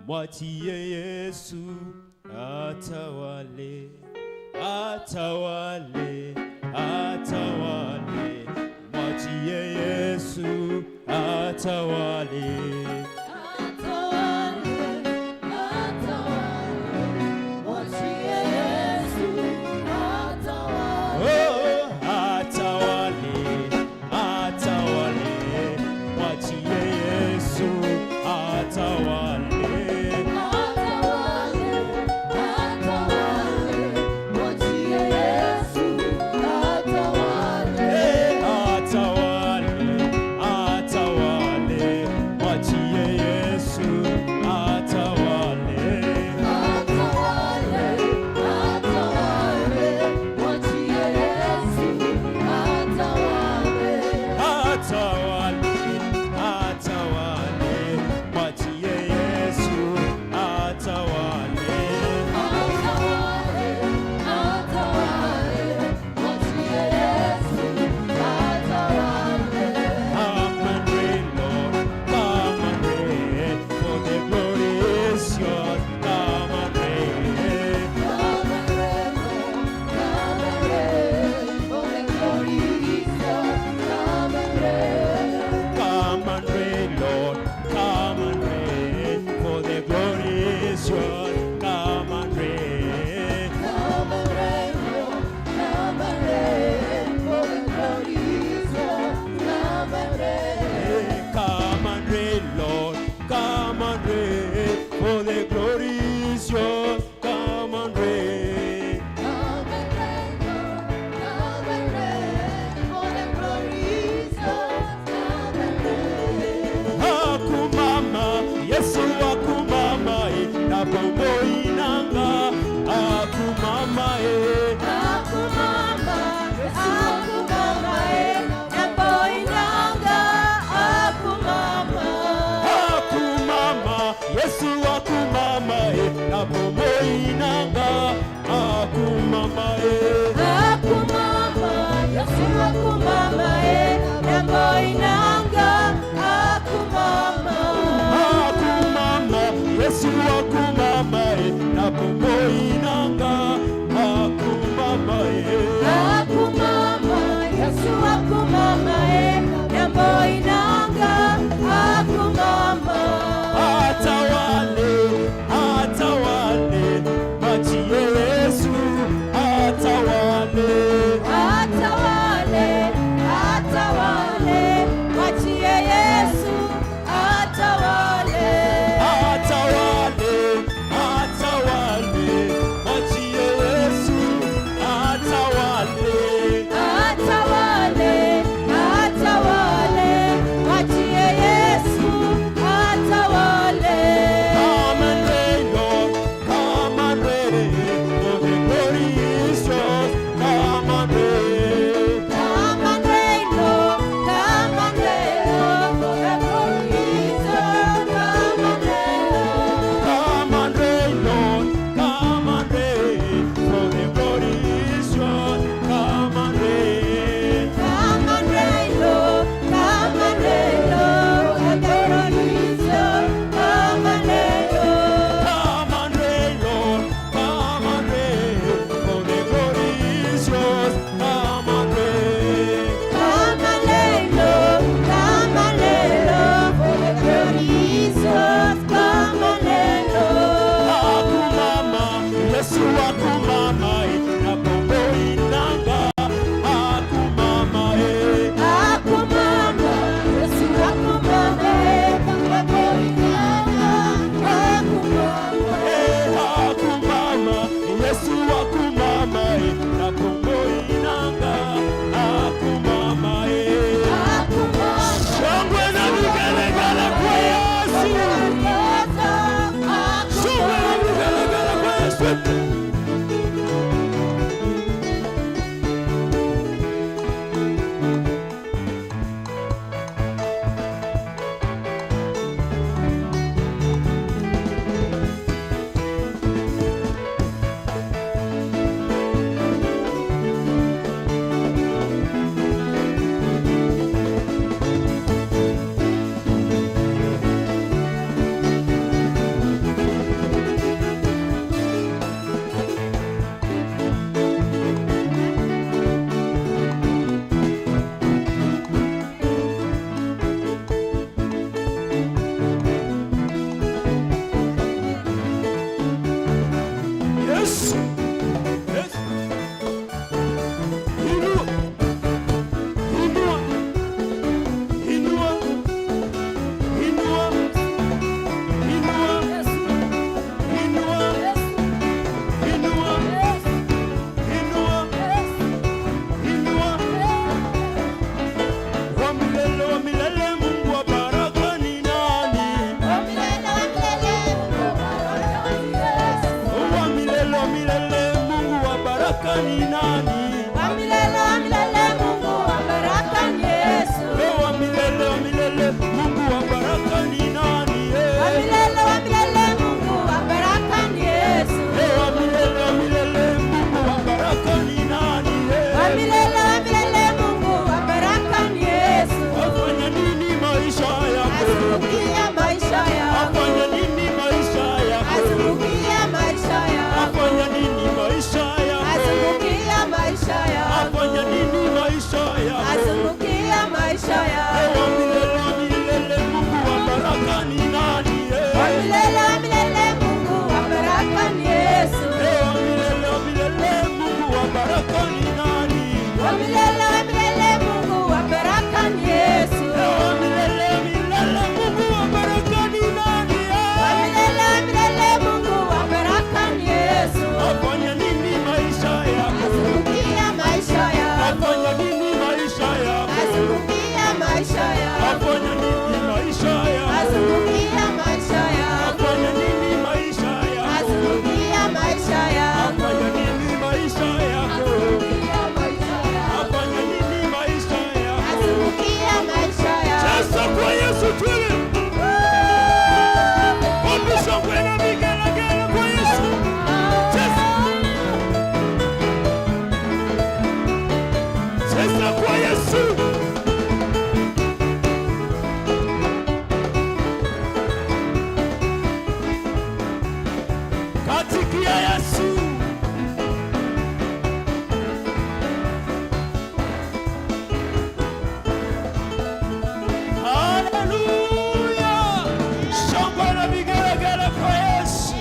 Mwachie Yesu atawale, atawale, atawale. Mwachie Yesu atawale. Atawale, atawale, mwachie Yesu atawale. Oh, atawale, atawale, mwachie Yesu atawale. Atawale, atawale, mwachie Yesu atawale. Atawale, atawale, mwachie Yesu atawale. Atawale, atawale, mwachie Yesu atawale. Atawale, atawale, mwachie Yesu atawale. Atawale, atawale, mwachie Yesu atawale. Come and reign, Lord, come and reign, for the glory is yours. Come and reign. Come and reign, Lord, come and reign, for the glory is yours. Come and reign. Come and reign, Lord, come and reign, for the glory is yours. Come and reign. Come and reign, Lord, come and reign, for the glory is yours. Come and reign. Come and reign, Lord, come and reign, for the glory is yours. Come and reign. Come and reign, Lord, come and reign, for the glory is yours. Come and reign. Akumama, Yesu akumama, na bomoi na nga, akumama e. Akumama, akumama, na bomoi na nga, akumama. Akumama, Yesu akumama e, na bomoi na nga, akumama e. Akumama, Yesu akumama, na bomoi na nga, akumama. Akumama, Yesu akumama e, na bomoi na nga, akumama e. Akumama, Yesu akumama, na bomoi na nga, akumama. Atawale, atawale, mwachie Yesu atawale. Atawale, atawale, mwachie Yesu atawale. Atawale, atawale, mwachie Yesu atawale. Atawale, atawale, mwachie Yesu atawale. Come and reign, Lord, come and reign, for the glory is yours. Come and reign. Come and reign, Lord, come and reign, Lord, for the glory is yours. Come and reign, Lord. Come and reign, Lord, come and reign, for the glory is yours. Come and reign. Come and reign, Lord, come and reign, Lord, for the glory is yours. Come and reign, Lord. Come and reign, Lord, come and reign, for the glory is yours. Come and reign. Come and reign, Lord, come and reign, Lord, for the glory is yours. Come and reign, Lord. Akumama, Yesu akumama, na bomoi na nga, akumama e. Akumama, Yesu akumama, na bomoi na nga, akumama. Akumama, Yesu akumama, na bomoi na nga, akumama e. Akumama. Shangwe na vigelegele kwa Yesu. Shangwe na vigelegele kwa Yesu. Yesu. Yesu. Inua. Inua. Inua. Inua. Inua. Inua. Inua. Inua. Inua. Wa milele, wa milele, Mungu wa baraka ni nani? Wa milele, wa milele, Mungu wa baraka ni Yesu. Wa milele, wa milele, Mungu wa baraka ni nani? Wa milele, wa milele, Mungu wa baraka ni Yesu. Wa milele, wa milele, Mungu wa baraka ni nani? Wa milele, wa milele, Mungu wa baraka ni Yesu. Wa milele, wa milele, Mungu wa baraka ni nani? Wa milele, wa milele, Mungu wa baraka ni Yesu. Afanya nini maisha yako? Azungukia maisha yangu. Afanya nini maisha yako? Azungukia maisha yangu. Afanya nini maisha yako? Azungukia maisha yangu. Afanya nini maisha yako? Azungukia maisha yangu. Wa milele, wa milele, Mungu wa baraka ni nani? Wa milele, wa milele, Mungu wa baraka ni Yesu. Wa milele, wa milele, Mungu wa baraka ni nani? Wa milele, wa milele, Mungu wa baraka ni Yesu. Wa milele, milele, Mungu wa baraka ni nani? Wa milele, wa milele, Mungu wa baraka ni Yesu. Afanya nini maisha yako? Azungukia maisha yangu. Afanya nini maisha yako? Azungukia maisha yangu. Afanya nini maisha yako? Azungukia maisha yangu. Afanya nini maisha yako? Azungukia maisha yangu. Afanya nini maisha yako? Azungukia maisha yangu. Afanya nini maisha yako? Azungukia maisha yangu. Sasa kwa Yesu twende. Wapi shangwe na vigelegele kwa Yesu? Cheza. Cheza kwa Yesu. Katikia Yesu. Haleluya! Shangwe na vigelegele kwa Yesu.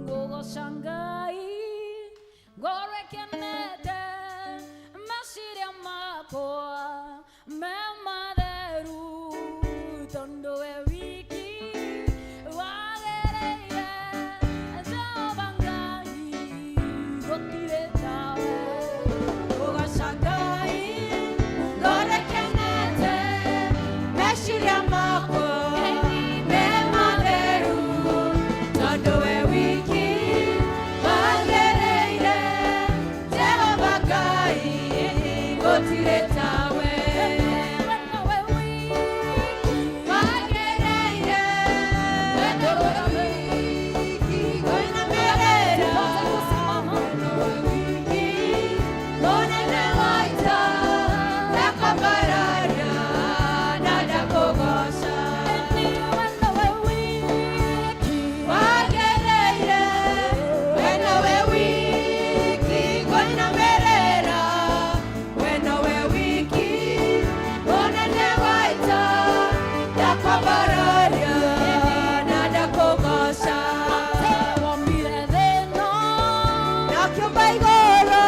Ngũgoca Ngai ngoro ĩkenete, meciria makwa me matheru, tondũ we wiki wagĩrĩire. Jehova Ngai, gũtirĩ tawe. Ngũgoca Ngai ngoro ĩkenete, meciria makwa me matheru, tondũ we wiki wagĩrĩire. Jehova Ngai, gũtirĩ tawe. We wiki Wagĩrĩire, tondũ we wiki ngũinamĩrĩra, we wiki mũnene wa ita, ndakwambararia na ndakũgoca. We wiki Wagĩrĩire, we nowe wiki ngũinamĩrĩra, we nowe wiki mũnene wa ita, ndakwambararia na ndakũgoca. Wombire thĩ ĩno Nakĩũmba igũrũ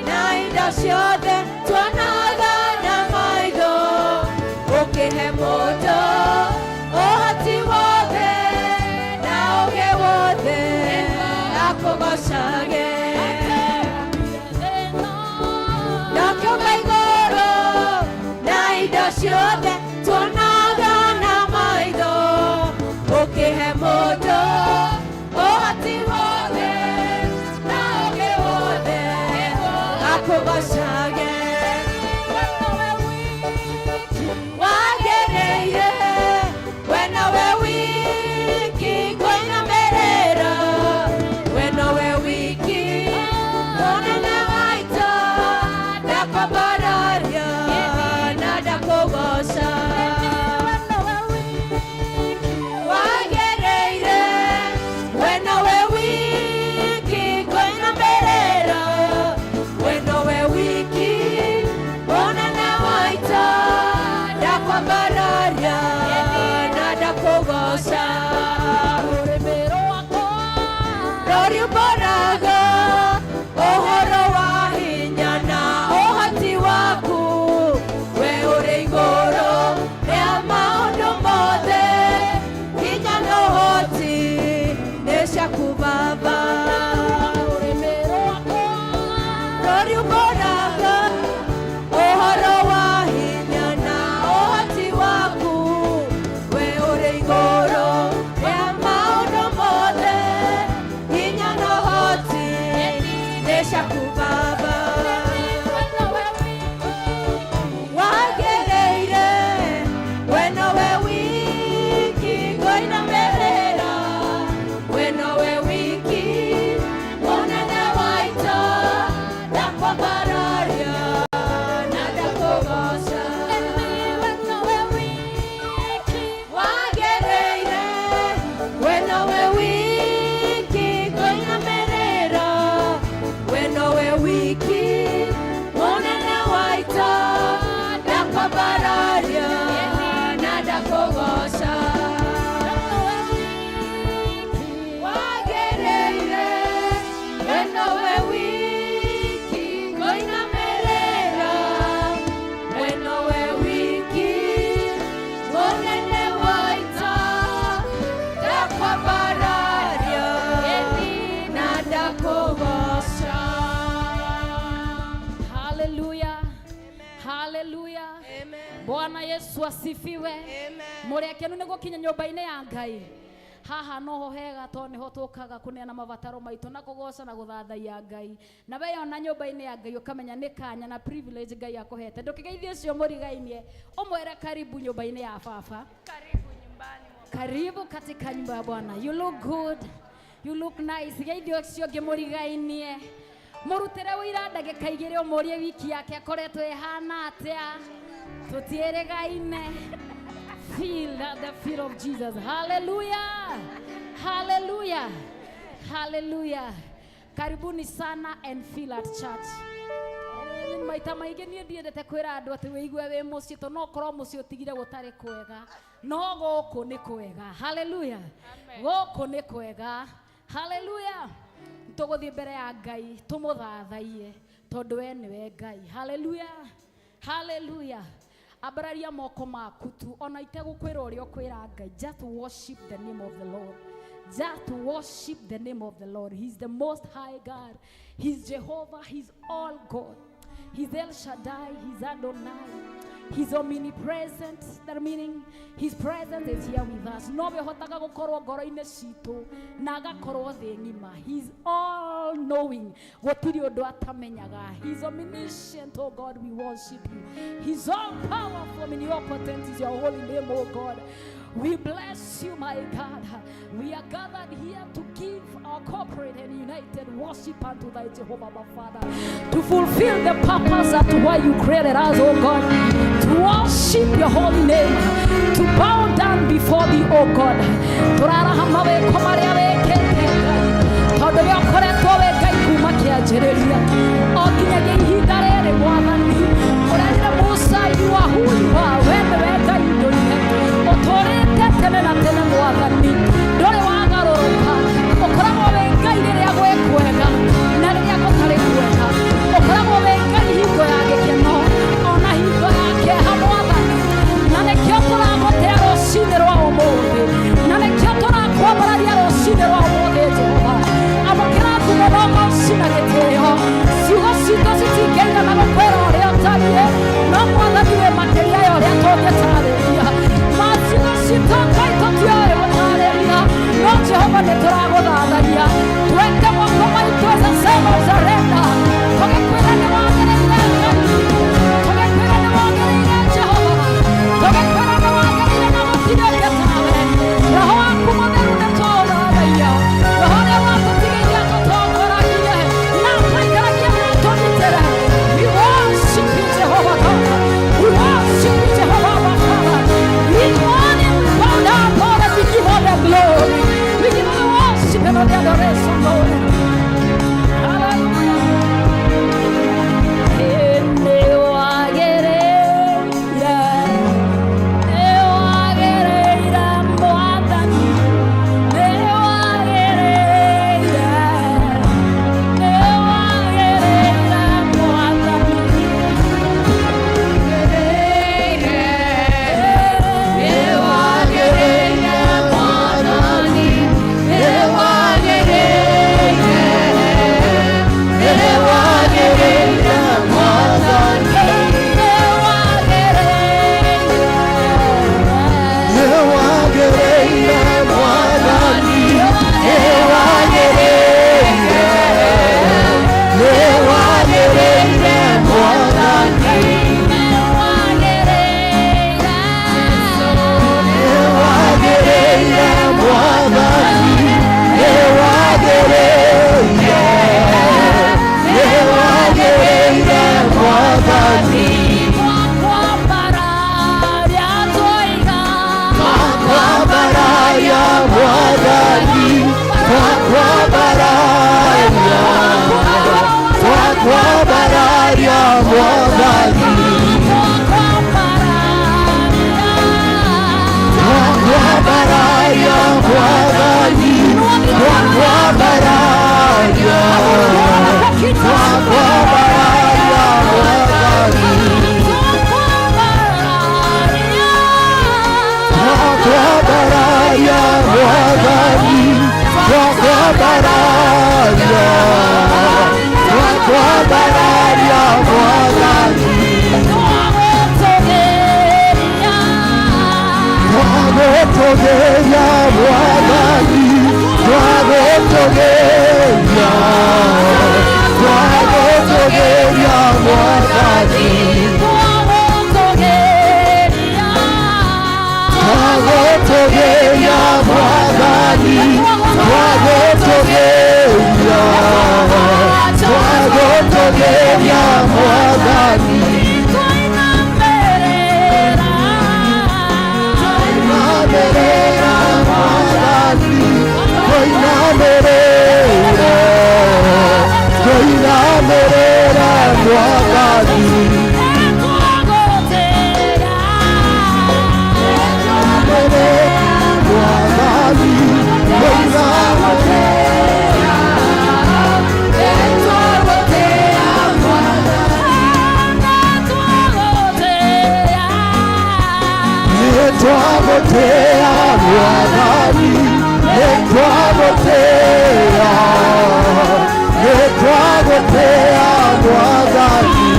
na indo ciothe tuonaga na maitho, ũkĩhe mũndũ ũhoti wothe na ũũgĩ wothe, akũgocage. Nakĩũmba igũrũ na indo ciothe tuonaga na maitho, ũkĩhe mũndũ ũhoti wothe na ũũgĩ wothe, akũgocage. Wagĩrĩire, Ndakwambararia na ndakũgoca. Rũrĩmĩ rwakwa Rũriumbũraga ũhoro wa hinya na ũhoti waku, we ũrĩ igũrũ rĩa maũndũ mothe, hinya na ũhoti nĩ ciaku Baba. Rũrĩmĩ rwakwa Rũriumbũraga ũhoro wa hinya na ũhoti waku, we ũrĩ igũrũ rĩa maũndũ mothe, hinya na ũhoti nĩ ciaku Baba. We nowe wiki. Wagĩrĩire we nowe wiki ngũinamĩrĩra, we nowe wiki mũnene wa ita, ndakwambararia na ndakũgoca. We nowe wiki. Wagĩrĩire we nowe wiki ngũinamĩrĩra, we nowe wiki mũnene wa ita, ndakwambararia na ndakũgoca. Nowe wiki. Wagĩrĩire we nowe wiki ngũinamĩrĩra, we nowe wiki mũnene wa ita, ndakwambararia na ndakũgoca. Haleluya, haleluya. Bwana Yesu asifiwe. Mũrĩ akenu nĩ gũkinya nyũmba-inĩ ya Ngai. Haha noho hega to niho tũkaga kũneana mabataro maitũ na kũgoca na gũthathaiya Ngai. Na weyona nyũmba-inĩ ya Ngai ũkamenya nĩ kanya na privilege Ngai akũhete. Ndũkĩgeithie ũcio mũrigainie, ũmwĩre karibu nyũmba-inĩ ya baba. Karibu nyumbani mwa Karibu katika nyumba ya Bwana. You look good. You look nice. Geithio ũcio ũngĩ mũrigainie. Mũrutĩre ũira ndagĩka 2 ũmũrie wiki yake akoretwo ĩhana atĩa. Tũtiĩrĩgaine. Feel that the feel of Jesus. Hallelujah. Hallelujah. Hallelujah. Karibuni sana and feel at church. Maita maingĩ niĩ ndiendete kwĩra andũ atĩ wĩigue wĩ mũciĩ to no korwo mũciĩ ũtigire gũtarĩ kwega, no gũkũ nĩ kwega. Haleluya, gũkũ nĩ kwega. Haleluya. Tũgũthiĩ mbere ya Ngai tũmũthathaiye tondũ we nĩwe Ngai. Haleluya, haleluya. Ambararia moko maku tu ona itegũkwĩra ũrĩa ũkwĩra Ngai. Just worship the name of the Lord. Just worship the name of the Lord. He's the most high God. He's Jehovah. He's all God. He's El Shaddai. He's Adonai. He's omnipresent. That meaning his presence is here with us. Nowe ũhotaga gũkorwo ngoro-inĩ citũ na agakorwo thĩ ng'ima. He's all knowing. Gũtirĩ ũndũ atamenyaga. He's omniscient, oh God, we worship you. He's all powerful, omnipotent is your holy name, oh God. We bless you, my God. We are gathered here to give our corporate and united worship unto thy Jehovah, our Father, to fulfill the purpose that why you created us, oh God, to worship your holy name, to bow down before thee, oh God. Tũraraha mawĩko marĩa wĩkĩte Ngai, tondũ we ũkoretwo wĩ Ngai kuma kĩanjĩrĩria o nginyagia ihinda rĩrĩ. Mwathani, ũrerire Musa, "You are who you are." We nĩwe Ngai ndũire ũtũrĩte tene na tene. Mwathani, ndũrĩ wagarũrũka. Ũkoragwo wĩ Ngai rĩrĩa gwĩ kwega na rĩrĩa gũtarĩ kwega. Ũkoragwo wĩ Ngai hingo ya gĩkeno ona hingo ya kĩeha. Mwathani, na nĩkĩo tũragũtĩa rũcinĩ rwa ũmũthĩ, na nĩkĩo tũrakwambararia rũcinĩ rwa ũmũthĩ. Jehova, amũkĩra ngumo na ũgoci na gĩtĩo. Ciugo citũ citingĩigana. Mwathani. Twakwambararia Mwathani, twakwambararia, twakwambararia Mwathani. Twakwambararia Mwathani, twakwambararia, twakwambararia Mwathani. Twagũtũgĩria Mwathani, twagũtũgĩria, twagũtũgĩria Mwathani. Twagũtũgĩria Mwathani, twagũtũgĩria, twagũtũgĩria Mwathani. Twainamĩrĩra Mwathani, twainamĩrĩra, twainamĩrĩra Mwathani. Mwathani, twainamĩrĩra. Nĩtwagũtĩĩa Mwathani, nĩtwagũtĩĩa, nĩtwagũtĩĩa Mwathani.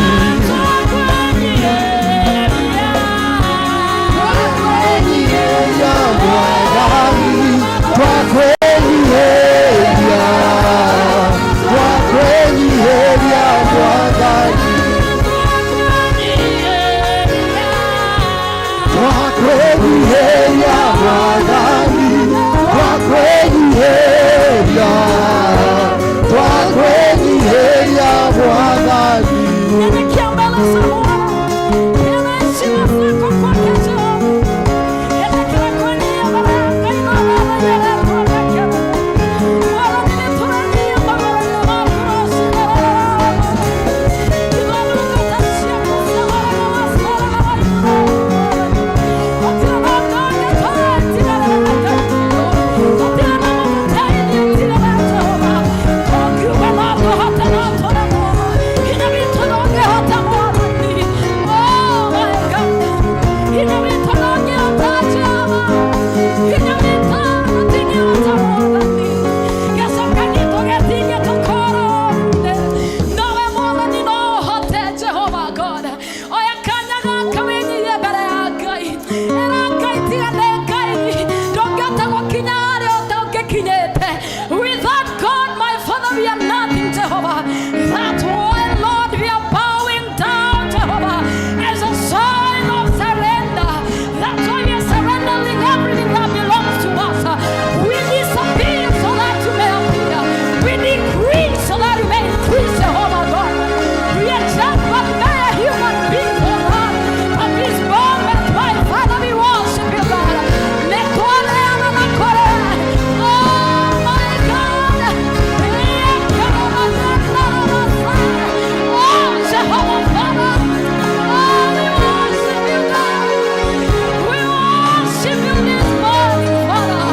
Twakwĩnyiihia Mwathani, twakwĩnyiihia, twakwĩnyiihia Mwathani. Twakwĩnyiihia Mwathani, twakwĩnyiihia, twakwĩnyiihia Mwathani. Nyenyekea mbele za Bwana. Peana heshima zako kwake Jehova. Elekea kwenye mbele ya Ngai na mbele ya watu wake. Bwana, nilifurahia mbele ya watu wasiolala. Nowe Mwathani no ũhote Jehova God. Oya kanya gaka wĩnyihie mbere ya Ngai. Ĩra Ngai tiga nĩ Ngai, ndũngĩhota gũkinya harĩa ũtangĩkinyĩte. Without God, my Father, we are nothing, Jehovah. That's why, Lord, we are bowing down, Jehovah, as a sign of surrender. That's why we are surrendering everything that belongs to us. We disappear so that you may appear. We decrease so that you may increase, Jehovah God. We are just but mere human beings, oh God. At this moment, my Father, we worship you, God. Nĩtwaneana na kũrĩ. Oh, my God. Oh, Jehovah, Father. Oh, we worship you, God. We worship you this morning, Father.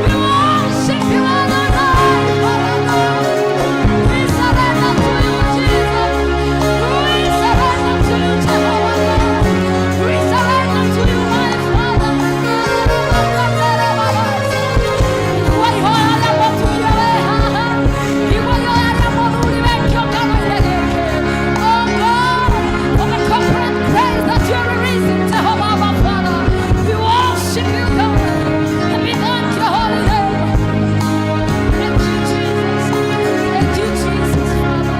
We worship you, Adonai, Father God. We surrender to you, Jesus. We surrender to you, Jehovah God. We surrender to you, my Father. Oh God, for the corporate grace that you are releasing, Jehovah, our Father. We worship you, God, and we thank your holy name. Thank you, Jesus. Thank you, Jesus, Father.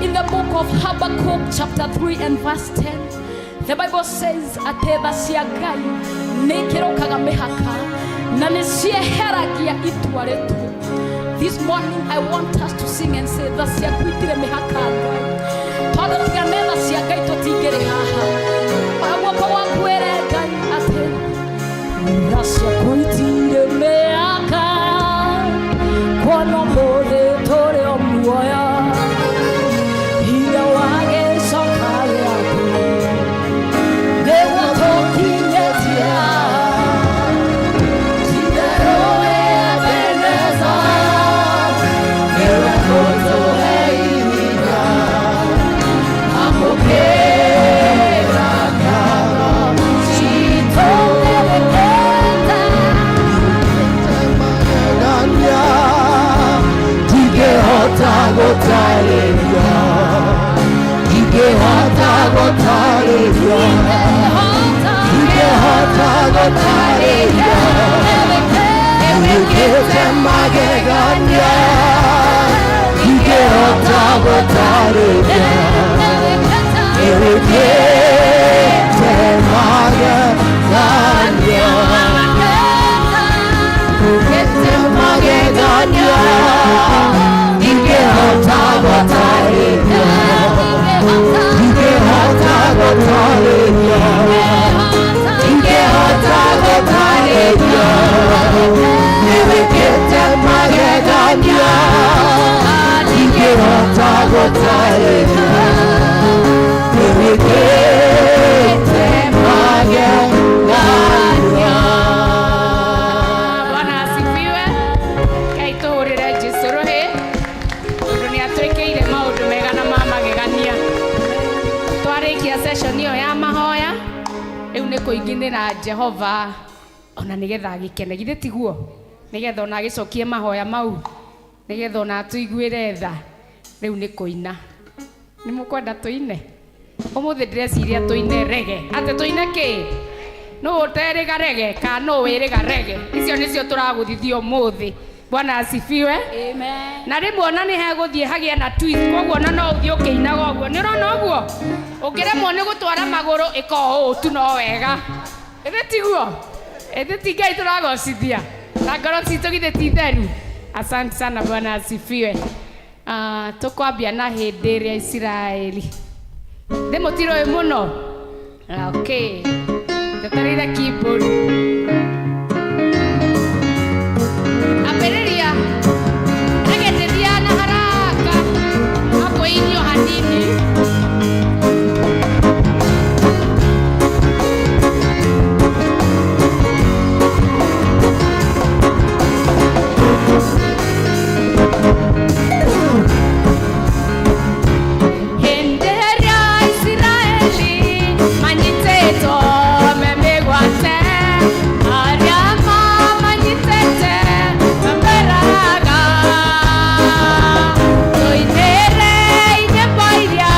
In the book of Habakkuk, chapter 3 and verse 10, the Bible says, atĩ tha cia Ngai nĩ ikĩrũkaga mĩhaka na nĩ cieheragia itua rĩtu. This morning I want us to sing and say, tha ciaku itirĩ mĩhaka Ngai. Tondũ tiga nĩ tha cia Ngai tũtingĩrĩ haha. Oya guoko gwaku wĩre Ngai atĩ tha ciaku itirĩ mĩhaka kuona ũmũthĩ tũrĩ o muoyo. Hinya wa gĩcoka Wĩkĩte magegania ingĩhota gũtarĩria. Nĩwĩkĩte magegania. Wĩkĩte magegania ingĩhota gũtarĩria. Ingĩhota gũtarĩria. Ingĩhota gũtarĩria. Nĩwĩkĩte magegania ingĩhota gũtarĩria. Nĩwĩkĩte magegania. Bwana asifiwe. Ngai tũhũrĩre Jesũ rũhĩ tondũ nĩ atwĩkĩire maũndũ mega na ma magegania. Twarĩkia session ĩyo ya mahoya, rĩu nĩ kũinginĩra Jehova ona nĩgetha agĩkene, githĩ tiguo? Nĩgetha ona agĩcokie mahoya mau, nĩgetha ona atũiguĩre tha. Rĩu nĩ kũina. Nĩ mũkwenda tũine? Ũmũthĩ ndĩreciria tũine rege. Atĩ tũine kĩ? Nũ ũterĩga rege kana nũ wĩrĩga rege? Icio nĩcio tũragũthithia ũmũthĩ. Bwana asifiwe. Amen. Na rĩmwe ona nĩ hegũthiĩ hagĩe na twist, koguo ona no ũthiĩ ũkĩinaga ũguo. Nĩ ũrona ũguo? Ũngĩremwo nĩ gũtwara magũrũ ĩka o ũũ tu no wega. Ĩthĩ tiguo? Ĩthĩ ti Ngai tũragocithia? Na ngoro citũ githĩ ti theru? Asante sana, Bwana asifiwe. Ah, tũkwambia na hĩndĩ ĩrĩa Isiraeli. Ndĩ mũtirũĩ mũno? Ah, okay. Njetereire keyboard. Ambĩrĩria agĩtithia na haraka akwĩinio hanini. Hĩndĩ ĩrĩa Isiraeli manyitĩtwo me mĩgwate, arĩa mamanyitĩte mameraga, tũinĩre nyĩmbo iria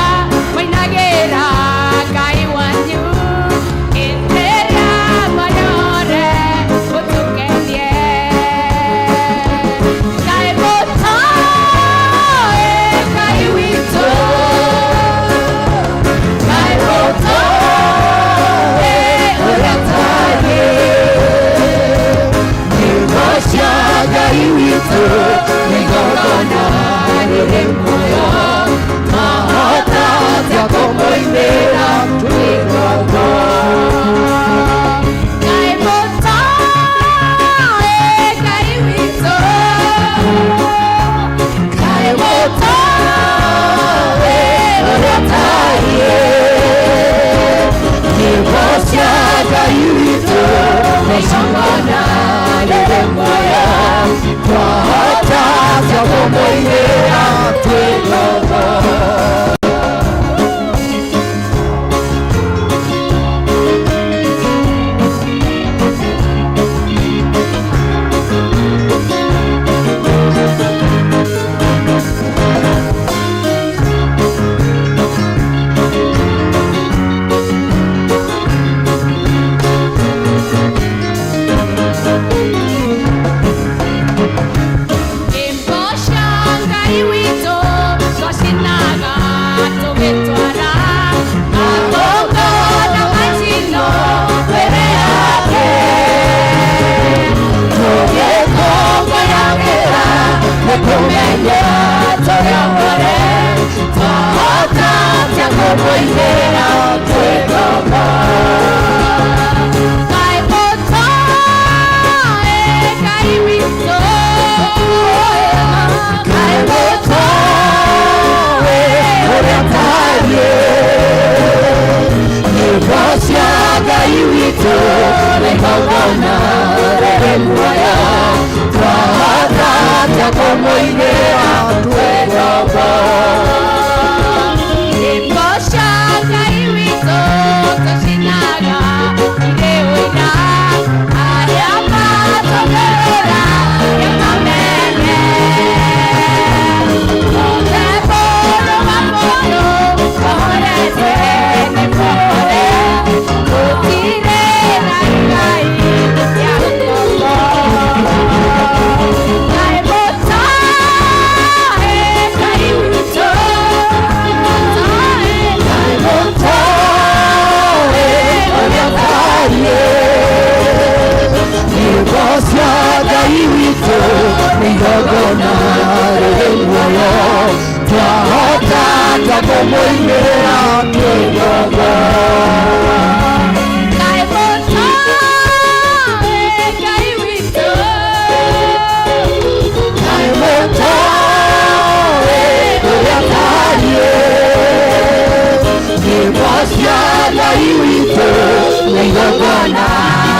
Igongona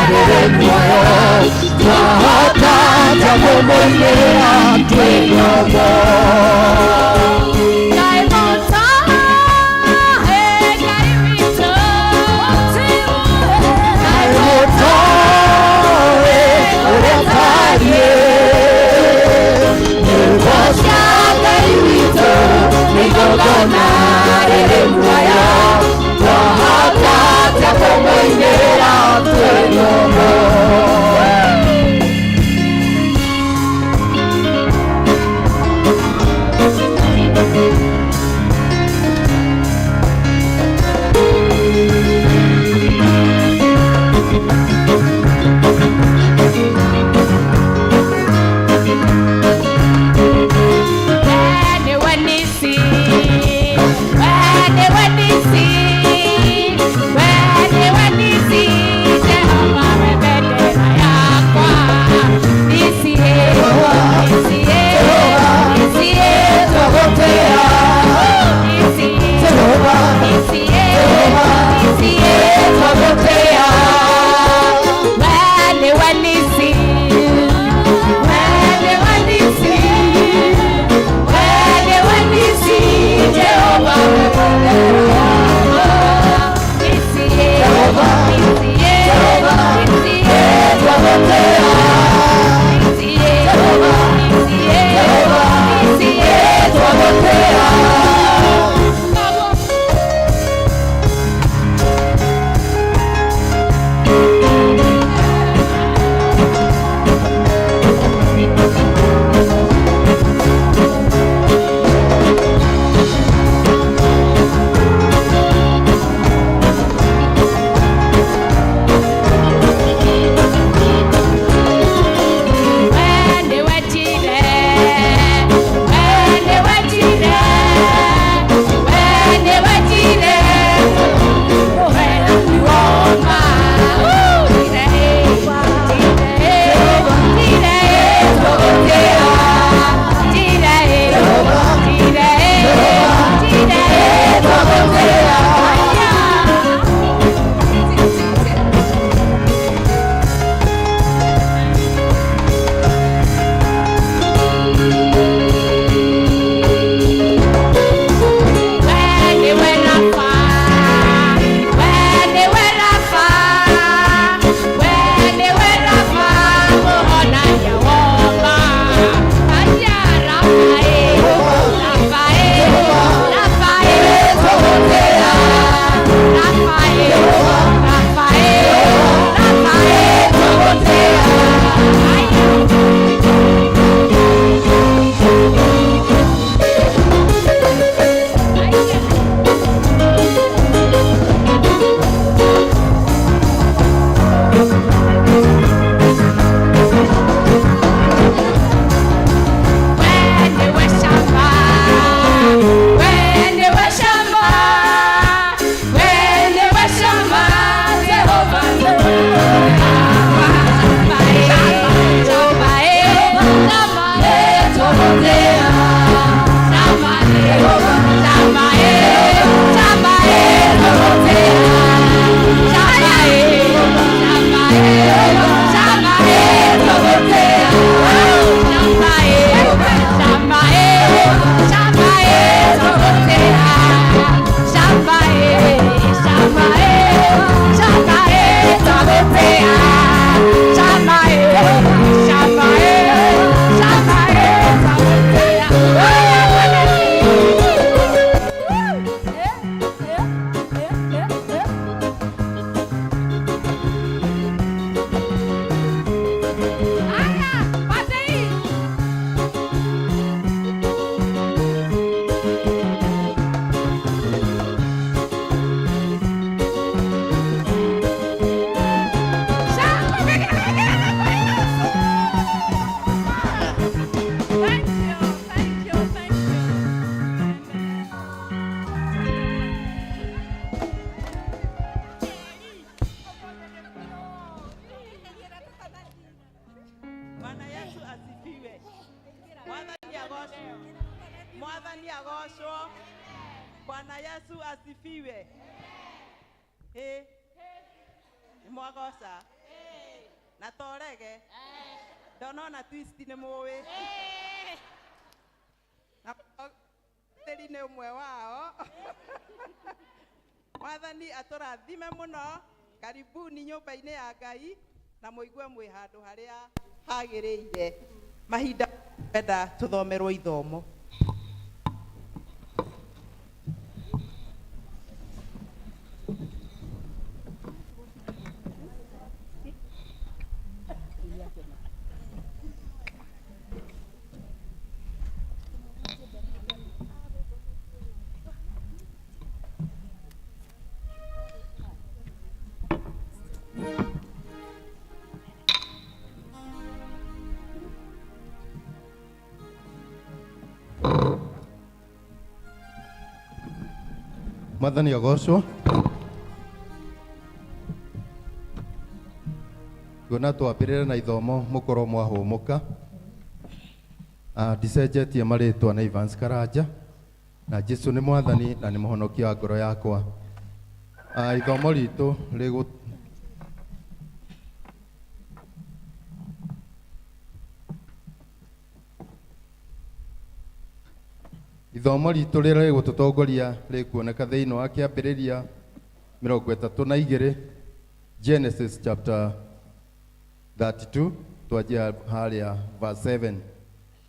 rĩrĩ muoyo twahota ta kũmũinĩra twĩ ngombo. Ngai mũtoĩ ũrĩa tariĩ, nyĩmbo cia Ngai witũ nĩ igongona rĩrĩ muoyo twahota ta kũmũinĩra twĩ ngombo. Mwathani agocwo. Bwana Yesu asifiwe. He. Nĩ Mwagoca na torege ndonona twist nĩ mũĩ na tĩri nĩ ũmwe wao. Mwathani atũrathime mũno. Karibuni nyũmba-inĩ ya Ngai na mũigue mwĩ handũ harĩa hagĩrĩire. Mahinda enda tũthomerwo ithomo. Mwathani agocwo. Nguona twambĩrĩre na ithomo mũkorwo mwahũmũka. Ndicenjetie marĩtwa na Evans Karanja na Jesu nĩ mwathani na nĩ mũhonokia wa ngoro yakwa. Ithomo ritũ rĩgũ ithomo ritũ rĩrĩa rĩgũtũtongoria rĩkuoneka thĩinĩ wa kĩambĩrĩria 32, Genesis chapter 32, twanjia harĩa verse 7.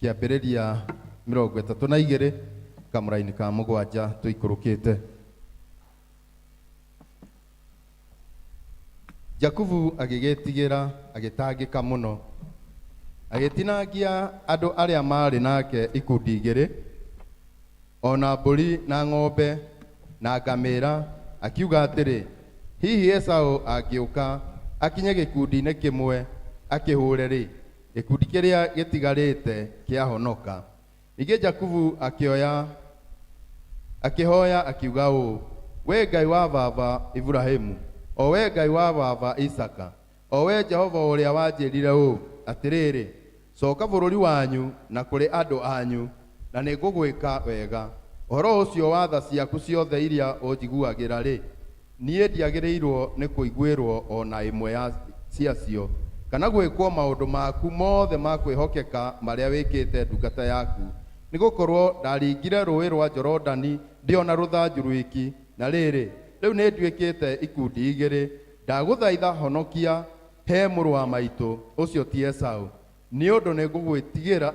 Kĩambĩrĩria 32 kamũraini ka mũgwanja tũikũrũkĩte. Jakubu agĩgĩtigĩra agĩtangĩka mũno, agĩtinangia andũ arĩa maarĩ nake ikundi igĩrĩ, ona mbũri na ng'ombe na ngamĩra, akiuga atĩrĩ, hihi Esau angĩũka akinye gĩkundi-inĩ kĩmwe akĩhũre rĩ, gĩkundi kĩrĩa gĩtigarĩte kĩahonoka. Ningĩ Jakubu akĩhoya akiuga ũũ, we Ngai wa baba Iburahĩmu, o we Ngai wa baba Isaka, o we Jehova ũrĩa wanjĩrire ũũ, atĩrĩrĩ, coka bũrũri wanyu na kũrĩ andũ anyu, na nĩngũgwĩka wega. Ũhoro ũcio wa tha ciaku ciothe iria ũnjiguagĩra rĩ, niĩ ndiagĩrĩirwo nĩ kũiguĩrwo o na ĩmwe ya ciacio, kana gwĩkwo maũndũ maku mothe ma kwĩhokeka marĩa wĩkĩte ndungata yaku. Nĩgũkorwo ndaringire rũĩ rwa Jorodani ndĩ o na rũthanju rwiki, na rĩrĩ, rĩu nĩnduĩkĩte ikundi igĩrĩ. Ndagũthaitha honokia he mũrũ wa maitũ, ũcio ti Esau, nĩ ũndũ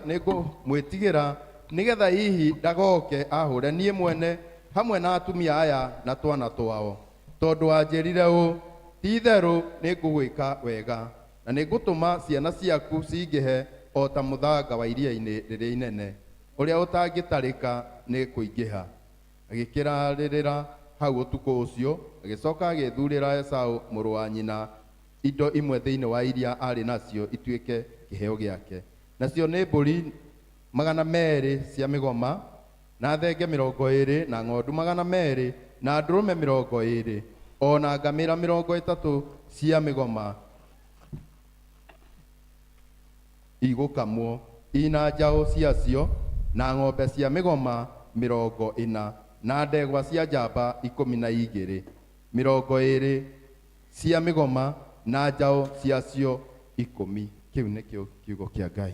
nĩngũmwĩtigĩra, nĩgetha hihi ndagoke ahũre niĩ mwene hamwe na atumia aya na twana twao. Tondũ wanjĩrire ũũ, ti-itherũ nĩngũgwĩka wega, na nĩngũtũma ciana ciaku cingĩhe o ta mũthanga wa iria-inĩ rĩrĩa inene, ũrĩa ũtangĩtarĩka nĩ kũingĩha. Agĩkĩrarĩrĩra hau ũtukũ ũcio, agĩcoka agĩthurĩra Esau mũrũ wa nyina indo imwe thĩinĩ wa iria arĩ nacio ituĩke kĩheo gĩake. Nacio nĩ mbũri 200 cia mĩgoma, na thenge 20, na ng'ondu 200, na ndũrũme 20, o na ngamĩra 30 cia mĩgoma igũkamwo, ina njaũ ciacio, na ng'ombe cia mĩgoma 40, na ndegwa cia njamba 12, 20 cia mĩgoma, na njaũ ciacio 10. Kĩu nĩkĩo kiugo kĩa Ngai.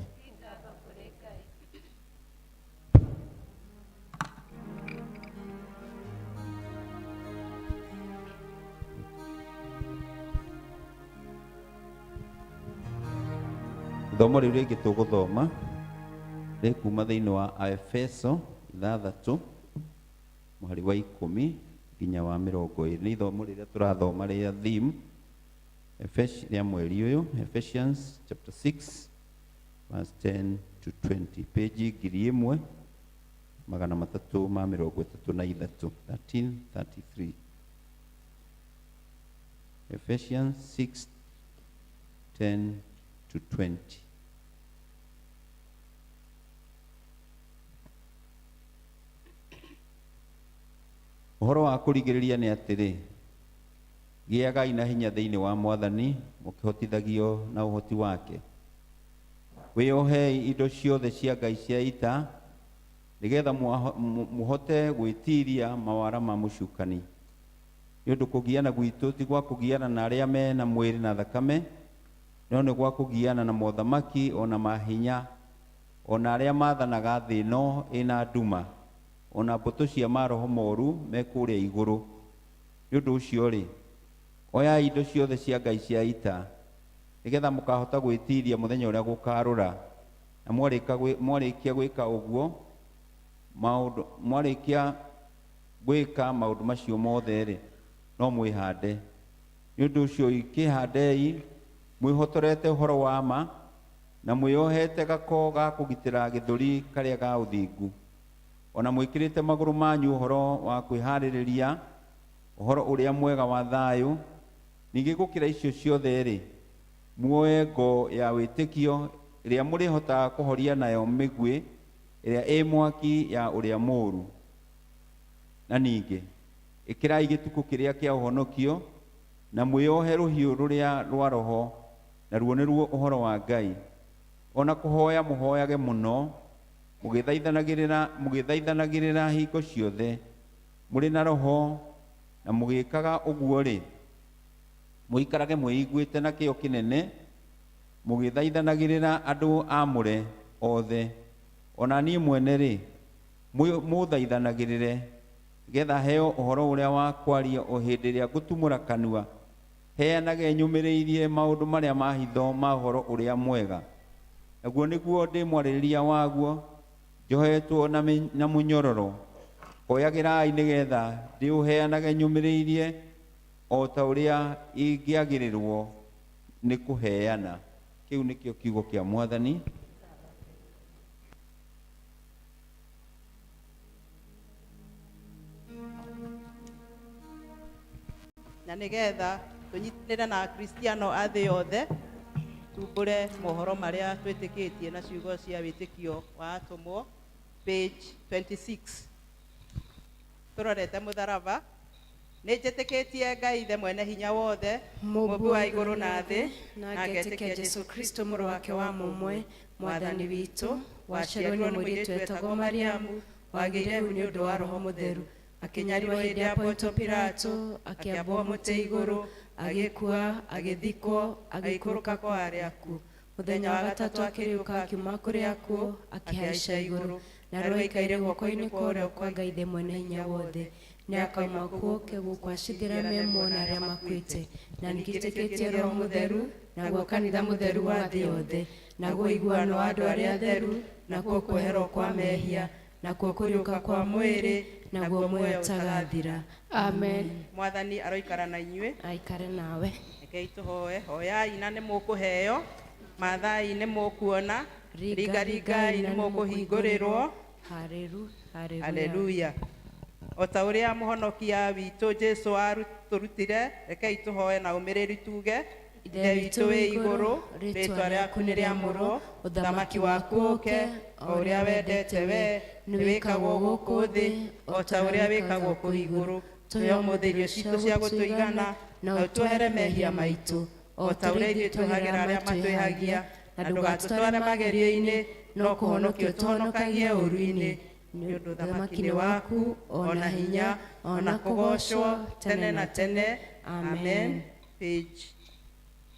Ithomo rĩu rĩngĩ tũgũthoma rĩkuma thĩinĩ wa Aefeso 6 mũhari wa 10 nginya wa 20. Nĩ ithomo rĩrĩa tũrathoma rĩa theme rĩa mweri ũyũ, Ephesians chapter 6 verse 10 to 20, page 1333, 1333. Ephesians 6 10 to 20. Ũhoro wa kũrigĩrĩria nĩ atĩrĩ, gĩagai na hinya thĩinĩ wa Mwathani, mũkĩhotithagio na ũhoti wake. Wĩohei indo ciothe cia Ngai cia ita, nĩgetha mũhote gwĩtiiria mawara ma mũcukani. Nĩ ũndũ kũgiana gwitũ ti gwa kũgiana na arĩa me na mwĩrĩ na thakame, no nĩ gwa kũgiana na mothamaki o na mahinya, o na arĩa maathanaga thĩ ĩno ĩna nduma, o na mbũtũ cia maroho moru me kũrĩa igũrũ. Nĩ ũndũ ũcio-rĩ, oyai indo ciothe cia Ngai cia ita, nĩgetha mũkahota gwĩtiiria mũthenya ũrĩa gũkarũra, na mwarĩkia gwĩka ũguo maũndũ, mwarĩkia gwĩka maũndũ macio mothe-rĩ, no mwĩhande. Nĩ ũndũ ũcio kĩhandei mwĩhotorete ũhoro wa ma, na mwĩohete gako ga kũgitĩra gĩthũri karĩa ga ũthingu, o na mwĩkĩrĩte magũrũ manyu ũhoro wa kwĩharĩrĩria ũhoro ũrĩa mwega wa thayũ. Ningĩ gũkĩra icio ciothe-rĩ, muoe ngo ya wĩtĩkio ĩrĩa mũrĩhotaga kũhoria nayo mĩguĩ ĩrĩa ĩ mwaki ya ũrĩa mũũru. Na ningĩ ĩkĩrai gĩtukũ kĩrĩa kĩa ũhonokio, na mwĩohe rũhiũ rũrĩa rwa roho, naruo nĩruo ũhoro wa Ngai. O na kũhoya mũhoyage mũno, mũgĩthaithanagĩrĩra hingo ciothe mũrĩ na roho, na mũgĩkaga ũguo-rĩ, mũikarage mwĩiguĩte na kĩyo kĩnene, mũgĩthaithanagĩrĩra andũ aamũre othe. O na niĩ mwene-rĩ, mũthaithanagĩrĩre, nĩgetha heo ũhoro ũrĩa wa kwaria o hĩndĩ ĩrĩa ngũtumũra kanua, heanage nyũmĩrĩirie maũndũ marĩa ma hitho ma ũhoro ũrĩa mwega. Naguo nĩguo ndĩ mwarĩrĩria waguo, njohetwo na mũnyororo. Hoyagĩrai nĩgetha ndĩũheanage nyũmĩrĩirie o ta ũrĩa ingĩagĩrĩrwo nĩ kũheana. Kĩu nĩkĩo kiugo kĩa Mwathani. Na nĩgetha tũnyitanĩre na Akristiano a thĩ yothe, tumbũre mohoro marĩa twĩtĩkĩtie na ciugo cia wĩtĩkio wa atũmwo, page 26. Tũrorete mũtharaba. Nĩ njĩtĩkĩtie Ngai Ithe mwene hinya wothe, mũmbi wa igũrũ na thĩ, na ngetĩkia Jesũ Kristo mũrũ wake wa mũmwe, Mwathani witũ, waciarirwo nĩ mũirĩtu wetagwo Mariamu, wagĩire ihu nĩ ũndũ wa Roho Mũtheru, akĩnyarirwo hĩndĩ ya Ponto Pilato, akĩambwo mũtĩ igũrũ, agĩkua, agĩthikwo, agĩikũrũka kwa arĩa akuũ. Mũthenya wa gatatũ akĩriũka akiuma kũrĩ akuũ, akĩhaica igũrũ, na rĩu aikaire guoko-inĩ kwa ũrĩo kwa Ngai Ithe mwene hinya wothe. Nĩ akauma kuo oke gũkũ acithĩra me muoyo na arĩa makuĩte. Na nĩngĩtĩkĩtie Roho Mũtheru, naguo kanitha mũtheru wa thĩ yothe, naguo ũiguano wa andũ arĩa atheru, nakuo kuoherwo kwa mehia, nakuo kũriũka kwa mwĩrĩ, naguo muoyo ũtagathira. Amen. Mwathani aroikara na inyuĩ. Aikare nawe. Rekei tũhoe. Hoyai na nĩ mũkũheo, mathai nĩ mũkuona, ringaringai nĩ mũkũhingũrĩrwo. Haleluya. Haleluya. O ta ũrĩa mũhonokia witũ Jesũ arutũrutire, rekei tũhoe na ũmĩrĩru tuge, Ithe witũ wĩ igũrũ, rĩĩtwa rĩaku nĩ rĩamũrwo, ũthamaki waku ũũke, o ũrĩa wendete we nĩ wĩkagwo gũkũ thĩ o ta ũrĩa wĩkagwo kũu igũrũ. Tũhe ũmũthĩ irio citũ cia gũtũigana, na ũtuohere mehia maitũ o ta ũrĩa ithuĩ tuohagĩra arĩa matwĩhagia, na ndũgatũtware magerio-inĩ, no kũhonokia ũtũhonokagie ũũru-inĩ. Nĩ ũndũ ũthamaki nĩ waku, o na hinya, o na kũgoocwo tene na tene. Amen. Page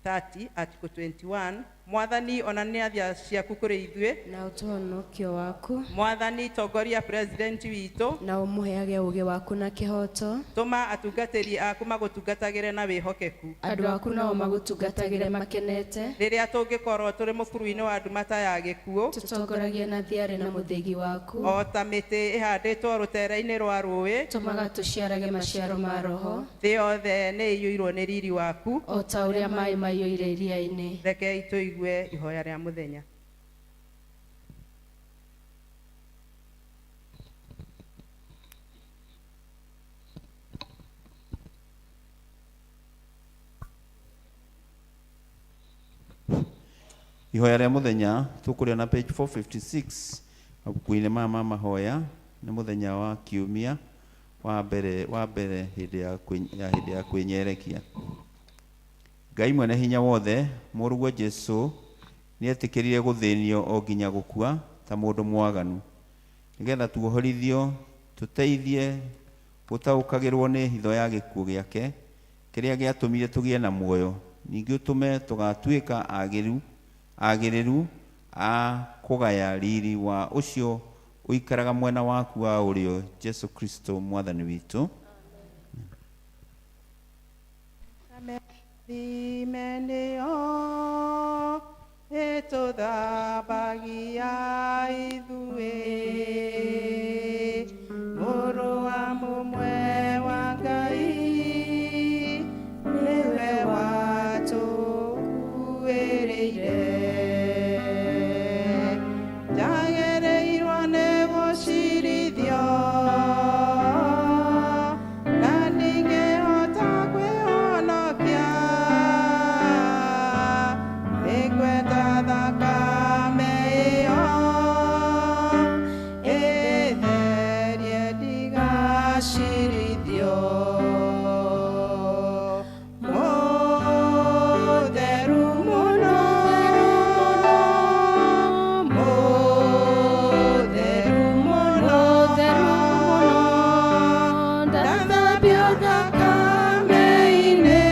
30, article 21. Mwathani, onania tha ciaku kũrĩ ithuĩ, na ũtũhonokio waku. Mwathani, tongoria president witũ, na ũmũheage ũũgĩ waku na kĩhooto. Tũma atungatĩri aku magũtungatagĩre na wĩhokeku, andũ aku nao magũtungatagĩre makenete. Rĩrĩa tũngĩkorwo tũrĩ mũkuru-inĩ wa nduma ta ya gĩkuũ, tũtongoragie na thiarĩ na mũthĩgi waku, o ta mĩtĩ ĩhandĩtwo rũtere-inĩ rwa rũĩ, tũmaga tũciarage maciaro ma roho. Thĩ yothe nĩ ĩiyũirwo nĩ riri waku, o ta ũrĩa maĩ maiyũire iria-inĩ. Rekei tũigue ihoya rĩa mũthenya. Ihoya rĩa mũthenya tũkũrĩa na page 456 mabuku-inĩ maya ma mahoya. Nĩ mũthenya wa kiumia wa mbere hĩndĩ ya kwĩnyerekia. Ngai mwene hinya wothe, mũrũguo Jesũ nĩetĩkĩrire gũthĩnio o nginya gũkua ta mũndũ mwaganu, nĩgetha tuohorithio tũteithie Gũtaũkagĩrwo nĩ hitho ya gĩkuũ gĩake kĩrĩa gĩatũmire tũgĩe na muoyo, ningĩ ũtũme tũgatuĩka agĩru agĩrĩru a kũgaya riri wa ũcio ũikaraga mwena waku wa ũrĩo, Jesu Kristo Mwathani witũ. Thime nĩyo ĩtũthambagia ithuĩ, Mũrũ wa mũmwe wa Ngai nĩwe watũkuĩrĩire. Njagĩrĩirwo nĩ gũcirithio na ndingĩhota kwĩhonokia, nĩngwenda thakame ĩyo ĩtherie ndigacirithio. Mũtheru mũno, mũtheru mũno, ndathambio thakame-inĩ.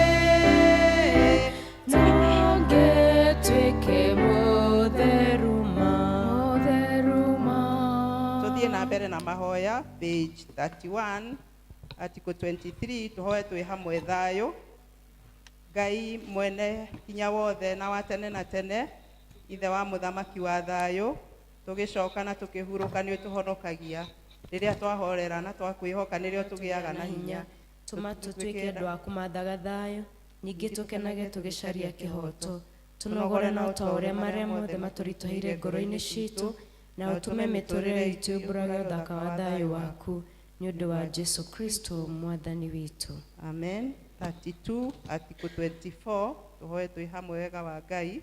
Nongetuĩke mũtheru ma, mũtheru ma. Tuthiĩ na mbere na mahoya, page 31, article 23. Tũhoe twĩ hamwe thayũ. Ngai mwene hinya wothe na wa tene na tene, ithe wa mũthamaki wa thayũ, tũgĩcoka na tũkĩhurũka nĩ ũtũhonokagia. Rĩrĩa twahorera na twakwĩhoka nĩrĩo tũgĩaga na hinya. Tũma tũtuĩke andũ a kũmathaga thayũ, ningĩ tũkenage tũgĩcaria kĩhooto. Tũnogore na ũta ũrĩa marĩa mothe matũritũhĩire ngoro-inĩ citũ, na ũtũme mĩtũrĩre itũ ĩmbũrage ũthaka wa thayũ waku, nĩ ũndũ wa Jesu Kristo Mwathani witũ. Amen. 32, article 24. Tũhoe twĩ hamwe wega wa Ngai.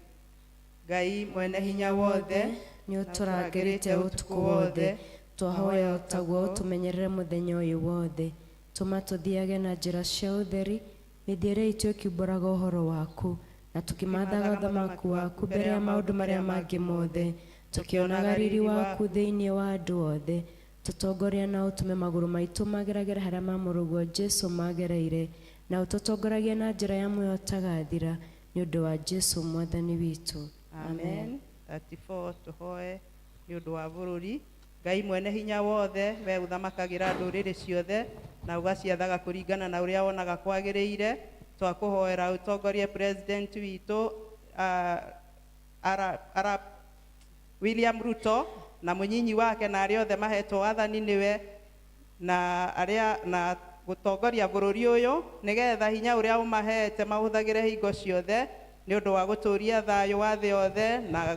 Ngai mwene hinya wothe, nĩ ũtũrangĩrĩte ũtukũ wothe, twahoya taguo ũtũmenyerere mũthenya ũyũ wothe. Tũma tũthiage na njĩra cia ũtheri, mĩthiĩre itũ ĩkiumbũraga ũhoro waku, na tũkĩmathaga ũthamaku waku mbere ya maũndũ marĩa mangĩ mothe, tũkĩonaga riri waku thĩinĩ wa andũ othe. Tũtongoria na ũtũme magũrũ maitũ mageragere harĩa ma mũrũguo Jesu magereire, na ũtũtongoragie na njĩra ya muoyo ũtagathira, nĩ ũndũ wa Jesu Mwathani witũ. Amen. 34, tũhoe nĩ ũndũ wa bũrũri. Ngai mwene hinya wothe, we ũthamakagĩra ndũrĩrĩ ciothe na ũgaciathaga kũringana na ũrĩa wonaga kwagĩrĩire, twakũhoera ũtongorie president witũ, ara William Ruto na mũnyinyi wake na arĩa othe mahetwo wathani nĩwe na arĩa na gũtongoria bũrũri ũyũ, nĩgetha hinya ũrĩa ũmahete mahũthagĩre hingo ciothe nĩ ũndũ wa gũtũria thayũ wa thĩ yothe, na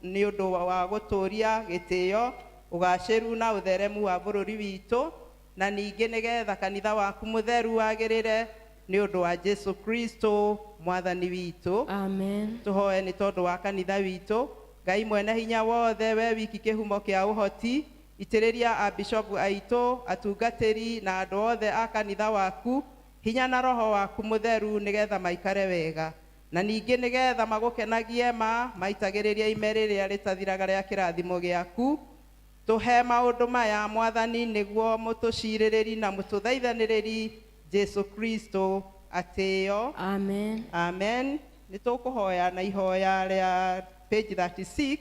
nĩ ũndũ wa gũtũria gĩtĩo, ũgacĩru na ũtheremu wa bũrũri witũ, na ningĩ nĩgetha kanitha waku mũtheru wagĩrĩre nĩ ũndũ wa Jesu Kristo Mwathani witũ. Amen. Tũhoe nĩ tondũ wa kanitha witũ. Ngai mwene hinya wothe, we wiki kĩhumo kĩa ũhoti, itĩrĩria abishopu aitũ, atungatĩri na andũ othe a kanitha waku hinya na roho waku mũtheru, nĩgetha maikare wega, na ningĩ nĩgetha magũkenagie ma maitagĩrĩrie ime rĩrĩa rĩtathiraga rĩa kĩrathimo gĩaku. Tũhe maũndũ maya Mwathani, nĩguo mũtũcirĩrĩri na mũtũthaithanĩrĩri Jesu Kristo atĩo. Amen. Amen. Nĩ tũkũhoya na ihoya rĩa page 36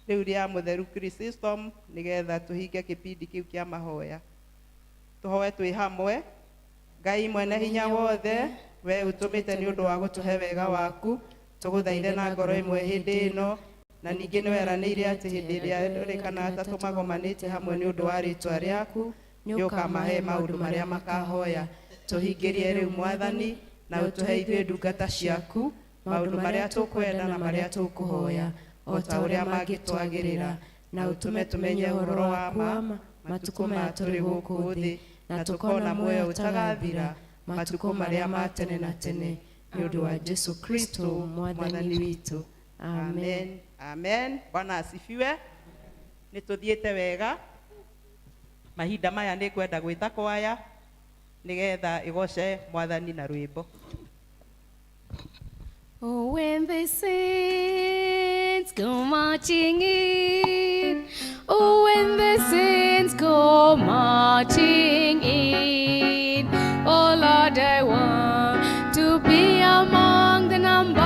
rĩu rĩa mũtheru Chrysostom, nĩgetha tũhinge kĩbindi kĩu kĩa mahoya. Tũhoe twĩ hamwe. Ngai mwene hinya wothe, we ũtũmĩte nĩ ũndũ wa gũtũhe wega waku, tũgũthaithe na ngoro ĩmwe hĩndĩ ĩno, na ningĩ nĩ weranĩire atĩ hĩndĩ ĩrĩa erĩ kana atatũ magomanĩte hamwe nĩ ũndũ wa rĩtwa rĩaku, nĩ ũkamahe maũndũ marĩa makahoya. Tũhingĩrie rĩu Mwathani, na ũtũhe ithuĩ ndungata ciaku maũndũ marĩa tũkwenda na marĩa tũkũhoya, o ta ũrĩa mangĩtwagĩrĩra, na ũtũme tũmenye ũhoro wa ma matukũ maya tũrĩ gũkũ thĩ, na tũkona muoyo ũtagathira matukũ marĩa ma tene na tene, nĩ ũndũ wa Jesu Kristo Mwathani witũ. Amen. Amen. Bwana asifiwe. Nĩ tũthiĩte wega. Mahinda maya nĩ ngwenda gwĩta kwaya nĩgetha ĩgoce Mwathani na rwĩmbo. Oh, when the saints go marching in, Oh, when the saints go marching in. Oh Lord, I want to be among the number.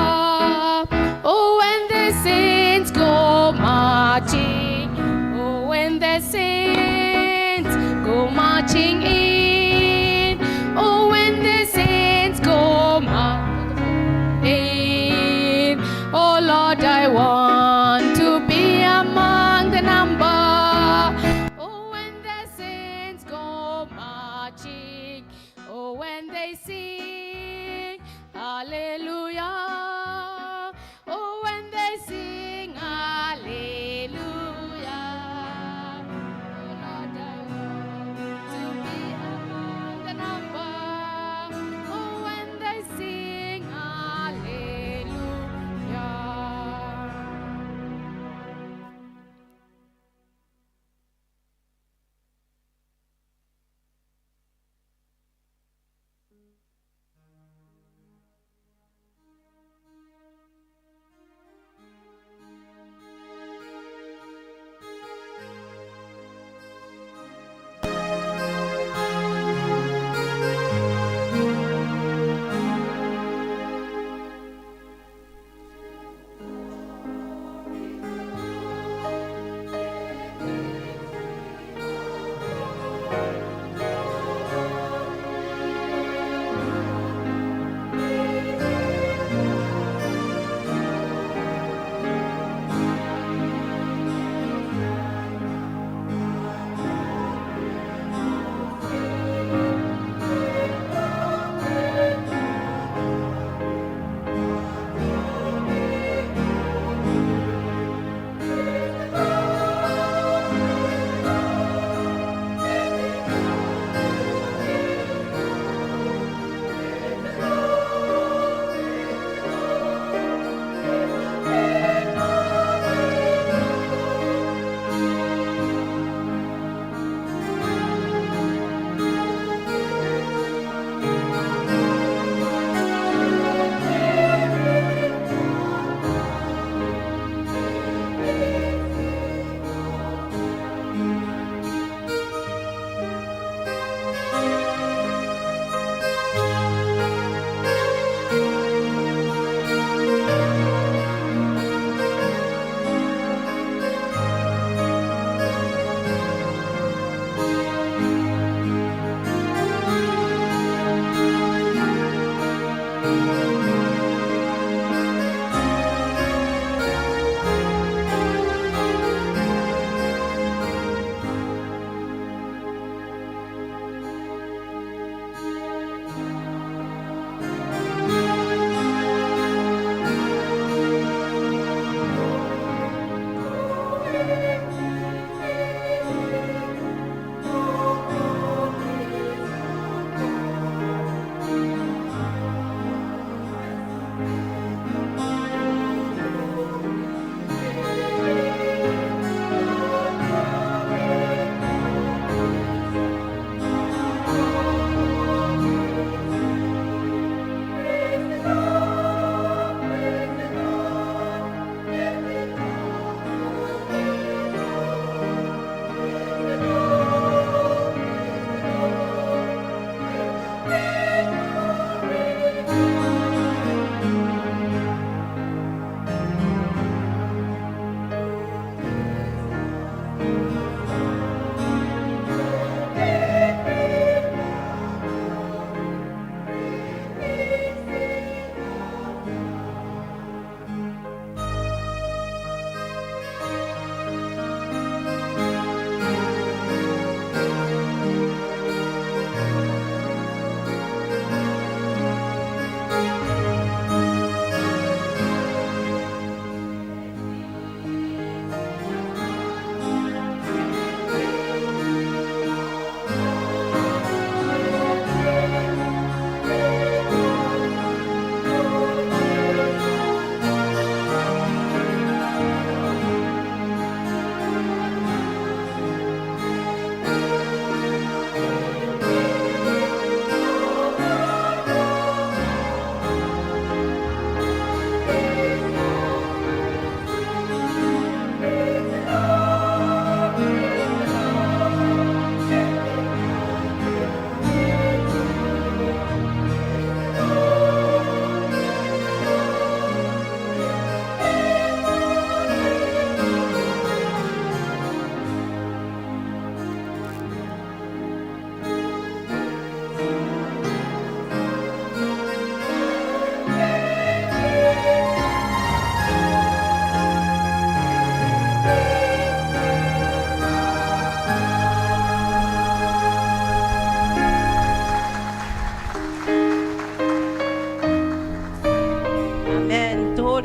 Oh, when the saints go marching. Oh, when the saints go marching in. Oh, when the saints go marching in. Oh Lord, I want to be among the number. Oh, when the saints go marching. Oh, when they sing.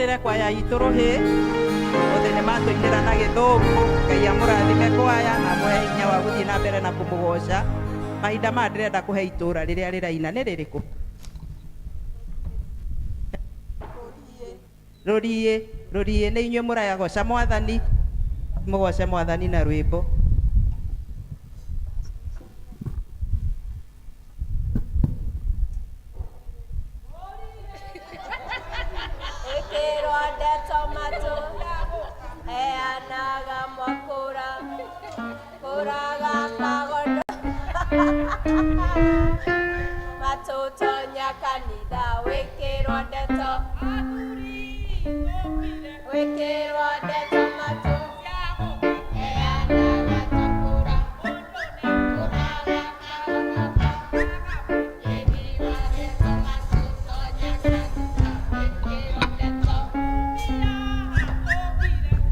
Tũhũrĩre kwaya itũ rũhĩ othe nĩ matũinĩra na gĩthũngũ. Ngai amũrathime kwaya na amũhe hinya wa gũthiĩ na mbere na kũmũgoca. Mahinda maya ndĩrenda kũhe itũra rĩrĩa rĩraina nĩ rĩrĩkũ? Rũriĩ. Rũriĩ nĩ inyuĩ mũragoca mwathani, mũgoce mwathani na rwĩmbo. Ĩkĩrwo ndeto matũ heanaga mwakũra kũraga kagondo matũtonya kanitha wĩkĩrwo ndeto wĩkĩrwo ndeto matũ heanaga twakũra kũraga kagondo ĩkĩrwo ndeto matũtonya kanitha wĩkĩrwo ndeto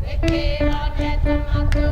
wĩkĩrwo ndeto matũ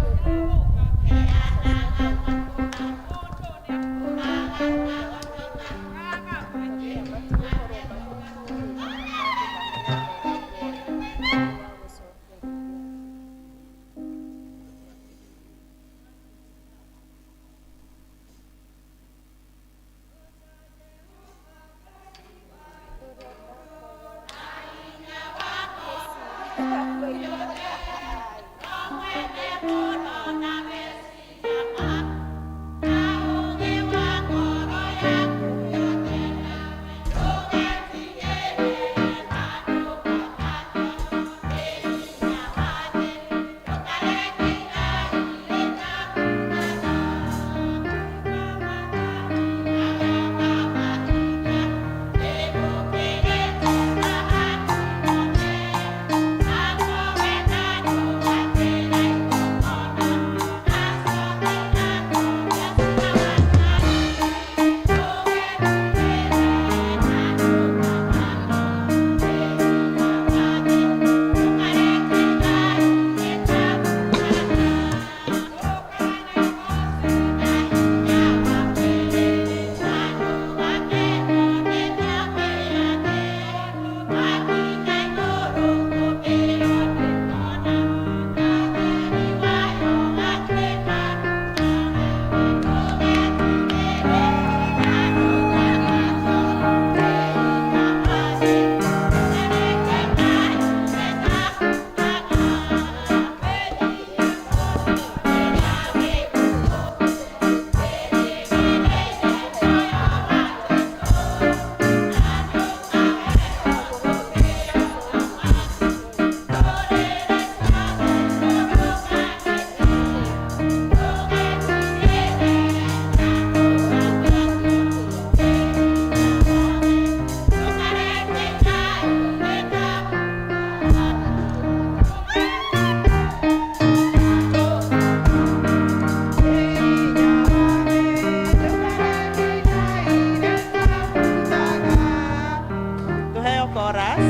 Tuheo chorus.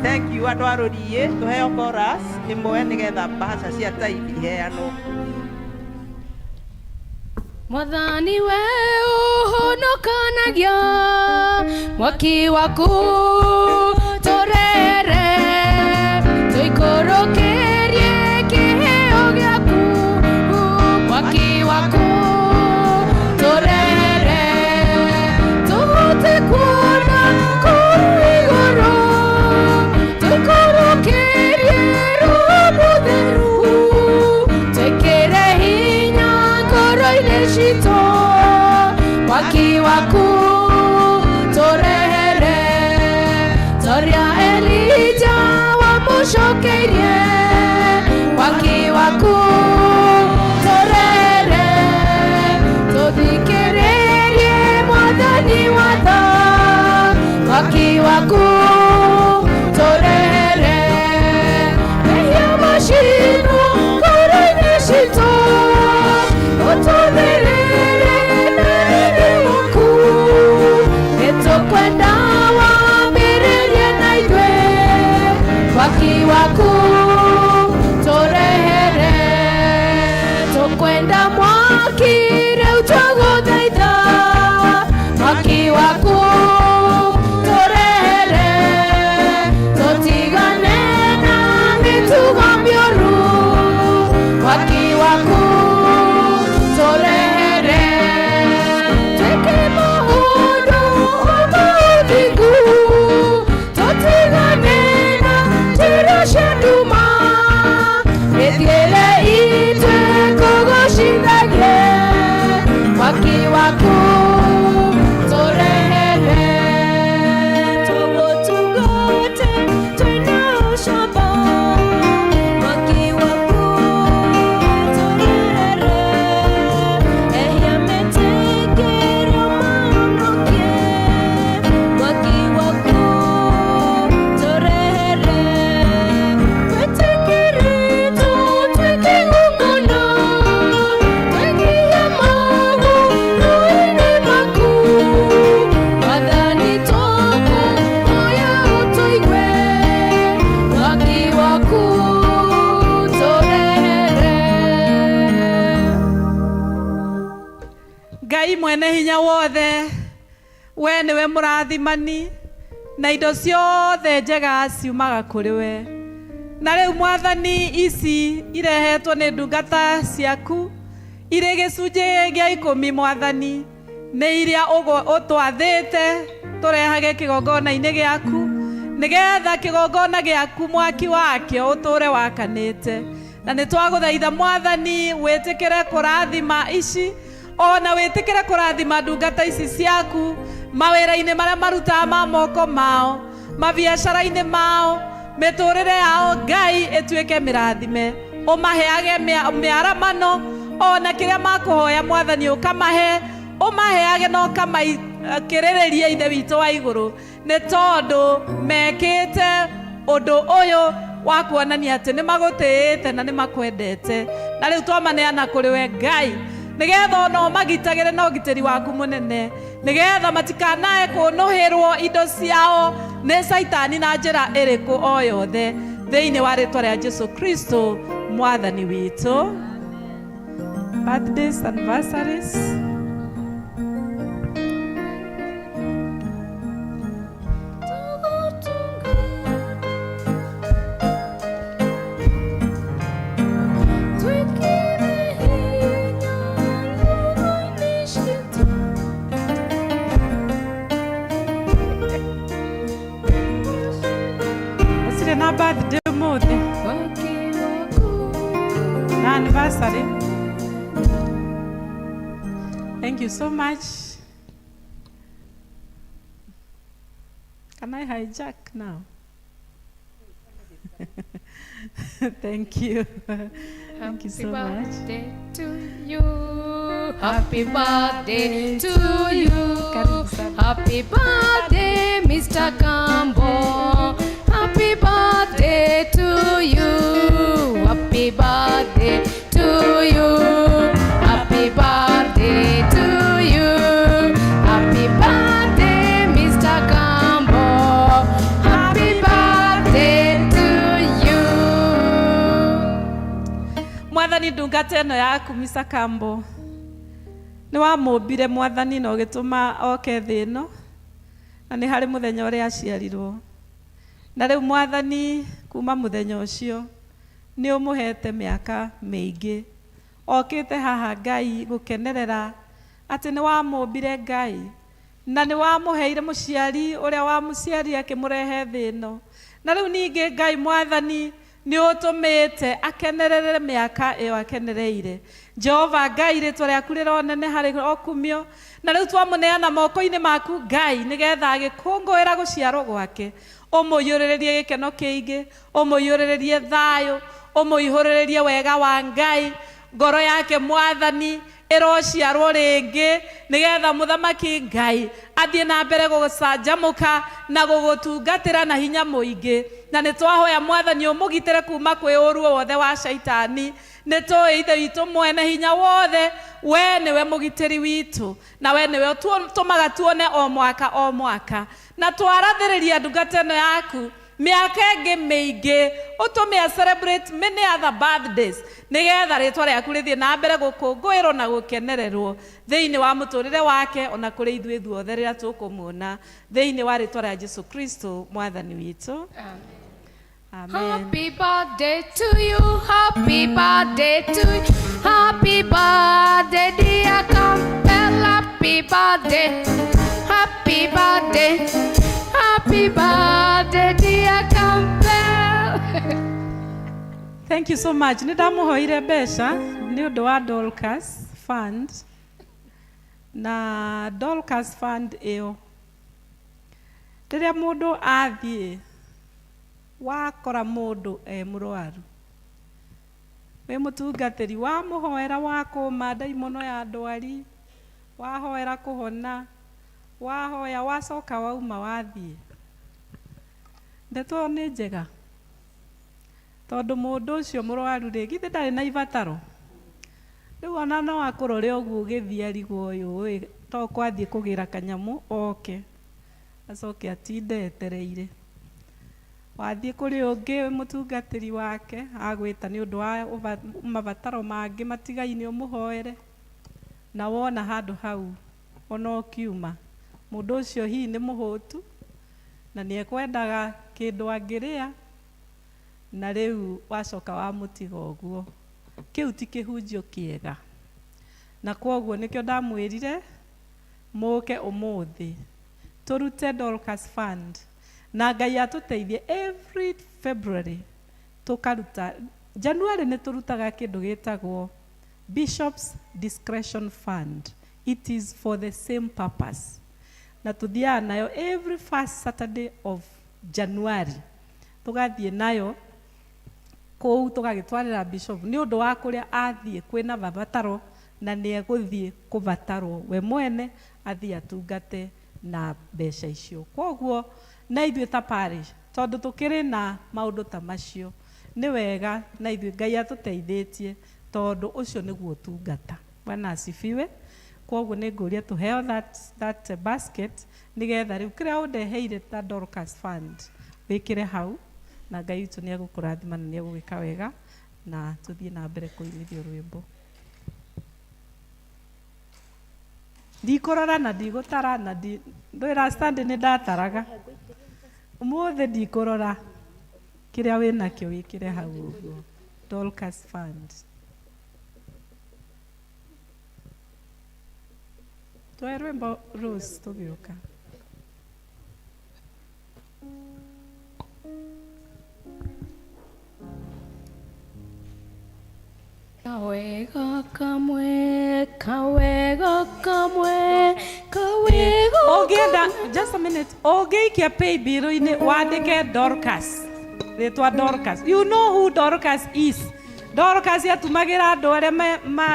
Thank you andũ a Rũriĩ, tuheo chorus ĩmwe nĩgetha mbahaca cia taithi iheanwo. Mwathani we ũhonokanagia mwaki waku tũrere tũikũrũkĩrie kĩheo gĩaku mwaki waku tũrere tũhote kuona kũu igũrũ tũikũrũkĩrie Roho Mũtheru twĩkĩre hinya ngoro-inĩ citũ mwaki waku tũrehere torĩa Elija wamũcokeirie mwaki waku tũrehere tũthikĩrĩrie mwathani watha mwaki waku tũrehere mehia macinwo ngoro-inĩ citũ ũtũtherere na riri waku nĩtũkwenda wambĩrĩrie na ithuĩ mwaki waku tũrehere tũkwenda mwaki rĩu twagũthaitha mwaki waku tũrehere. nĩwe mũrathimani na indo ciothe njega ciumaga kũrĩ we. Na rĩu Mwathani, ici irehetwo nĩ ndungata ciaku irĩ gĩcunjĩ gĩa 10 Mwathani, nĩ iria ũtwathĩte tũrehage kĩgongona-inĩ gĩaku, nĩgetha kĩgongona gĩaku mwaki wakĩo ũtũre wakanĩte. Na nĩ twagũthaitha Mwathani, wĩtĩkĩre kũrathima ici, ona wĩtĩkĩre kũrathima ndungata ici ciaku mawĩra-inĩ marĩa marutaga ma moko mao, mabiacara-inĩ mao, mĩtũrĩre yao Ngai ĩtuĩke mĩrathime, ũmaheage mĩaramano, ona kĩrĩa makũhoya Mwathani ũkamahe, ũmaheage na ũkamakĩrĩrĩria Ithe witũ wa igũrũ, nĩ tondũ mekĩte ũndũ ũyũ wa kuonania atĩ nĩ magũtĩĩte na nĩ makwendete. Na rĩu twamaneana kũrĩ we Ngai, nĩgetha ona ũmagitagĩre na ũgitĩri waku mũnene, nĩgetha matikanae kũnũhĩrwo indo ciao nĩ Caitani na njĩra ĩrĩkũ o yothe, thĩinĩ wa rĩtwa rĩa Jesu Kristo Mwathani witũ. Birthdays, anniversaries. Gũtirĩ na birthday ũmũthĩ na anniversary. Thank you so much. Can I hijack now? Thank you. Thank you so much. Birthday to you. Happy birthday to you. Happy birthday, Mr. Kambo. Happy birthday to you. Happy birthday to you. Happy birthday to you. Happy birthday, Mr. Kambo. Happy birthday to you. Mwathani, ndungata ĩno yaku Mr. Kambo nĩ wamũmbire Mwathani na ũgĩtũma oke thĩ ĩno, na nĩ harĩ mũthenya ũrĩa aciarirwo. Na rĩu Mwathani, kuma mũthenya ũcio nĩ ũmũhete mĩaka mĩingĩ okĩte haha Ngai gũkenerera atĩ nĩ wamũmbire Ngai, na nĩ wamũheire mũciari ũrĩa wamũciari akĩmũrehe thĩ ĩno. Na rĩu ningĩ Ngai Mwathani nĩ ũtũmĩte akenerere mĩaka ĩyo akenereire. Jehova Ngai, rĩtwa rĩaku rĩronene harĩ okumio. Na rĩu twamũneana moko-inĩ maku Ngai, nĩgetha agĩkũngũĩra gũciarwo gwake, ũmũiyũrĩrĩrie gĩkeno kĩingĩ, ũmũiyũrĩrĩrie thayũ, ũmũihũrĩrĩrie wega wa Ngai. Ngoro yake Mwathani ĩrociarwo rĩngĩ, nĩgetha mũthamaki Ngai athiĩ na mbere gũcanjamũka na gũgũtungatĩra na hinya mũingĩ. Na nĩ twahoya Mwathani ũmũgitĩre kuma kwĩ ũru wothe wa Caitani. Nĩ tũĩ Ithe witũ mwene hinya wothe, we nĩwe mũgitĩri witũ, na we nĩwe ũtũmaga tuone o mwaka o mwaka. Na twarathĩrĩria ndungata ĩno yaku mĩaka ĩngĩ mĩingĩ, ũtũme a celebrate many other birthdays, nĩgetha rĩtwa rĩaku rĩthiĩ na mbere gũkũngũĩrwo na gũkenererwo thĩinĩ wa mũtũrĩre wake, ona kũrĩ ithuĩ ithuothe rĩrĩa tũkũmuona, thĩinĩ wa rĩtwa rĩa Jesu Kristo Mwathani witũ. Amen. Happy birthday to you, happy birthday to you, happy birthday dear Campbell, happy birthday, happy birthday, happy birthday dear Campbell. Thank you so much. Nĩ ndamũhoire mbeca nĩ ũndũ wa Dorcas Fund, na Dorcas Fund ĩyo rĩrĩa mũndũ athiĩ wakora mũndũ e mũrwaru, wĩ mũtungatĩri, wamũhoera wakũma ndaimono ya ndwari, wahoera kũhona, wahoya, wacoka wauma wathiĩ, ndeto ĩyo nĩ njega, tondũ mũndũ ũcio mũrwaru rĩ, githĩ ndarĩ na ibataro? Rĩu ona no akũrore ũguo ũgĩthiĩ arigwo ũyũ ĩ to kwathiĩ kũgĩra kanyamũ oke acoke atinde etereire. Wathiĩ kũrĩ ũngĩ mũtungatĩri wake agwĩta nĩ ũndũ wa mabataro mangĩ matigaine ũmũhoere, na wona handũ hau ona ũkiuma Mũndũ ũcio hihi nĩ mũhũtu na nĩ ekwendaga kĩndũ angĩrĩa, na rĩu wacoka wamũtiga ũguo. Kĩu ti kĩhunjio kĩega, na kwoguo nĩkĩo ndamwĩrire mũke ũmũthĩ tũrute Dorcas Fund, na Ngai atũteithie every February tũkaruta. January nĩ tũrutaga kĩndũ gĩtagwo Bishop's Discretion Fund. It is for the same purpose, na tũthiaga nayo every first Saturday of January, tũgathiĩ nayo kũu tũgagĩtwarĩra bishop nĩ ũndũ wa kũrĩa athiĩ kwĩna mabataro, na nĩ egũthiĩ kũbatarwo we mwene athiĩ atungate na mbeca icio. Kwoguo na ithuĩ ta parish, tondũ tũkĩrĩ na maũndũ ta macio, nĩ wega na ithuĩ Ngai atũteithĩtie, tondũ ũcio nĩguo ũtungata. Bwana asifiwe. Kwoguo nĩ ngũria tũheo that basket, nĩgetha rĩu kĩrĩa ũndeheire ta Dorcas Fund wĩkĩre hau, na Ngai witũ nĩ egũkũrathima na nĩ egũgĩka wega, na tũthiĩ na mbere kũinithio rwĩmbo. Ndikũrora na ndigũtara na ndwĩra Sunday nĩ ndataraga, ũmũthĩ ndikũrora. Kĩrĩa wĩnakĩo wĩkĩre hau ũguo, Dorcas Fund. Twoe rwĩmbo, Rose, tũgĩũka. Kawega kamwe, kawega kamwe, kawega. Ũngĩenda, just a minute, ũngĩikia paybill-inĩ wandĩke Dorcas, rĩtwa Dorcas, you know who Dorcas is. Dorcas atumagĩra andũ arĩa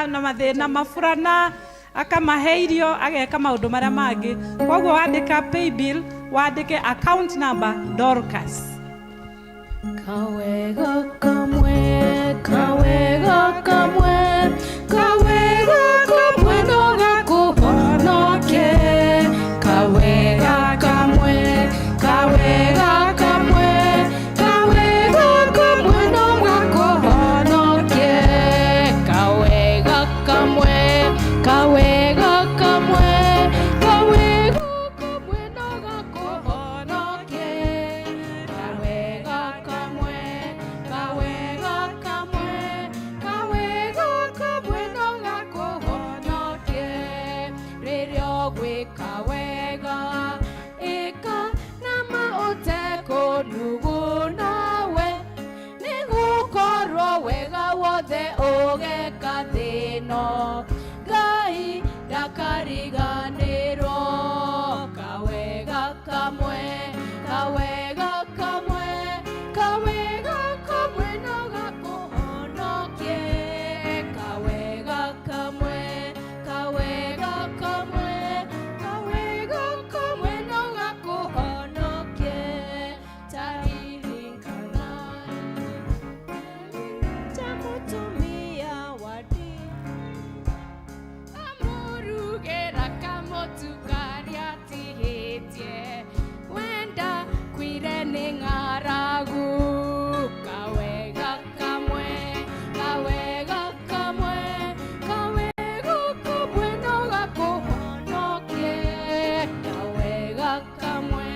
na mathĩna maburana, akamahe irio, ageka maũndũ marĩa mangĩ. Koguo wandĩka paybill, wandĩke account number Dorcas. Kawega kamwe, kawega kamwe, kawega kamwe no gakũhonokie. Kawega kamwe, kawega kamwe, kawega kamwe no gakũhonokie. Kawega kamwe, kawega kamwe, kawega kamwe no gakũhonokie. Kawega kamwe, kawega kamwe, kawega kamwe no gakũhonokie. Rĩrĩa ũgwĩka wega, ĩka nama ũtekũnuguna we, nĩgũkorwo wega wothe ũgeka thĩno, Ngai ndakariganĩrwo. Kawega kamwe, kawega kamwe, kawega kamwe no gakũhonokie. Kawega kamwe, kawega kamwe, kawega kamwe no gakũhonokie. Taririkana ta mũtumia wa Amũrugĩra kamũtu karĩa atigĩtie, wenda kwire nĩ ng'aragu. Kawega kamwe, kawega kamwe, kawega kamwe no gakũhonokie. Kawega kamwe,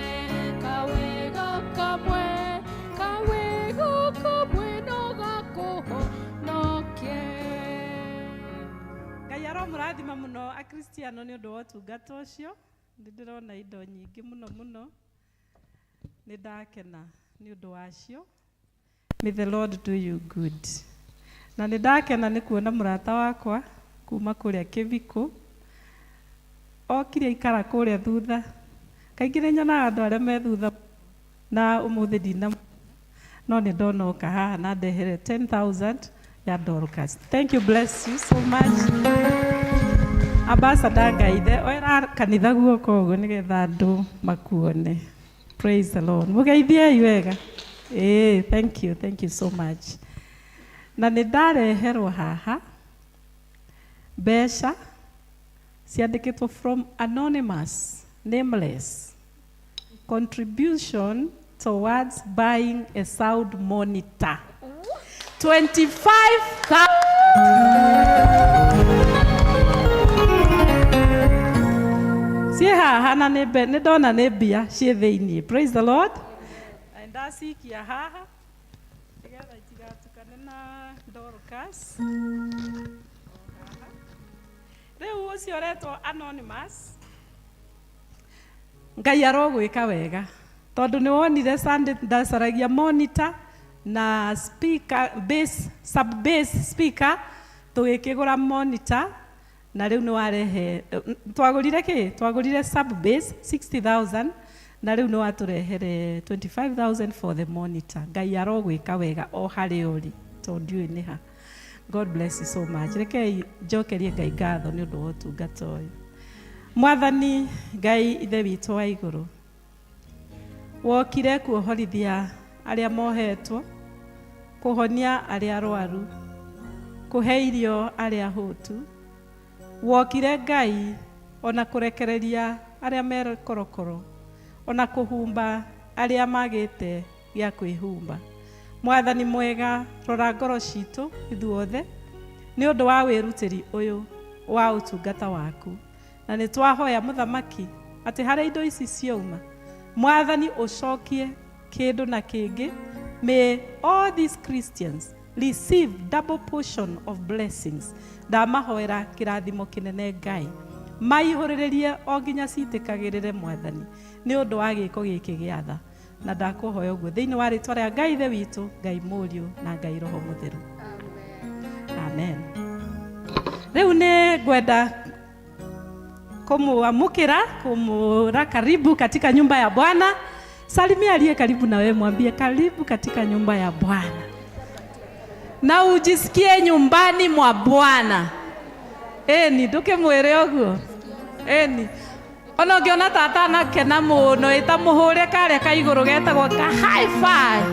kawega kamwe, kawega kamwe no gakũhonokie. Ngai aromũrathima mũno akristiano nĩ ũndũ wa ũtungata ũcio. Nĩ ndĩrona indo nyingĩ mũno mũno, nĩ ndakena nĩ ũndũ wacio. May the Lord do you good. Na nĩ ndakena nĩ kuona mũrata wakwa kuma kũrĩa Kĩbikũ okire aikara kũrĩa thutha. Kaingĩ nĩ nyonaga andũ arĩa me thutha, na ũmũthĩ ndina, no nĩ ndona oka haha na ndehere 10,000 ya Dorcas. Thank you, bless you so much. Ambassador Ngaithe, oera kanitha guoko ũguo nĩgetha andũ makuone. Praise the Lord. Mũgeithiei wega. Ĩĩ, thank you, thank you so much. Na nĩ ndareherwo haha mbeca ciandĩkĩtwo from anonymous, nameless contribution towards buying a sound monitor, 25,000 ciĩ haha. haha na nĩ ndona nĩ mbia ciĩ thĩiniĩ. Praise the Lord. Na ndacikia haha nĩgetha itigatukane na Dorcas. Rĩu ũcio ũretwo anonymous, Ngai arogwĩka wega tondũ nĩ wonire Sunday ndacaragia monitor na speaker bass, sub bass speaker, tũgĩkĩgũra monitor na rĩu nĩ warehe. Twagũrire kĩ? Twagũrire sub bass 60,000 na rĩu nĩ watũrehere 25,000 for the monitor. Ngai arogwĩka wega o harĩa ũrĩ, tondũ ndiũĩ nĩ ha. God bless you so much. Rekei njokerie Ngai ngatho nĩ ũndũ wa ũtungata ũyũ. Mwathani Ngai Ithe witũ wa igũrũ, wokire kuohorithia arĩa mohetwo, kũhonia arĩa arwaru, kũhe irio arĩa ahũtu. Wokire Ngai ona kũrekereria arĩa me korokoro, ona kũhumba arĩa magĩte gĩa kwĩhumba. Mwathani mwega, rora ngoro citũ ithuothe nĩ ũndũ wa wĩrutĩri ũyũ wa ũtungata waku, na nĩ twahoya Mũthamaki atĩ harĩa indo ici ciauma, Mwathani, ũcokie kĩndũ na kĩngĩ. May all these Christians receive double portion of blessings. Ndamahoera kĩrathimo kĩnene, Ngai, maihũrĩrĩrie o nginya citĩkagĩrĩre, Mwathani, nĩ ũndũ wa gĩko gĩkĩ gĩa tha. Na ndakũhoya ũguo thĩinĩ wa rĩtwa rĩa Ngai Ithe witũ, Ngai Mũriũ na Ngai Roho Mũtheru, amen. Rĩu nĩ ngwenda kumuamukira, kumura karibu katika nyumba ya Bwana. Salimia aliye karibu na wewe, mwambie karibu katika nyumba ya Bwana na ujisikie nyumbani mwa Bwana. Eni ndukimwire ũguo, eni ona ũngĩona tata anakena mũno, ĩta mũhũre karĩa ka igũrũ getagwo ka high five,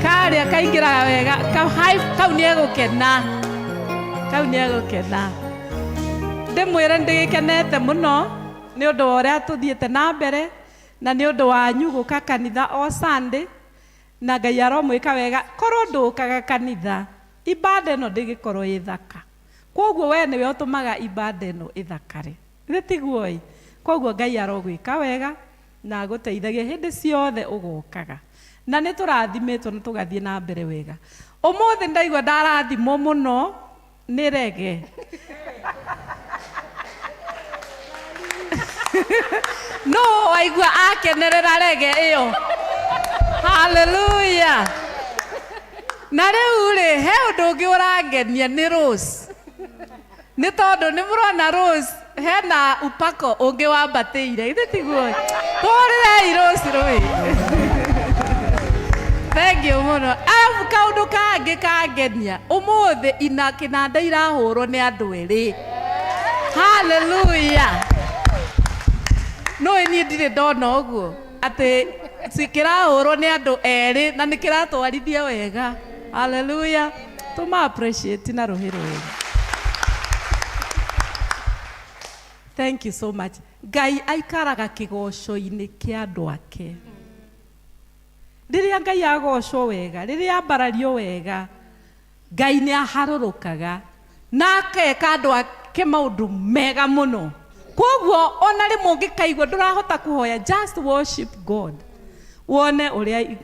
karĩa kaingĩraga wega ka high, kau nĩ egũkena, kau nĩ egũkena. Ndĩmwĩre ndĩgĩkenete mũno nĩ ũndũ wa ũrĩa tũthiĩte na mbere na nĩ ũndũ wanyu gũka kanitha o Sunday, na Ngai aromwĩka wega. Korwo ndũkaga kanitha, ibada ĩno ndĩgĩkorwo ĩ thaka. Koguo we nĩwe ũtũmaga ibada ĩno ĩthakare, githĩ tiguo ĩ? Koguo Ngai arogwĩka wega na agũteithagie hĩndĩ ciothe ũgokaga, na nĩ tũrathimĩtwo na tũgathiĩ na mbere wega. Ũmũthĩ ndaigua ndarathimwo mũno nĩ rege. No waigua akenerera rege ĩyo? Haleluya! Na rĩu rĩ, he ũndũ ũngĩ ũrangenia nĩ Rose, nĩ tondũ nĩ mũrona Rose hena upako ũngĩ wambatĩire, githĩ tiguo? Tũhũrĩrei Rose rũĩ. Thank you mũno. Arabu kaũndũ kangĩ kangenia ũmũthĩ, ina kĩnanda irahũrwo nĩ andũ erĩ. Haleluya! Nũĩ niĩ ndirĩ ndona ũguo atĩ kĩrahũrwo nĩ andũ erĩ na nĩ kĩratwarithia wega. Haleluya! Tũma appreciate na rũhĩ rwega. Thank you so much. Ngai aikaraga kĩgoco-inĩ kĩa andũ ake. Rĩrĩa Ngai agocwo wega, rĩrĩa ambarario wega, Ngai nĩ aharũrũkaga na akeka andũ ake maũndũ mega mũno. Koguo ona rĩmwe ũngĩkaigua ndũrahota kũhoya, just worship God, wone ũrĩa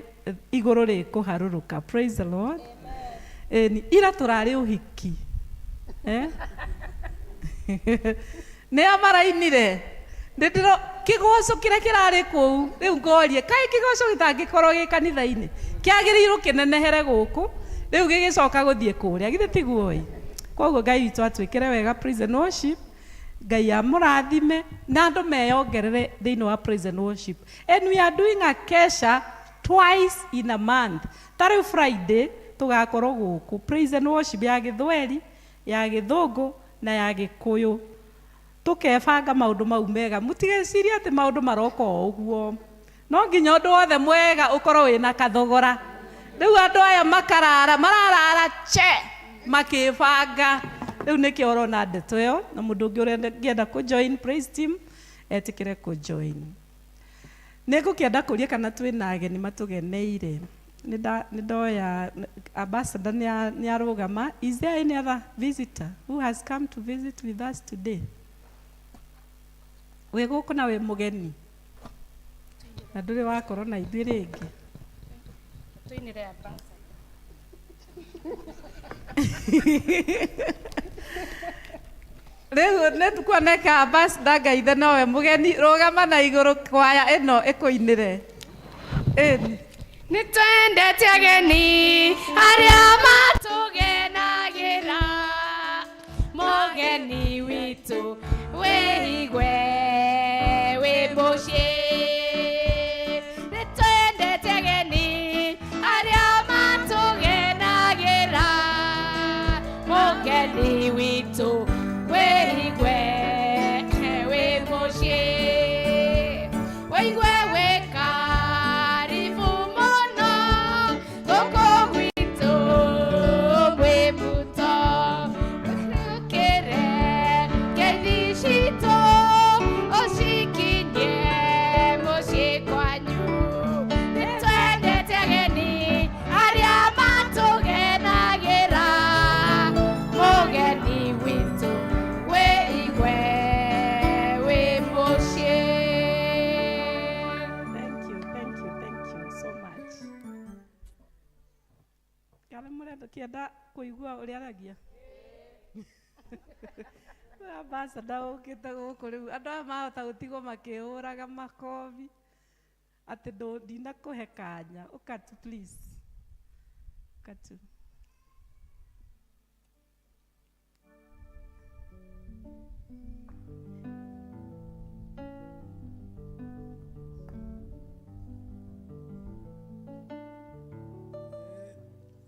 igũrũ rĩkũharũrũka. Praise the Lord. Ĩni ira tũrarĩ ũhiki, eh? Nĩ a marainire ndĩndĩro kĩgoco kĩrĩa kĩrarĩ kũu. Rĩu ngorie, kaĩ kĩgoco gĩtangĩkorwo gĩ kanitha-inĩ kĩagĩrĩirwo kĩnenehere gũkũ, rĩu gĩgĩcoka gũthiĩ kũrĩa, githĩ tiguo ĩ? Koguo Ngai witũ atwĩkĩre wega. Praise and worship, Ngai amũrathime na andũ meyongerere thĩinĩ wa praise and worship. And we are doing a kesha twice in a month. Ta rĩu Friday tũgakorwo gũkũ praise and worship ya Gĩthweri, ya Gĩthũngũ na ya Gĩkũyũ. Tũkebanga maũndũ mau mega. Mũtigecirie atĩ maũndũ maroka o ũguo, no nginya ũndũ wothe mwega ũkorwo wĩna kathogora. Rĩu andũ aya makarara mararara che makĩbanga. Rĩu nĩkĩo ũrona ndeto ĩyo, na mũndũ ũngĩ ũrĩa ũngĩenda kũ join praise team etĩkĩre kũ join. Nĩ ngũkĩenda kũria kana twĩna ageni matũgeneire. Nĩ ndoya ambassador nĩ arũgama. Is there any other visitor who has come to visit with us today? Wĩ gũkũ na wĩ mũgeni na ndũrĩ wakorwo na ithuĩ rĩngĩ. Tũinĩre ambassador. Rĩu nĩ kuoneka ambassador Ngaithe nowe mũgeni, rũgama na igũrũ kwaya ĩno ĩkũinĩre. Ĩni. Nĩ twendete ageni arĩa matũgenagĩra, mũgeni witũ wĩigwe wĩ mũciĩ. Nĩ twendete ageni arĩa matũgenagĩra, mũgeni witũ wĩigwe wĩ mũciĩ. Wĩigue wĩ karibu mũno gũkũ gwitũ mwĩ muto, ũkĩre ngeithi citũ ũcikinyie mũciĩ kwanyu. Nĩ twendete ageni arĩa matũgenagĩra, mũgeni witũ wĩigue wĩ mũciĩ. Thank you, thank you, thank you so much. Kana mũrenda kĩenda kũigua ũrĩa aragia? Ambassador ũkĩte gũkũ rĩu andũ aya mahota gũtigwo makĩhũraga makobi atĩ ndinakũhe kanya. Ũka tu please. Ũka tu.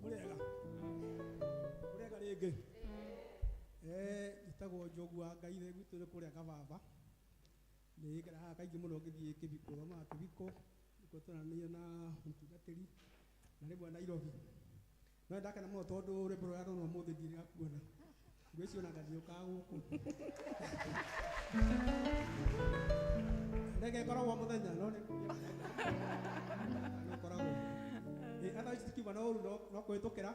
Mũrĩega mũrĩega rĩngĩ. Njĩtagwo Njogu wa Ngai thĩ gwitũ nĩ kũrĩa Kababa. Nĩ ngeraga haha kaingĩ mũno ngĩthiĩ Kĩbiko, thomaga Kĩbiko, nĩkuo tũranĩire na mũtungatĩri na rĩmwe Nairobi. No nĩ ndakena mũno tondũ rwĩmbo rũrĩa ndona ũmũthĩ ndirĩga kuona. Ngwĩciria ona ndiũkaga gũkũ. Ndege ĩkoragwo mũthenya no nĩ nĩ ũkoragwo. Otherwise tikiuga na ũru no kũhĩtũkĩra.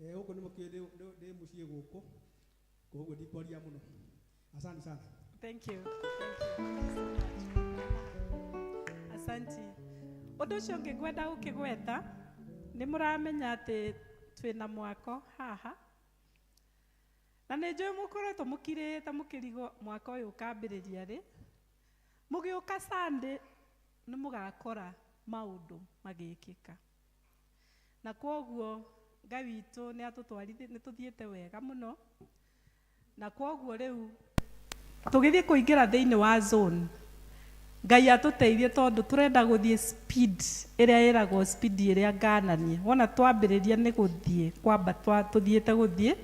Gũkũ nĩ mũkĩũĩ ndĩ mũciĩ gũkũ. Koguo ndikwaria mũno. Asante sana. Thank you. Thank you so much. Asanti. Ũndũ ũcio ũngĩ ngwenda gũkĩgweta nĩ mũramenya atĩ twĩna mwako haha na nĩ njũĩ mũkoretwo mũkirĩte mũkĩrigwo mwaka ũyũ ũkambĩrĩria rĩ. Mũgĩũka Sunday nĩ mũgakora maũndũ magĩkĩka, na kwoguo Ngai witũ nĩ atũtwarithĩ, nĩ tũthiĩte wega mũno, na kwoguo rĩu tũgĩthiĩ kũingĩra thĩinĩ wa zone. Ngai atũteithie tondũ tũrenda gũthiĩ speed ĩrĩa ĩragwo speed ĩrĩa ngananie. Wona twambĩrĩria nĩ gũthiĩ kwamba tũthiĩte gũthiĩ,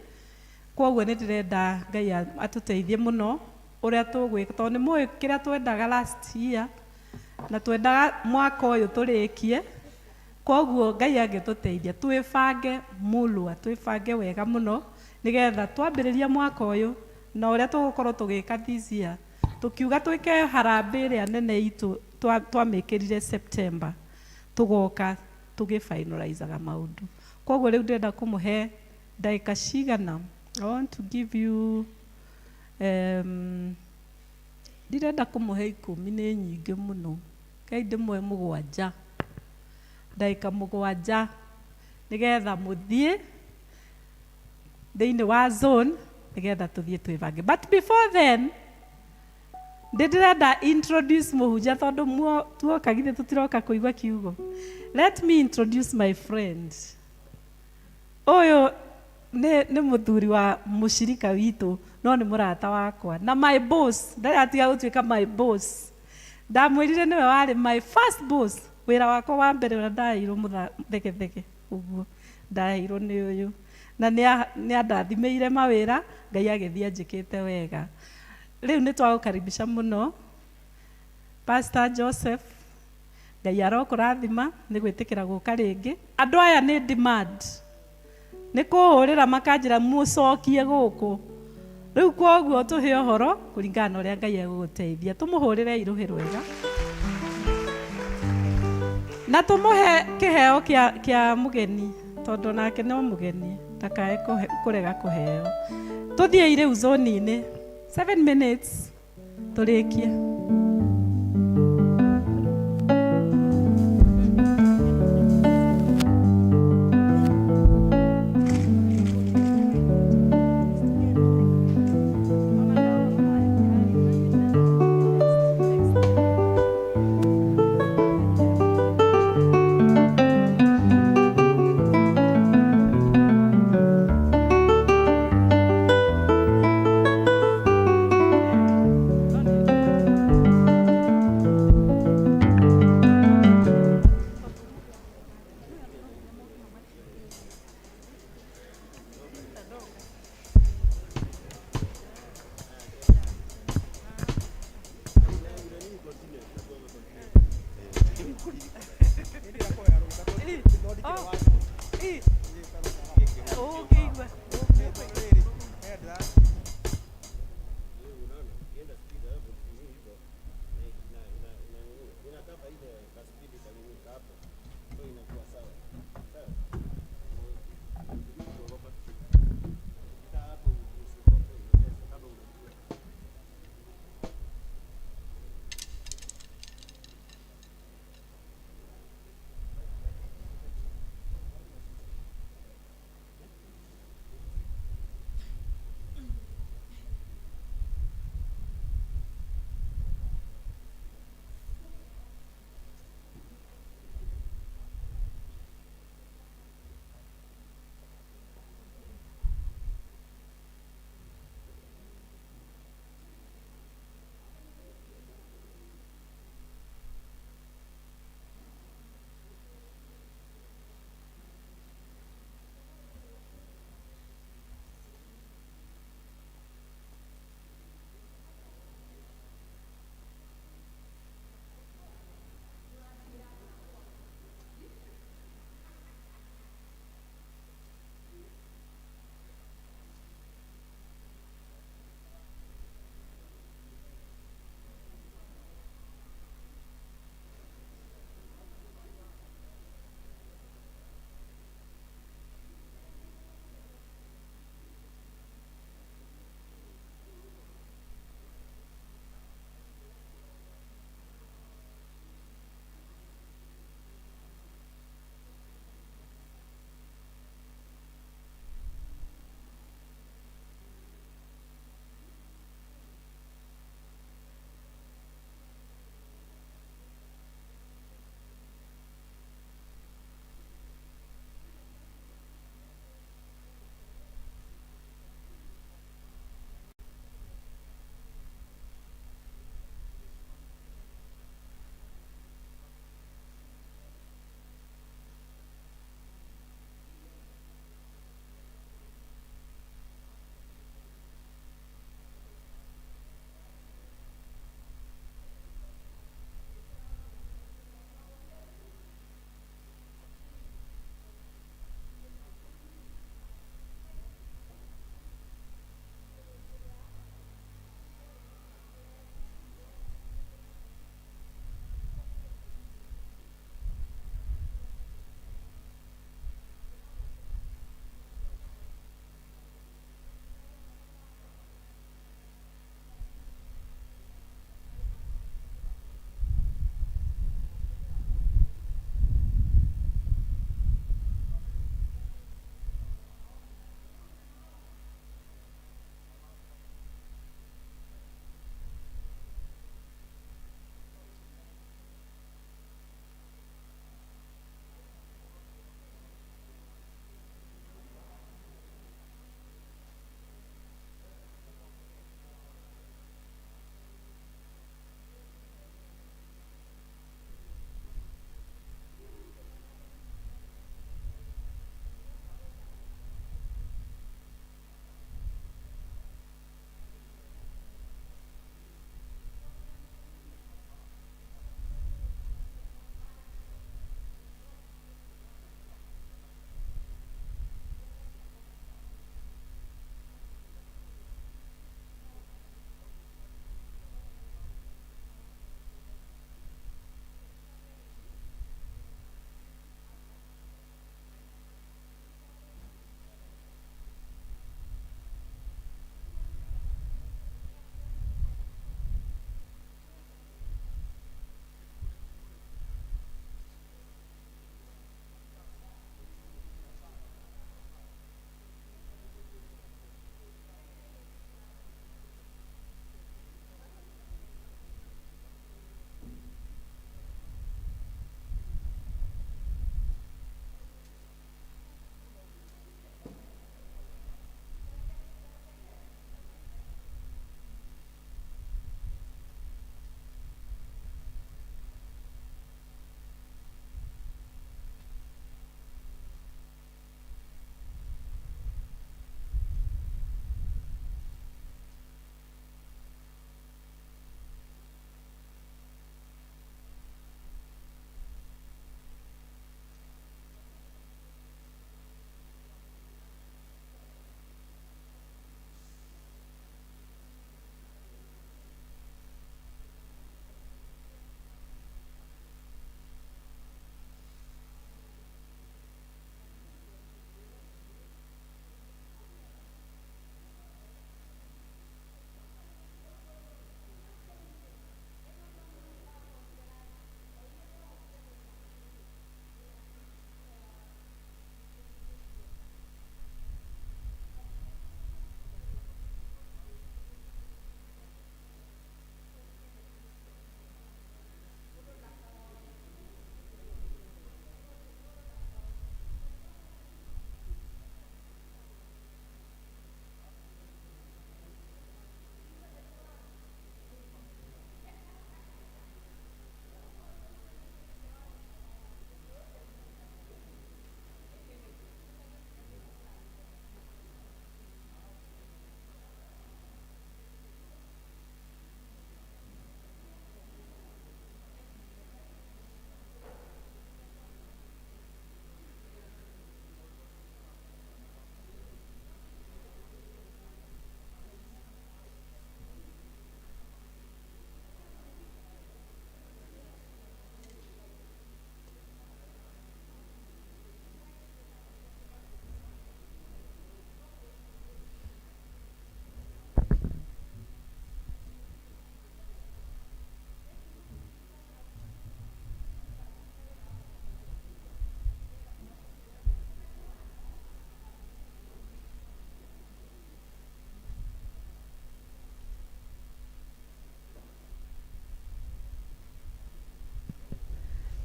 kwoguo nĩ ndĩrenda Ngai atũteithie mũno ũrĩa tũgwĩka, tondũ nĩ mũĩ kĩrĩa twendaga last year na twendaga mwaka ũyũ tũrĩkie. Kwoguo Ngai angĩtũteithia twĩbange mũlwa, twĩbange wega mũno nĩgetha twambĩrĩria mwaka ũyũ na ũrĩa tũgũkorwo tũgĩka this year, tũkiuga twĩke harambee ĩrĩa nene itũ twamĩkĩrire September, tũgoka tũgĩ-finalizaga maũndũ. Kwoguo rĩu ndĩrenda kũmũhe ndagĩka cigana. I want to give you ndirenda kũmũhe 10, nĩ nyingĩ mũno. Ngai ndĩmũhe 7, ndagĩka 7 nĩgetha mũthiĩ thĩinĩ wa zone nĩgetha tũthiĩ twĩbange. But before then ndĩrenda introduce mũhunjia tondũ tuoka githĩ tũtiroka kũigua kiugo. Let me introduce my friend. Ũyũ nĩ mũthuri wa mũcirika witũ no nĩ mũrata wakwa na my boss. Ndarĩ atiga gũtuĩka my boss. Ndamwĩrire nĩwe warĩ my first boss, wĩra wakwa wa mbere ũrĩa ndaheirwo thegethege ũguo ndaheirwo nĩ ũyũ, na nĩ andathimĩire mawĩra, Ngai agĩthiĩ anjĩkĩte wega. Rĩu nĩ twagũkaribisha mũno Pastor Joseph. Ngai arokũrathima nĩ gwĩtĩkĩra gũka rĩngĩ. Andũ aya nĩ demand, nĩ kũhũrĩra makanjĩra mũcokie gũkũ. Rĩu kwoguo tũhe ũhoro kũringana na ũrĩa Ngai egũgũteithia. Tũmũhũrĩre irũhĩ rwega na tũmũhe kĩheo kĩa mũgeni, tondũ nake no mũgeni, ndakae kũrega kũheo. Tũthiĩi rĩu zone-inĩ 7 minutes. Tũrĩkie.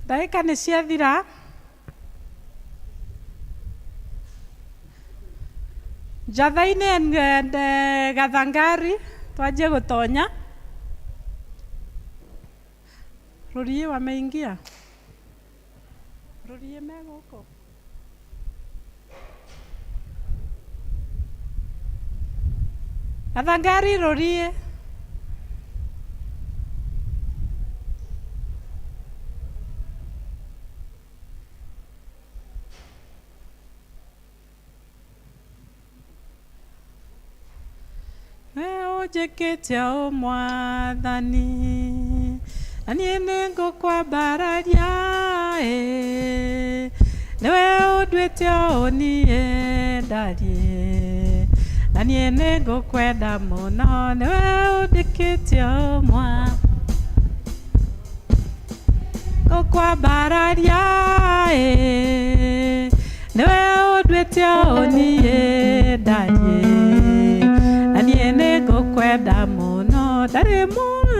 Ndagĩka nĩ ciathira. Njatha-inĩ and Gathangari twanjie gũtonya. Rũriĩ wameingia. Rũriĩ me gũkũ. Gathangari rũriĩ. We ũnjĩkĩte ũ mwathani na niĩ nĩngũkwambararia ĩ nĩwe ũnduĩte ũũ niĩ ndariĩ na niĩ nĩngũkwenda mũno nĩwe ũndĩkĩte ũ mwa ngũkwambararia ĩ nĩwe ũnduĩte ũũ niĩ ndariĩ na niĩ nĩngũkwenda mũno ndarĩ mũno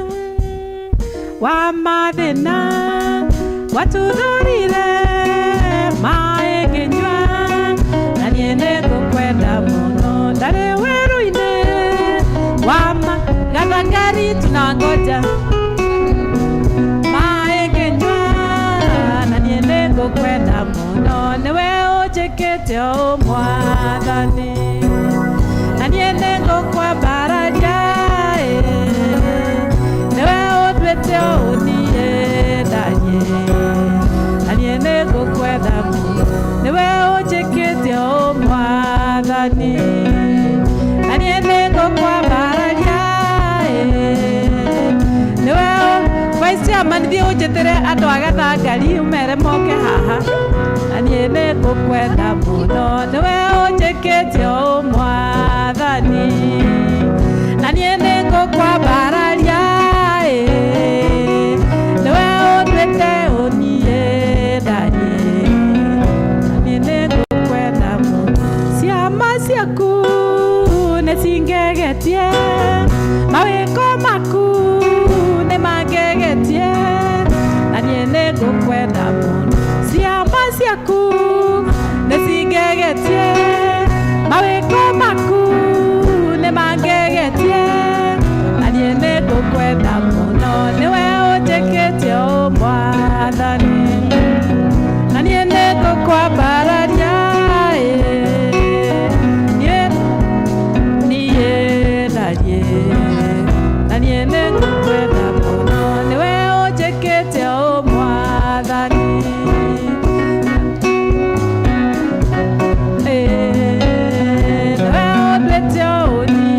wa mathĩna watuthũrire maĩ ngĩnyua na niĩ nĩngũkwenda mũno ndarĩ werũ-inĩ wa ma Gathangari tunangoja maĩ ngĩnyua na niĩ nĩngũkwenda mũno nĩwe ũnjĩkĩte ũ mwathani na niĩ nĩngũkwambararia ĩ nĩwe ũnduĩte ũũ niĩ ndariĩ na niĩ nĩngũkwenda mũno nĩwe ũnjĩkĩte ũ mwathani na niĩ nĩngũkwambararia ĩ nĩwe vice chairman thiĩ ũnjĩtĩre andũ a Gathangari ũmere moke haha na niĩ nĩngũkwenda mũno nĩwe ũnjĩkĩte ũ mwathani na niĩ nĩngũkwambararia ĩ nĩwe ũnduĩte ũ niĩ ndariĩ na niĩ nĩngũkwenda mũno ciama ciaku nĩcingegetie mawĩko maku nĩmangegetie na niĩ nĩngũkwenda mũno ciama ciaku nĩcingegetie mawĩko maku nĩmangegetie na niĩ nĩngũkwenda mũno nĩwe ũnjĩkĩte ũ mwathani na niĩ nĩngũkwambararia ĩ niĩ niĩ ndariĩ na niĩ nĩngũkwenda mũno nĩwe ũnjĩkĩte ũ mwathani ĩ nĩwe ũnduĩte ũũ niĩ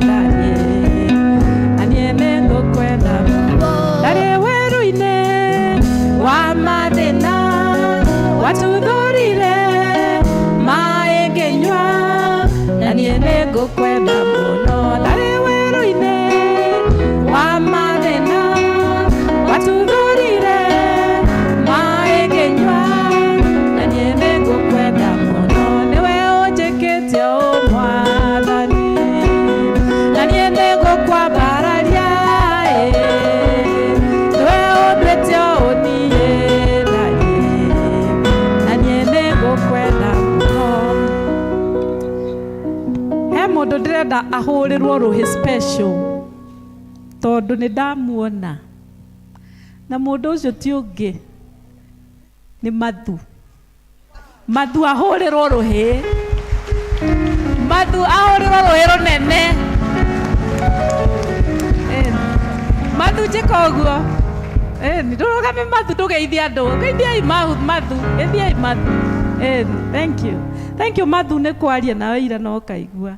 ndariĩ na niĩ nĩngũkwenda mũno ndarĩ werũ-inĩ wa mathĩna watuthũrire maĩ ngĩnyua na niĩ nĩngũkwenda mũno ndarĩ werũ-inĩ wa mathĩna watuthũrire maĩ ngĩnyua na niĩ nĩngũkwenda mũno nĩwe ũnjĩkĩte ũ mwathani na niĩ nĩngũkwambararia ĩ nĩwe ũnduĩte ũũ niĩ ndariĩ na niĩ nĩngũkwenda mũno he mũndũ ndĩrenda ahũrĩrwo rũhĩ special tondũ nĩ ndamuona na mũndũ ũcio ti ũngĩ nĩ Mathu. Mathu ahũrĩrwo rũhĩ, Mathu ahũrĩrwo rũhĩ rũnene. Mathu njĩka ũguo ndũrũgame Mathu ndũgeithie andũ geithiai Mathu geithiai Mathu. Thank you, thank you Mathu nĩ kwaria nawe ira na ũkaigua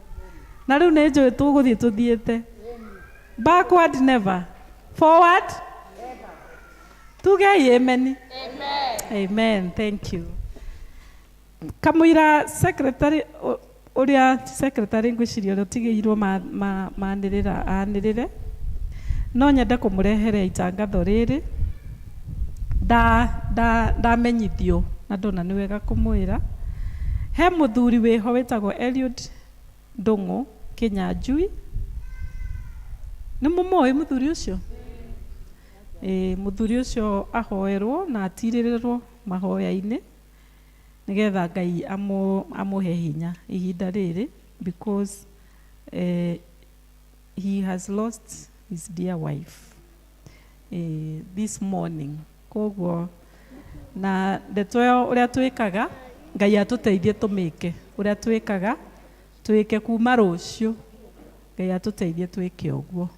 na rĩu nĩ njũĩ tũgũthiĩ tũthiĩte backward never forward tugei amen. Amen. Thank you. Kamũira secretary ũrĩa secretary ngwĩciria ũrĩa ũtigĩirwo manĩrĩra anĩrĩre no nyende kũmũrehere itangatho rĩrĩ ndamenyithio na ndona nĩ wega kũmwĩra he mũthuri wĩho wĩtagwo Eliud Ndung'u Kinyanjui nĩ mũmũĩ mũthuri ũcio? Ĩĩ, mũthuri ũcio ahoerwo na atirĩrĩrwo mahoya-inĩ nĩgetha Ngai amũhe hinya ihinda rĩrĩ, because he has lost his dear wife this morning. Koguo na ndeto ĩyo, ũrĩa twĩkaga, Ngai atũteithie tũmĩke ũrĩa twĩkaga, twĩke kuma rũciũ. Ngai atũteithie twĩke ũguo.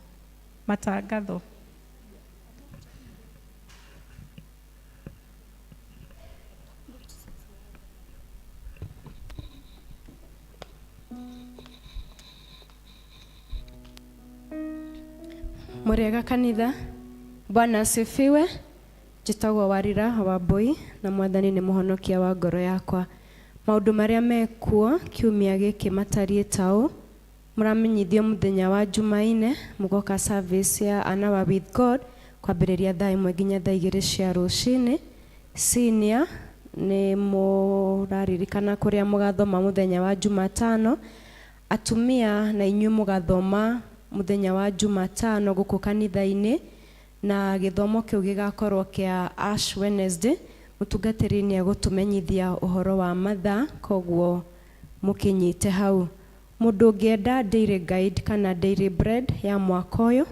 Matangatho. Mũrĩega kanitha, Bwana asifiwe. Njĩtagwo Warira Wambui na Mwathani nĩ mũhonokia wa ngoro yakwa. Maũndũ marĩa mekuo kiumia gĩkĩ matariĩ ta ũũ: mũramenyithio mũthenya wa Jumaine mũgoka service ya An Hour with God kwambĩrĩria thaa 1 nginya thaa 2 cia rũcinĩ. Senior nĩ mũraririkana kũrĩa mũgathoma mũthenya wa Jumatano. Atumia na inyuĩ mũgathoma mũthenya wa Jumatano gũkũ kanitha-inĩ, na gĩthomo kĩu gĩgakorwo kĩa Ash Wednesday. Mũtungatĩri nĩ egũtũmenyithia ũhoro wa mathaa, koguo mũkĩnyite hau. Mũndũ ũngĩenda daily guide kana daily bread ya mwaka ũyũ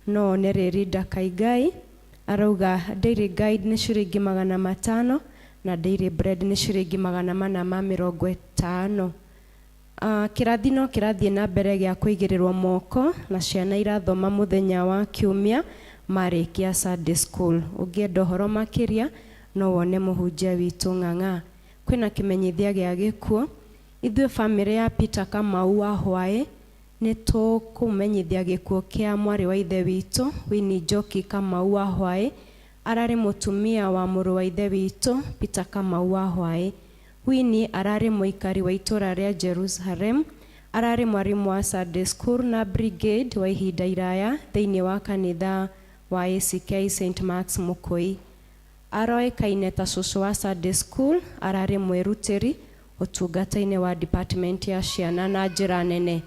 no one Rĩrinda Kaigai. Arauga daily guide nĩ ciringi 500 na daily bread nĩ ciringi 450. Kĩrathi no kĩrathiĩ na mbere gĩa kũigĩrĩrwo moko na ciana irathoma mũthenya wa kiumia marĩkia Sunday school. Ũngĩenda ũhoro makĩria no wone mũhunjia witũ Ng'ang'a. Kwĩna kĩmenyithia gĩa gĩkuũ. Ithuĩ bamĩrĩ ya Peter Kamau wa Hwaĩ nĩ tũkũmenyithia gĩkuũ kĩa mwarĩ wa ithe witũ Winnie Njoki Kamau wa Hwaĩ. Ararĩ mũtumia wa mũrũ wa ithe witũ Peter Kamau wa Hwaĩ. Winnie ararĩ mũikari wa itũra rĩa Jerusalem. Ararĩ mwarimũ wa Sunday school na brigade wa ihinda iraya thĩinĩ wa kanitha wa ACK St Mark's Mũkũi. Aroĩkaine ta cũcũ wa Sunday school. Ararĩ mwĩrutĩri ũtungata-inĩ wa department ya ciana na njĩra nene.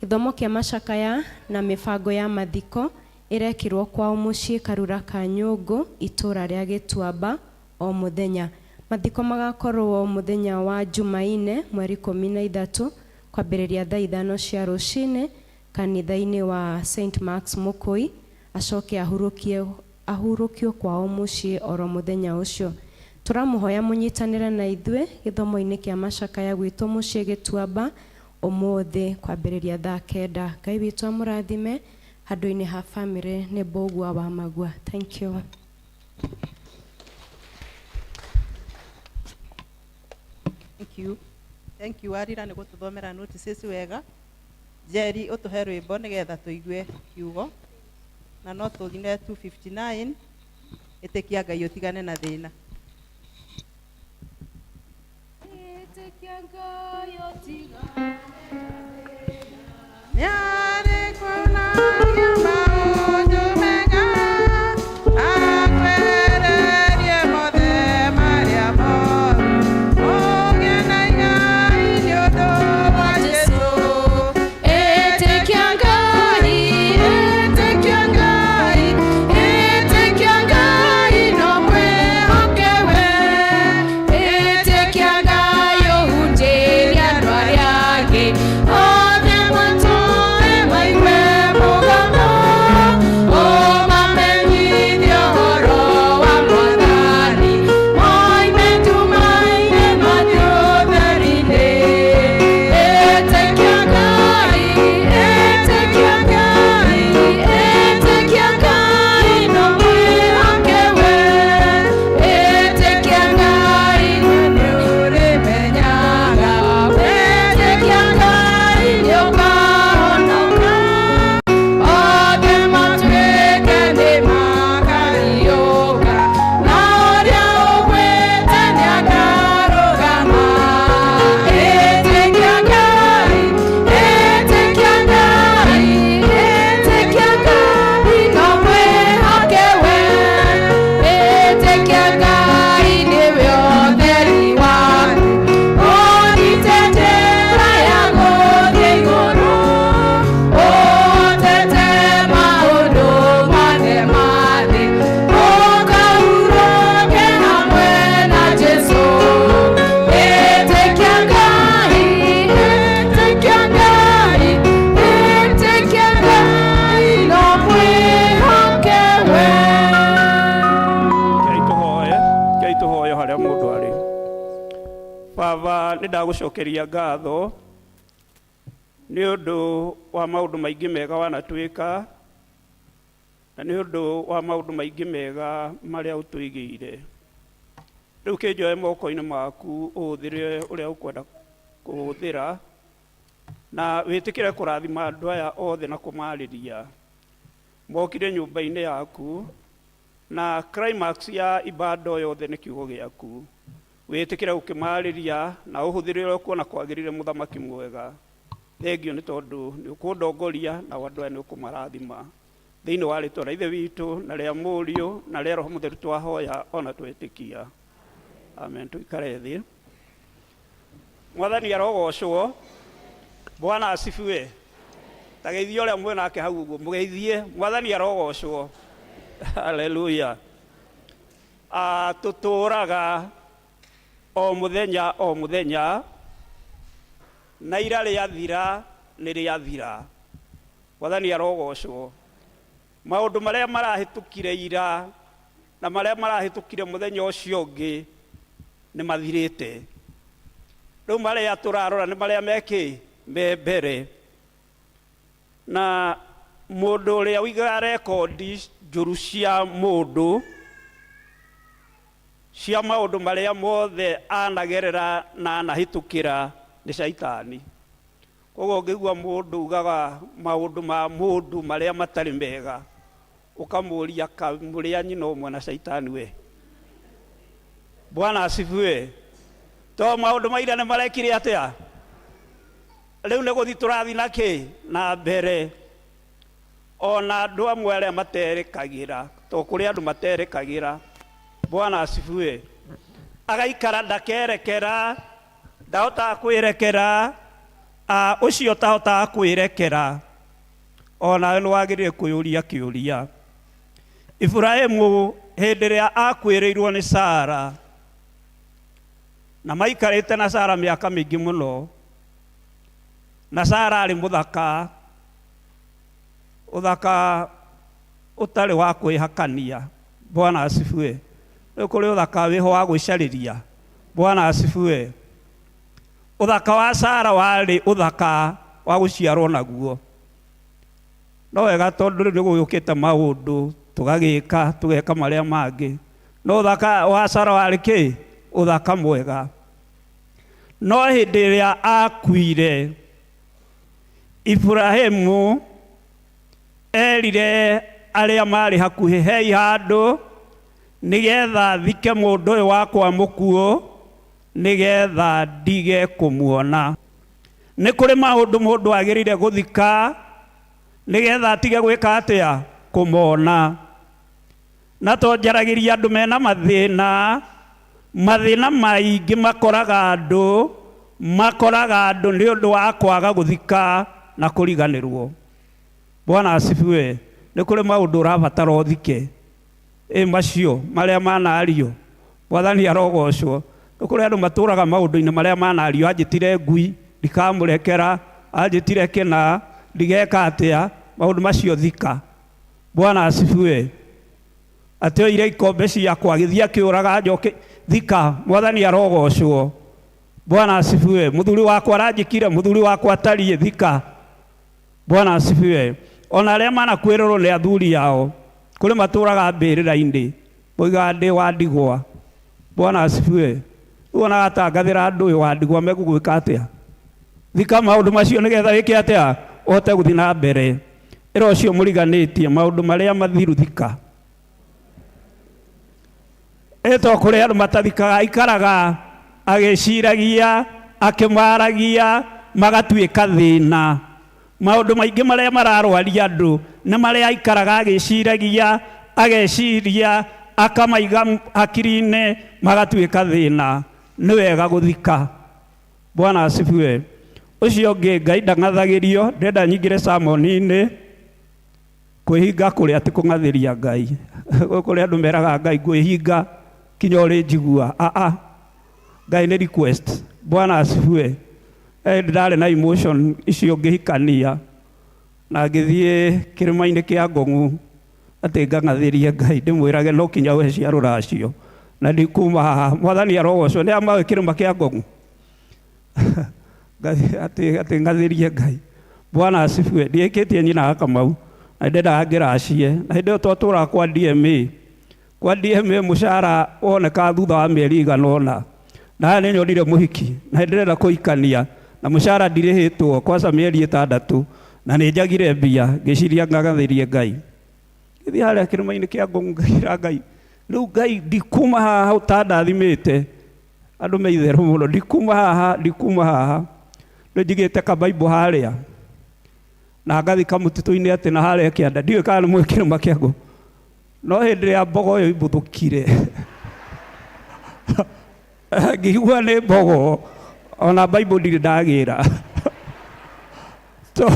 Gĩthomo kĩa macakaya na mĩbango ya mathiko ĩrekirwo kwao mũciĩ Karura ka Nyũngũ, itũra rĩa Gĩtuamba o mũthenya. Mathiko magakorwo mũthenya wa Jumaine mweri 13 kwambĩrĩria thaa 5 cia rũcinĩ kanitha-inĩ wa St Mark's Mũkũi, acoke ahurũkio kwao mũciĩ oro mũthenya ũcio. Tũramũhoya mũnyitanĩre na ithuĩ gĩthomo-inĩ kĩa macakaya gwitũ mũciĩ Gĩtuamba ũmũthĩ kwambĩrĩria thaa 9. Ngai witũ amũrathime. Handũ-inĩ ha bamĩrĩ nĩ Mbũgua wa Magua. Thank you. Thank you. Thank you, Warira, nĩ gũtũthomera notices wega. Jerry, ũtũhe rwĩmbo nĩgetha tũigue kiugo. Na no tũthine 259, ĩtĩkia Ngai ũtigane na thĩna. Ĩtĩkia Ngai ũtigane. Nĩarĩ kuonagia maũndũ mega, akwehererie mothe marĩa moru, ũgĩe na igai nĩ ũndũ wa Jesũ. Ĩtĩkia Ngai, ĩtĩkia Ngai, ĩtĩkia Ngai no mwĩhoke we. Ĩtĩkia Ngai ũhunjĩrie andũ arĩa angĩ, othe matũe maigue mũgambo. Baba nĩ ndagũcokeria ngatho nĩ ũndũ wa maũndũ maingĩ mega wanatwĩka na nĩ ũndũ wa maũndũ maingĩ mega marĩa ũtũigĩire. Rĩu kĩnjoe moko-inĩ maku ũhũthĩre ũrĩa ũkwenda kũhũthĩra na wĩtĩkĩre kũrathima andũ aya othe na kũmarĩria. Mokire nyũmba-inĩ yaku na climax ya ibada yothe nĩ kiugo gĩaku. Wĩtĩkĩre gũkĩmarĩria na ũhũthĩre ũrĩa ũkuona kwagĩrĩire mũthamaki mwega. Thengio nĩ tondũ nĩ ũkũndongoria na andũ aya nĩ ũkũmarathima. Thĩinĩ wa rĩtwa rĩa Ithe witũ na rĩa Mũriũ na rĩa Roho Mũtheru twahoya ona twetĩkia. Amen. Tuikare thĩ. Mwathani arogocwo. Bwana asifiwe. Ta geithie ũrĩa mwĩ nake hau ũguo mũgeithie. Mwathani arogocwo. Haleluya. Tũtũraga o mũthenya o mũthenya na ira rĩathira nĩ rĩathira. Mwathani arogocwo. Maũndũ marĩa marahĩtũkire ira na marĩa marahĩtũkire mũthenya ũcio ũngĩ nĩ mathirĩte. Rĩu marĩa tũrarora nĩ marĩa mekĩ me mbere. Na mũndũ ũrĩa ũigaga rekondi njũru cia mũndũ cia maũndũ marĩa mothe anagerera na anahĩtũkĩra nĩ caitani. Koguo ũngĩigua mũndũ ugaga maũndũ ma mũndũ marĩa matarĩ mega, ũkamũria kamũrĩa nyina ũmwe na caitani we. Bwana asifiwe. To maũndũ ma ira nĩ marekire atĩa? Rĩu nĩ gũthiĩ tũrathiĩ na kĩ? Na mbere. Ona andũ amwe arĩa materekagĩra, to kũrĩ andũ materekagĩra. Bwana asifiwe. Agaikara ndakerekera, ndahotaga kwĩrekera, ũcio ũtahotaga kwĩrekera, onawe nĩ wagĩrĩire kwĩyũria kĩũria. Iburahĩmu hĩndĩ ĩrĩa akuĩrĩirwo nĩ Sara, na maikarĩte na Sara mĩaka mĩingĩ mũno, na Sara arĩ mũthaka, ũthaka ũtarĩ wa kwĩhakania. Bwana asifiwe. Rĩu kũrĩ ũthaka wĩho wa gwĩcarĩria. Bwana asifiwe. Ũthaka wa Sara warĩ ũthaka wa gũciarwo naguo. No wega tondũ rĩu nĩ gũgĩũkĩte maũndũ tũgagĩka tũgeka marĩa mangĩ. No ũthaka wa Sara warĩ kĩ? Ũthaka mwega. No hĩndĩ ĩrĩa akuire, Iburahĩmu erire arĩa marĩ hakuhĩ, hei handũ nĩgetha thike mũndũ ũyũ wakwa mũkuũ, nĩgetha ndige kũmuona. Nĩ kũrĩ maũndũ mũndũ agĩrĩire gũthika nĩgetha atige gwĩka atĩa? Kũmona. Na to njaragĩria andũ mena mathĩna, mathĩna maingĩ makoraga andũ, makoraga andũ nĩ ũndũ wa kwaga gũthika na kũriganĩrwo. Bwana asifiwe. Nĩ kũrĩ maũndũ ũrabatara ũthike. Ĩ macio marĩa manario. Mwathani arogocwo. Nĩ kũrĩ andũ matũraga maũndũ-inĩ marĩa manario, anjĩtire ngui, ndikamũrekera, anjĩtire kĩna, ndigeka atĩa, maũndũ macio thika. Bwana asifiwe. Atĩ oire ikombe ciakwa, agĩthiĩ akĩũraga njoki, thika. Mwathani arogocwo. Bwana asifiwe. Mũthuri wakwa aranjĩkire, mũthuri wakwa atariĩ, thika. Bwana asifiwe. Ona arĩa manakuĩrĩrwo nĩ athuri ao, kũrĩ matũraga mbĩrĩra-inĩ, moigaga ndĩ wa ndigwa. Bwana asifiwe. Rĩu ona watangathĩra andũ ũyũ wa ndigwa megũgwĩka atĩa? Thika maũndũ macio nĩgetha wĩke atĩa? Ũhote gũthiĩ na mbere. Ĩra ũcio mũriganĩtie maũndũ marĩa mathiru thika. Ĩ to kũrĩ andũ matathikaga, aikaraga agĩciragia, akĩmaragia, magatuĩka thĩna. Maũndũ maingĩ marĩa mararwaria andũ nĩ marĩa aikaraga agĩciragia, ageciria, akamaiga hakiri-inĩ, magatuĩka thĩna. Nĩ wega gũthika. Bwana asifiwe. Ũcio ũngĩ Ngai ndang'athagĩrio, ndĩrenda nyingĩre sermon-inĩ, kwĩhinga kũrĩa ti kũng'athĩria Ngai. Kũrĩ andũ meraga Ngai ngwĩhinga kinya ũrĩnjigua. Aa, Ngai nĩ request. Bwana asifiwe. Ndarĩ na emotion icio ngĩhikania na ngĩthiĩ kĩrĩma-inĩ kĩa Ngong'u atĩ ngang'athĩrie Ngai ndĩmwĩrage no kinya we cia rũracio na ndikuma haha. Mwathani arogocwo. Nĩ amaũĩ kĩrĩma kĩa Ngong'u? Atĩ ng'athĩrie Ngai. Bwana asifiwe. Ndiĩkĩtie nyina wa Kamau na ndendaga ngĩracie. Na hĩndĩ ĩyo twatũraga kwa DMA. Kwa DMA mũcara wonekaga thutha wa mĩeri ĩigana ũna. Na haha nĩ nyonire mũhiki na ndĩrenda kũhikania na mũcara ndirĩhĩtwo kwaca mĩeri 6 na nĩ njagire mbia ngĩciria ng'athĩrie Ngai. Ngĩthiĩ harĩa kĩrĩma-inĩ kĩa Ngong ngĩra Ngai, rĩu Ngai ndikuma haha ũtandathimĩte. Andũ me itherũ mũno, ndikuma haha, ndikuma haha. Rĩu njigĩte kabaibũ harĩa na ngathika mũtitũ-inĩ atĩ na harĩa kĩanda, ndiũĩ kana nĩ mũĩ kĩrĩma kĩa Ngong. No hĩndĩ ĩrĩa mbogo ĩyo imbuthũkire ngĩigua nĩ mbogo, ona Bible ndirĩ ndagĩra. So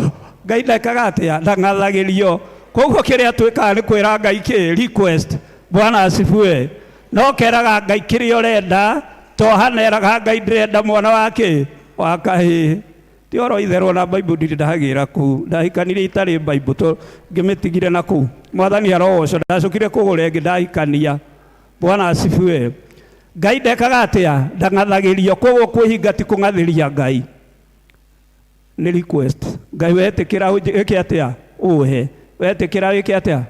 Ngai ndekaga atĩa? Ndang'athagĩrio. Koguo kĩrĩa twĩkaga nĩ kwĩra Ngai kĩ? Request. Bwana asifiwe. No keraga Ngai kĩrĩa ũrenda, to Hana eraga Ngai ndĩrenda mwana wa kĩ? Wa kahĩĩ. Ti ũhoro itherũ, ona Bible ndirĩ ndagĩra kũu. Ndahikanirie itarĩ Bible, to ngĩmĩtigire na kũu. Mwathani arogocwo, ndacokire kũgũra ĩngĩ ndahikania. Bwana asifiwe. Ngai ndekaga atĩa? Ndang'athagĩrio. Koguo kwĩhinga ti kũng'athĩria Ngai. Nĩ request. Ngai wetĩkĩra wĩke atĩa? Ũhe. Wetĩkĩra wĩke atĩa?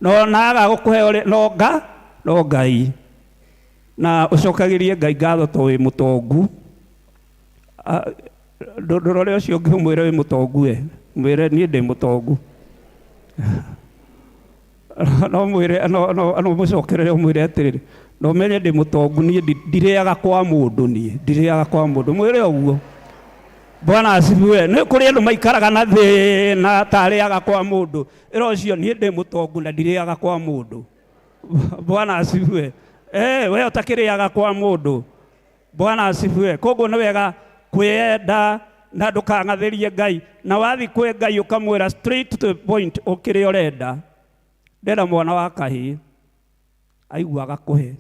No naga gũkũhe ũrĩ, no nga, no Ngai. Na ũcokagĩrie Ngai ngatho to wĩ mũtongu. Ndũrore ũcio ũngĩ ũmwĩre wĩ mũtongu we. Mwĩre niĩ ndĩ mũtongu. No mwĩre, no, no, no mũcokerere ũmwĩre atĩrĩrĩ, no menye ndĩ mũtongu niĩ ndirĩaga kwa mũndũ niĩ, ndirĩaga kwa mũndũ. Mwĩre ũguo. Bwana asifiwe. Nĩ kũrĩ andũ maikaraga na thĩna tarĩaga kwa mũndũ. Ĩra ũcio niĩ ndĩ mũtongu na ndirĩaga kwa mũndũ. Bwana asifiwe. We ũtakĩrĩaga kwa mũndũ. Bwana asifiwe. Koguo nĩ wega kwĩyenda na ndũkang'athĩrie Ngai. Na wathiĩ kwĩ Ngai ũkamwĩra straight to the point ũkĩrĩa ũrenda. Ndĩrenda mwana wa kahĩĩ. Aigua agakũhe.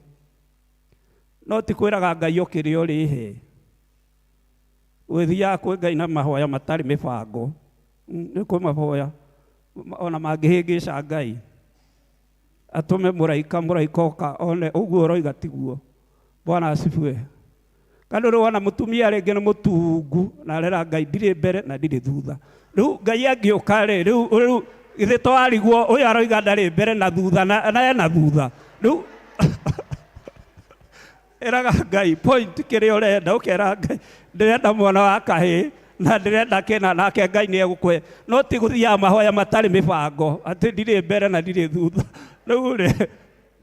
No ti kwĩraga Ngai ũkĩrĩa ũrĩhe. Ũgĩthiaga kwĩ Ngai na mahoya matarĩ mĩbango. Nĩ kwĩ mahoya ona mangĩhĩngĩca Ngai. Atũme mũraika, mũraika oka one ũguo ũroiga tiguo. Bwana asifiwe. Kana rĩu wona mũtumia rĩngĩ nĩ mũtungu na arera Ngai ndirĩ mbere na ndirĩ thutha. Rĩu Ngai angĩũka rĩ, rĩu githĩ to arigwo ũyũ aroiga ndarĩ mbere na thutha na ena thutha. Rĩu ĩraga Ngai point kĩrĩa ũrenda, ũkera Ngai ndĩrenda mwana wa kahĩĩ na ndĩrenda kĩna, nake Ngai nĩ egũkũhe. No ti gũthiaga mahoya matarĩ mĩbango atĩ ndirĩ mbere na ndirĩ thutha. Rĩu rĩ,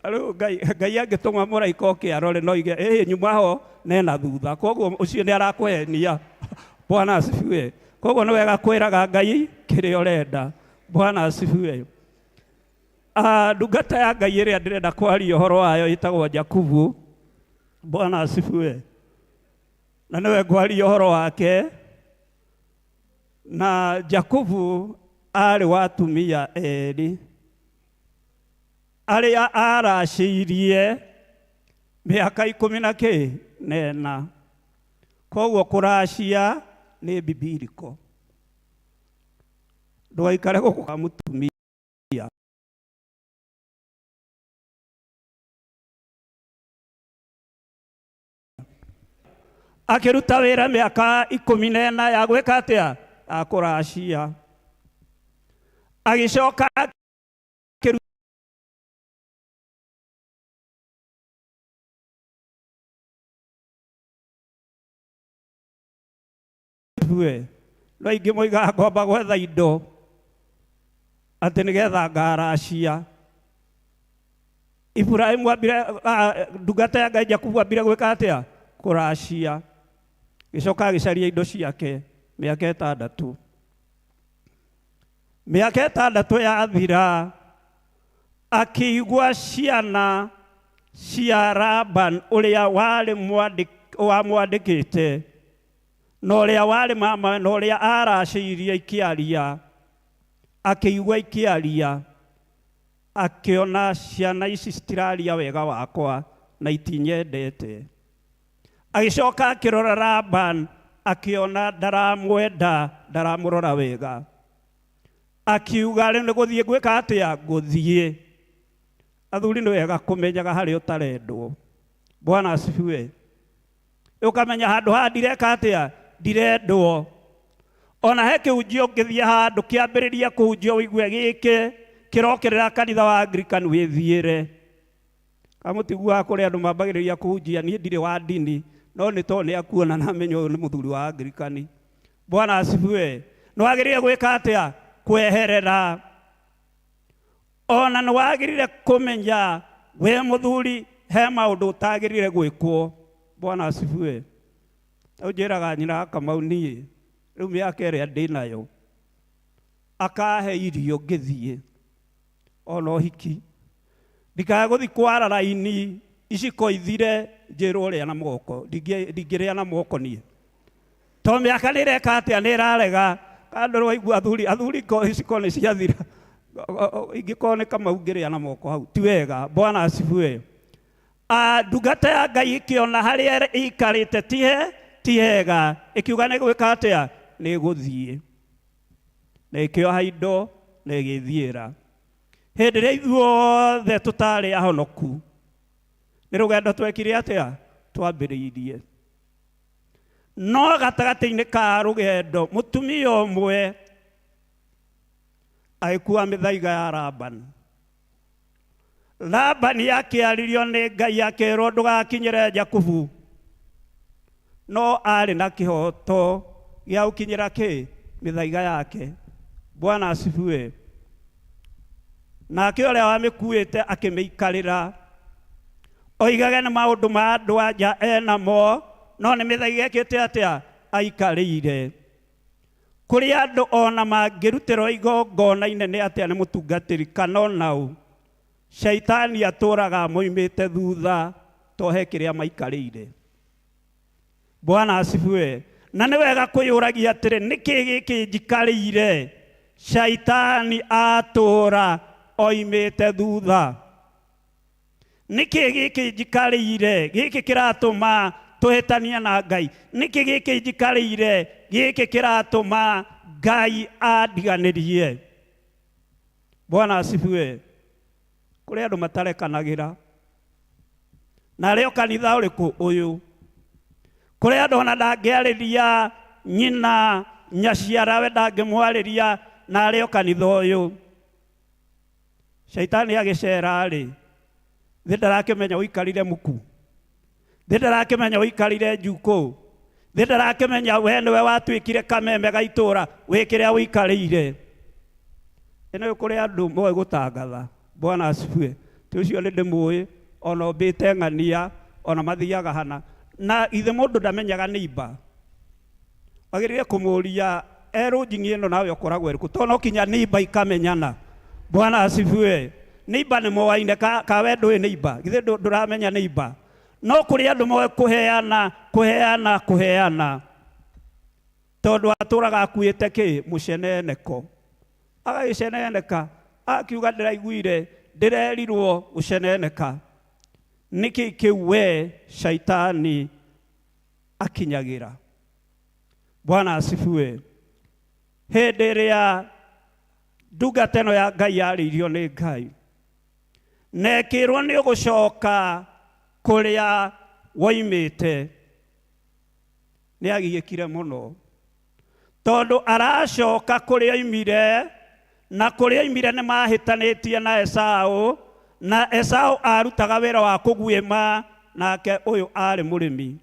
rĩu Ngai angĩtũma mũraika oke arore no oige ĩĩ nyuma ho na ena thutha. Koguo ũcio nĩ arakũhenia. Bwana asifiwe. Koguo nĩ wega kwĩraga Ngai kĩrĩa ũrenda. Bwana asifiwe. Ndungata ya Ngai ĩrĩa ndĩrenda kwaria ũhoro wayo ĩtagwo Jakubu. Bwana asifiwe. Na nĩwe ngwaria ũhoro wake. Na Jakubu arĩ wa atumia erĩ arĩa aracĩirie mĩaka ikũmi na kĩ na ĩna. Koguo kũracia nĩ bibiriko. Ndũgaikare gũkũ kwa mũtumia. Akĩruta wĩra mĩaka 14 ya gwĩka atĩa? Ya kũracia. Agĩcoka akĩruta No aingĩ moigaga ngwamba gwetha indo atĩ nĩgetha ngaracia. Ibrahimu ambire, ndungata ya Ngai Jakubu ambire gwĩka atĩa? Kũracia. Gĩcoka agĩcaria indo ciake mĩaka 6. Mĩaka 6 yathira, akĩigua ciana cia Laban ũrĩa warĩ wamwandĩkĩte, na ũrĩa warĩ mama, na ũrĩa aracĩirie ikĩaria, akĩigua ikĩaria, akĩona ciana ici citiraria wega wakwa na itinyendete. Agĩcoka akĩrora Laban, akĩona ndaramwenda, ndaramũrora wega. Akiuga rĩu nĩ gũthiĩ ngwĩka atĩa? Ngũthiĩ. Athuri nĩ wega kũmenyaga harĩa ũtarendwo. Bwana asifiwe. Ũkamenya handũ haha ndireka atĩa? Ndirendwo. Ona he kĩhunjio ũngĩthiĩ handũ kĩambĩrĩria kũhunjio ũigue gĩkĩ kĩrokerera kanitha wa Anglican wĩthiĩre. Kamũtiguaga kũrĩ andũ mambagĩrĩria kũhunjia niĩ ndirĩ wa ndini no nĩ tondũ nĩ akuona na amenya ũyũ nĩ mũthuri wa Anglican. Bwana asifiwe. Nĩ wagĩrĩire gwĩka atĩa? Kweherera. Ona nĩ wagĩrĩire kũmenya wĩ mũthuri he maũndũ ũtagĩrĩire gwĩkwo. Bwana asifiwe. Rĩu njĩraga nyina wa Kamau niĩ rĩu mĩaka ĩrĩa ndĩnayo akahe irio ngĩthiĩ ona ũhiki ndikae gũthiĩ kwara raini iciko ithire njĩrwo rĩa na moko, ndingĩrĩa na moko niĩ to mĩaka nĩ ĩreka atĩa, nĩ ĩrarega. Kando waigua athuri athuri ko iciko nĩ ciathira, ingĩkorwo nĩ Kamau ngĩrĩa na moko hau ti wega. Bwana asifiwe. Ndungata ya Ngai ĩkĩona harĩa ĩikarĩte ti hega, ĩkiuga nĩ gwĩka atĩa, nĩ gũthiĩ, na ĩkĩoha indo na ĩgĩthiĩra. Hĩndĩ ĩrĩa ithuothe tũtarĩ ahonoku nĩ rũgendo twekire atĩa, twambĩrĩirie. No gatagatĩ-inĩ ka rũgendo mũtumia ũmwe agĩkua mĩthaiga ya Labani. Labani akĩarĩrio nĩ Ngai akĩrwo ndũgakinyĩre Jakubu, no arĩ na kĩhoto gĩa gũkinyĩra kĩ mĩthaiga yake. Bwana asifiwe. Nake ũrĩa wamĩkuĩte akĩmĩikarĩra, oigage nĩ maũndũ ma andũ a nja enamo, no nĩ mĩthaiga ĩkĩte atĩa, aikarĩire. Kũrĩ andũ ona mangĩrutĩrwo igongona inene atĩa nĩ mũtungatĩri kana ona ũ, shaitani atũraga moimĩte thutha to he kĩrĩa maikarĩire. Bwana asifiwe. Na nĩ wega kwĩyũragia atĩrĩ, nĩkĩ gĩkĩ njikarĩire? Shaitani atũra oimĩte thutha. Nĩkĩ gĩkĩ njikarĩire? Gĩkĩ kĩratũma tũhĩtanie na Ngai. Nĩkĩ gĩkĩ njikarĩire? Gĩkĩ kĩratũma Ngai andiganĩrie. Bwana asifiwe. Kũrĩ andũ matarekanagĩra na arĩ o kanitha ũrĩkũ ũyũ. Kũrĩ andũ ona ndangĩarĩria nyina nyaciarawe ndangĩmwarĩria na arĩ o kanitha ũyũ. Shaitani agĩcera rĩ, thĩ ndarakĩmenya ũikarire muku, thĩ ndarakĩmenya ũikarire njukũ, thĩ ndarakĩmenya we nĩwe watuĩkire kameme ga itũũra wĩ kĩrĩa ũikarĩire. Ĩno kũrĩ andũ moĩ gũtangatha. Bwana asifiwe. Ti ũcio nĩ ndĩmũĩ, ona ũmbĩte ng'ania, ona mathiaga hana. Na ithe mũndũ ndamenyaga nĩ imba. Wagĩrĩire kũmũria erũ njing'i ĩno nawe ũkoragwo ĩrĩkũ, tondũ no kinya nĩ imba ikamenyana. Bwana asifiwe. Nĩ imba nĩ moaine, kawe ndũĩ nĩ imba, githĩ ndũramenya nĩ imba. No kũrĩ andũ moĩ kũheana, kũheana, kũheana, tondũ atũraga akuĩte kĩ mũceneneko, agagĩceneneka akiuga ndĩraiguire ndĩrerirwo gũceneneka. Nĩkĩ kĩu we shaitani akinyagĩra? Bwana asifiwe. Hĩndĩ ĩrĩa ndungata ĩno ya Ngai yarĩirio nĩ Ngai na ĩkĩrwo nĩ ũgũcoka kũrĩa woimĩte, nĩ agiĩkire mũno tondũ aracoka kũrĩa oimire, na kũrĩa oimire nĩ mahĩtanĩtie na Esau, na Esau arutaga wĩra wa kũguĩma, nake ũyũ arĩ mũrĩmi.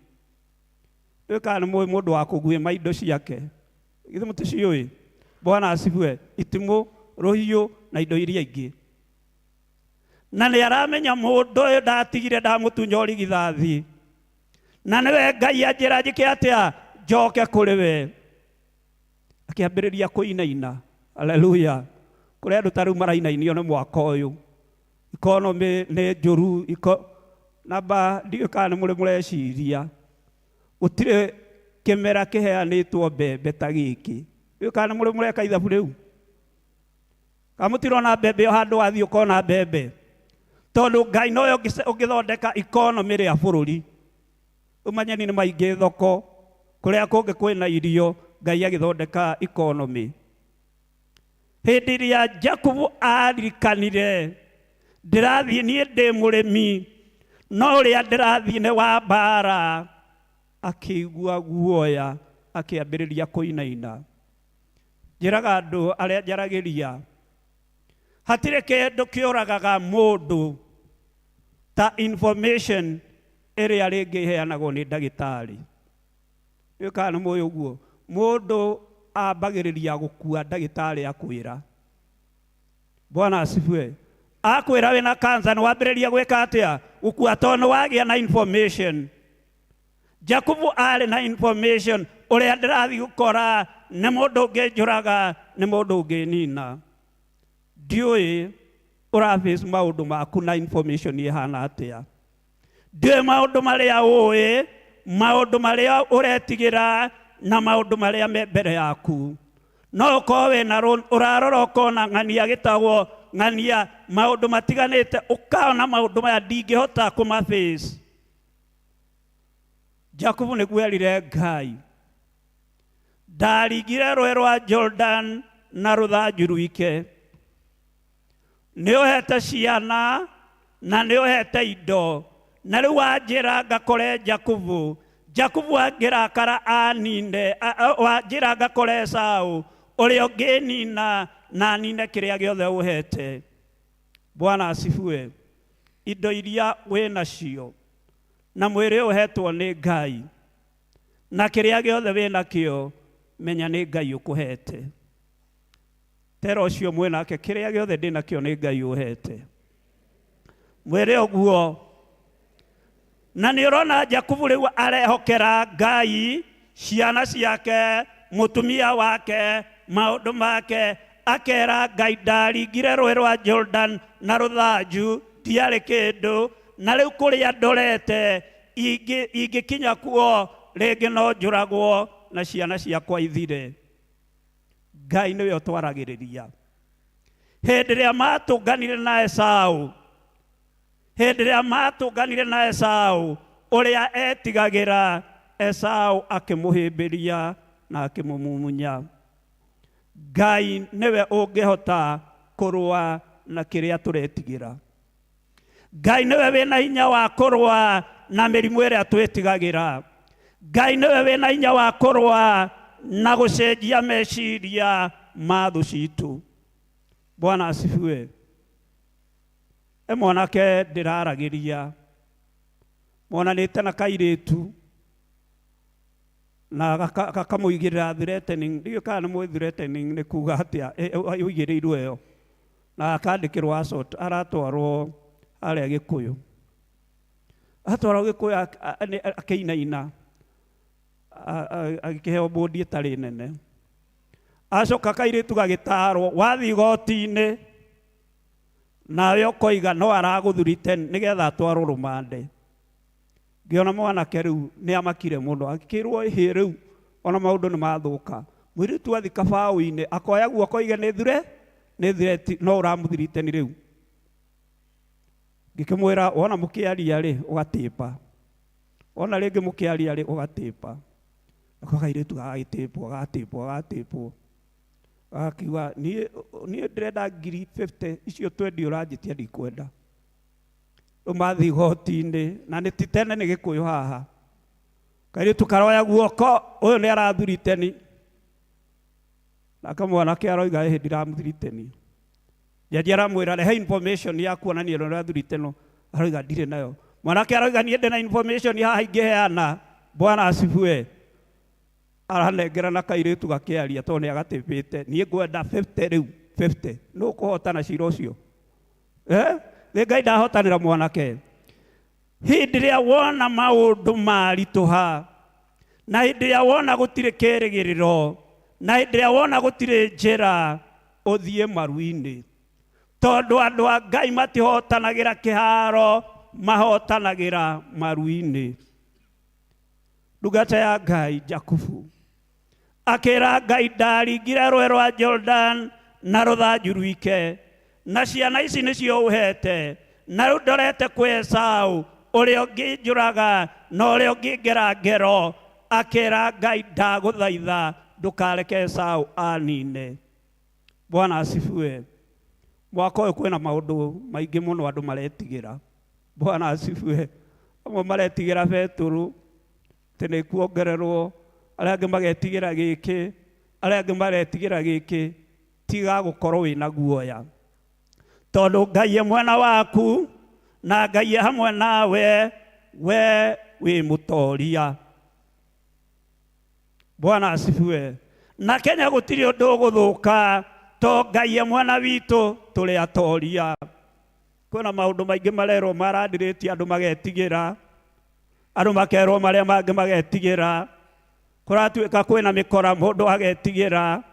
Rĩu kana nĩ mũĩ mũndũ wa kũguĩma indo ciake, githĩ mũticiũĩ? Bwana asifiwe. Itimũ, rũhiũ na indo iria ingĩ. Na nĩ aramenya mũndũ ũyũ ndatigire ndamũtunya ũrigithathi, na nĩwe Ngai anjĩra njĩke atĩa, njoke kũrĩ we. Akĩambĩrĩria kũinaina. Haleluya. Kũrĩ andũ ta rĩu marainainio nĩ mwaka ũyũ, ikonomĩ nĩ njũru, namba ndiũĩ kana nĩ mũrĩ mũreciria gũtirĩ kĩmera kĩheanĩtwo mbembe ta gĩkĩ. Ndiũĩ kana nĩ mũrĩ mũreka ithabu rĩu, kana mũtirona mbembe o handũ wathiĩ ũkona mbembe, tondũ Ngai nowe ũngĩthondeka ikonomĩ rĩa bũrũri. Ũmanyeni nĩ maingĩ thoko, kũrĩa kũngĩ kwĩna irio, Ngai agĩthondeka ikonomĩ. Hĩndĩ ĩrĩa Jakubu aririkanire ndĩrathiĩ niĩ ndĩ mũrĩmi, no ũrĩa ndĩrathiĩ nĩ wa mbara, akĩigua guoya Akĩambĩrĩria kũinaina. Njĩraga andũ arĩa njaragĩria, hatirĩ kĩndũ kĩũragaga mũndũ ta information ĩrĩa rĩngĩ ĩheanagwo nĩ ndagĩtarĩ. Ndiũĩ kana nĩ mũĩ ũguo. Mũndũ ambagĩrĩria gũkua ndagĩtarĩ akwĩra. Bwana asifiwe. Akwĩra wĩna cancer nĩ wambĩrĩria gwĩka atĩa? Gũkua tondũ nĩ wagĩa na information. Jakubu arĩ na information ũrĩa ndĩrathiĩ gũkora nĩ mũndũ ũngĩnjũraga, nĩ mũndũ ũngĩnina. Ndiũĩ ũraface maũndũ maku na information ĩhana atĩa. Ndiũĩ maũndũ marĩa ũĩ, maũndũ marĩa ũretigĩra na maũndũ marĩa me mbere yaku. No ũkorwo wĩna ũrarora ũkona ng'ania gĩtagwo ng'ania maũndũ matiganĩte, ũkaona maũndũ maya ndingĩhota kũmaface. Jakubu nĩguo erire Ngai, ndaringire rũĩ rwa Jordan na rũthanju rwike. Nĩ ũhete ciana na nĩ ũhete indo, na rĩu wanjĩra ngakore Jakubu. Jakubu angĩrakara anine, wanjĩra ngakore Esau ũrĩa ũngĩnina na anine kĩrĩa gĩothe ũhete. Bwana asifiwe. Indo iria wĩnacio na mwĩrĩ ũhetwo nĩ Ngai na kĩrĩa gĩothe wĩnakĩo, menya nĩ Ngai ũkũhete. Tera ũcio mwĩnake, kĩrĩa gĩothe ndĩnakĩo nĩ Ngai ũhete. Mwĩrĩ ũguo. Na nĩ ũrona Jakubu rĩu arehokera Ngai, ciana ciake, mũtumia wake, maũndũ make, akera Ngai ndaringire rũĩ rwa Jordan na rũthanju, ndiarĩ kĩndũ, na rĩu kũrĩa ndorete ingĩkinya kuo rĩngĩ no njũragwo na ciana ciakwa ithire. Ngai nĩwe ũtwaragĩrĩria. Hĩndĩ ĩrĩa matũnganire na Esau, hĩndĩ ĩrĩa matũnganire na Esau, ũrĩa etigagĩra, Esau akĩmũhĩmbĩria na akĩmũmumunya. Ngai nĩwe ũngĩhota kũrũa na kĩrĩa tũretigĩra. Ngai nĩwe wĩna hinya wa kũrũa na mĩrimũ ĩrĩa twĩtigagĩra. Ngai nĩwe wĩna hinya wa kũrũa na gũcenjia meciria ma thũ citũ. Bwana asifiwe. E mwanake ndĩraragĩria, monanĩte na kairĩtu na gakamũigĩrĩra threatening. Ndiũĩ kana nĩ mũĩ threatening nĩ kuga atĩa, ũigĩrĩirwo ĩyo na akandĩkĩrwo assault, aratwarwo harĩa Gĩkũyũ. Atwarwo Gĩkũyũ akĩinaina, agĩkĩheo bũndi ĩtarĩ nene. Acoka kairĩtu gagĩtarwo, wathiĩ igoti-inĩ nawe ũkoiga no aragũthurite nĩgetha atwarwo rũmande. Ngĩona mwanake rĩu nĩ amakire mũno, akĩrwo ĩhĩ rĩu ona maũndũ nĩ mathũka. Mũirĩtu athiĩ kabaũ-inĩ akoya guoko oige nĩ thure, nĩ threat, no ũramũthirite nĩ rĩu. Ngĩkĩmwĩra wona mũkĩaria rĩ ũgatĩpa, wona rĩngĩ mũkĩaria rĩ ũgatĩpa. Nako kairĩtu gagagĩtĩpwo, gagatĩpwo, gagatĩpwo. Agakiuga niĩ ndĩrenda ngiri 50 icio 20 ũranjĩtia ndikwenda. Rĩu mathiĩ igoti-inĩ na nĩ ti tene nĩ Gĩkũyũ haha. Kairĩtu karoya guoko, ũyũ nĩ arathuriteni. Nake mwanake aroiga ĩhĩ ndiramũthuriteni. Jaji aramwĩra rehe information ya kuonania ũrĩa ũrathurite no. Aroiga ndirĩ nayo. Mwanake aroiga niĩ ndĩna information haha ingĩheana. Bwana asifiwe. Aranengera na kairĩtu gakĩaria tondũ nĩ agatĩpĩte. Niĩ ngwenda 50 rĩu, 50. Nũ ũkũhotana cira ũcio? Nĩ Ngai ndahotanĩra mwanake. Hĩndĩ ĩrĩa wona maũndũ maritũha, na hĩndĩ ĩrĩa wona gũtirĩ kĩrĩgĩrĩro, na hĩndĩ ĩrĩa wona gũtirĩ njĩra, ũthiĩ maru-inĩ. Tondũ andũ a Ngai matihotanagĩra kĩharo, mahotanagĩra maru-inĩ. Ndungata ya Ngai Jakubu akĩra Ngai ndaringire rũĩ rwa Jordan na rũthanju rwike, na ciana ici nĩcio ũhete, na rĩu ndorete kwĩ Esau ũrĩa ũngĩnjũraga na ũrĩa ũngĩngera ngero. Akĩra Ngai ndagũthaitha ndũkareke Esau anine. Bwana asifiwe. Mwaka ũyũ kwĩna maũndũ maingĩ mũno andũ maretigĩra. Bwana asifiwe. Amwe maretigĩra betũrũ atĩ nĩ kuongererwo, Arĩa angĩ magetigĩra gĩkĩ, arĩa angĩ maretigĩra gĩkĩ. Tiga gũkorwo wĩna guoya, tondũ Ngai e mwena waku na Ngai e hamwe nawe, we wĩ mũtoria. Bwana asifiwe. Na Kenya gũtirĩ ũndũ ũgũthũka to Ngai e mwena witũ, tũrĩ atoria. Kwĩna maũndũ maingĩ marerwo marandirĩtie andũ magetigĩra, andũ makerwo marĩa mangĩ magetigĩra, kũratuĩka kwĩna mĩkora mũndũ agetigĩra.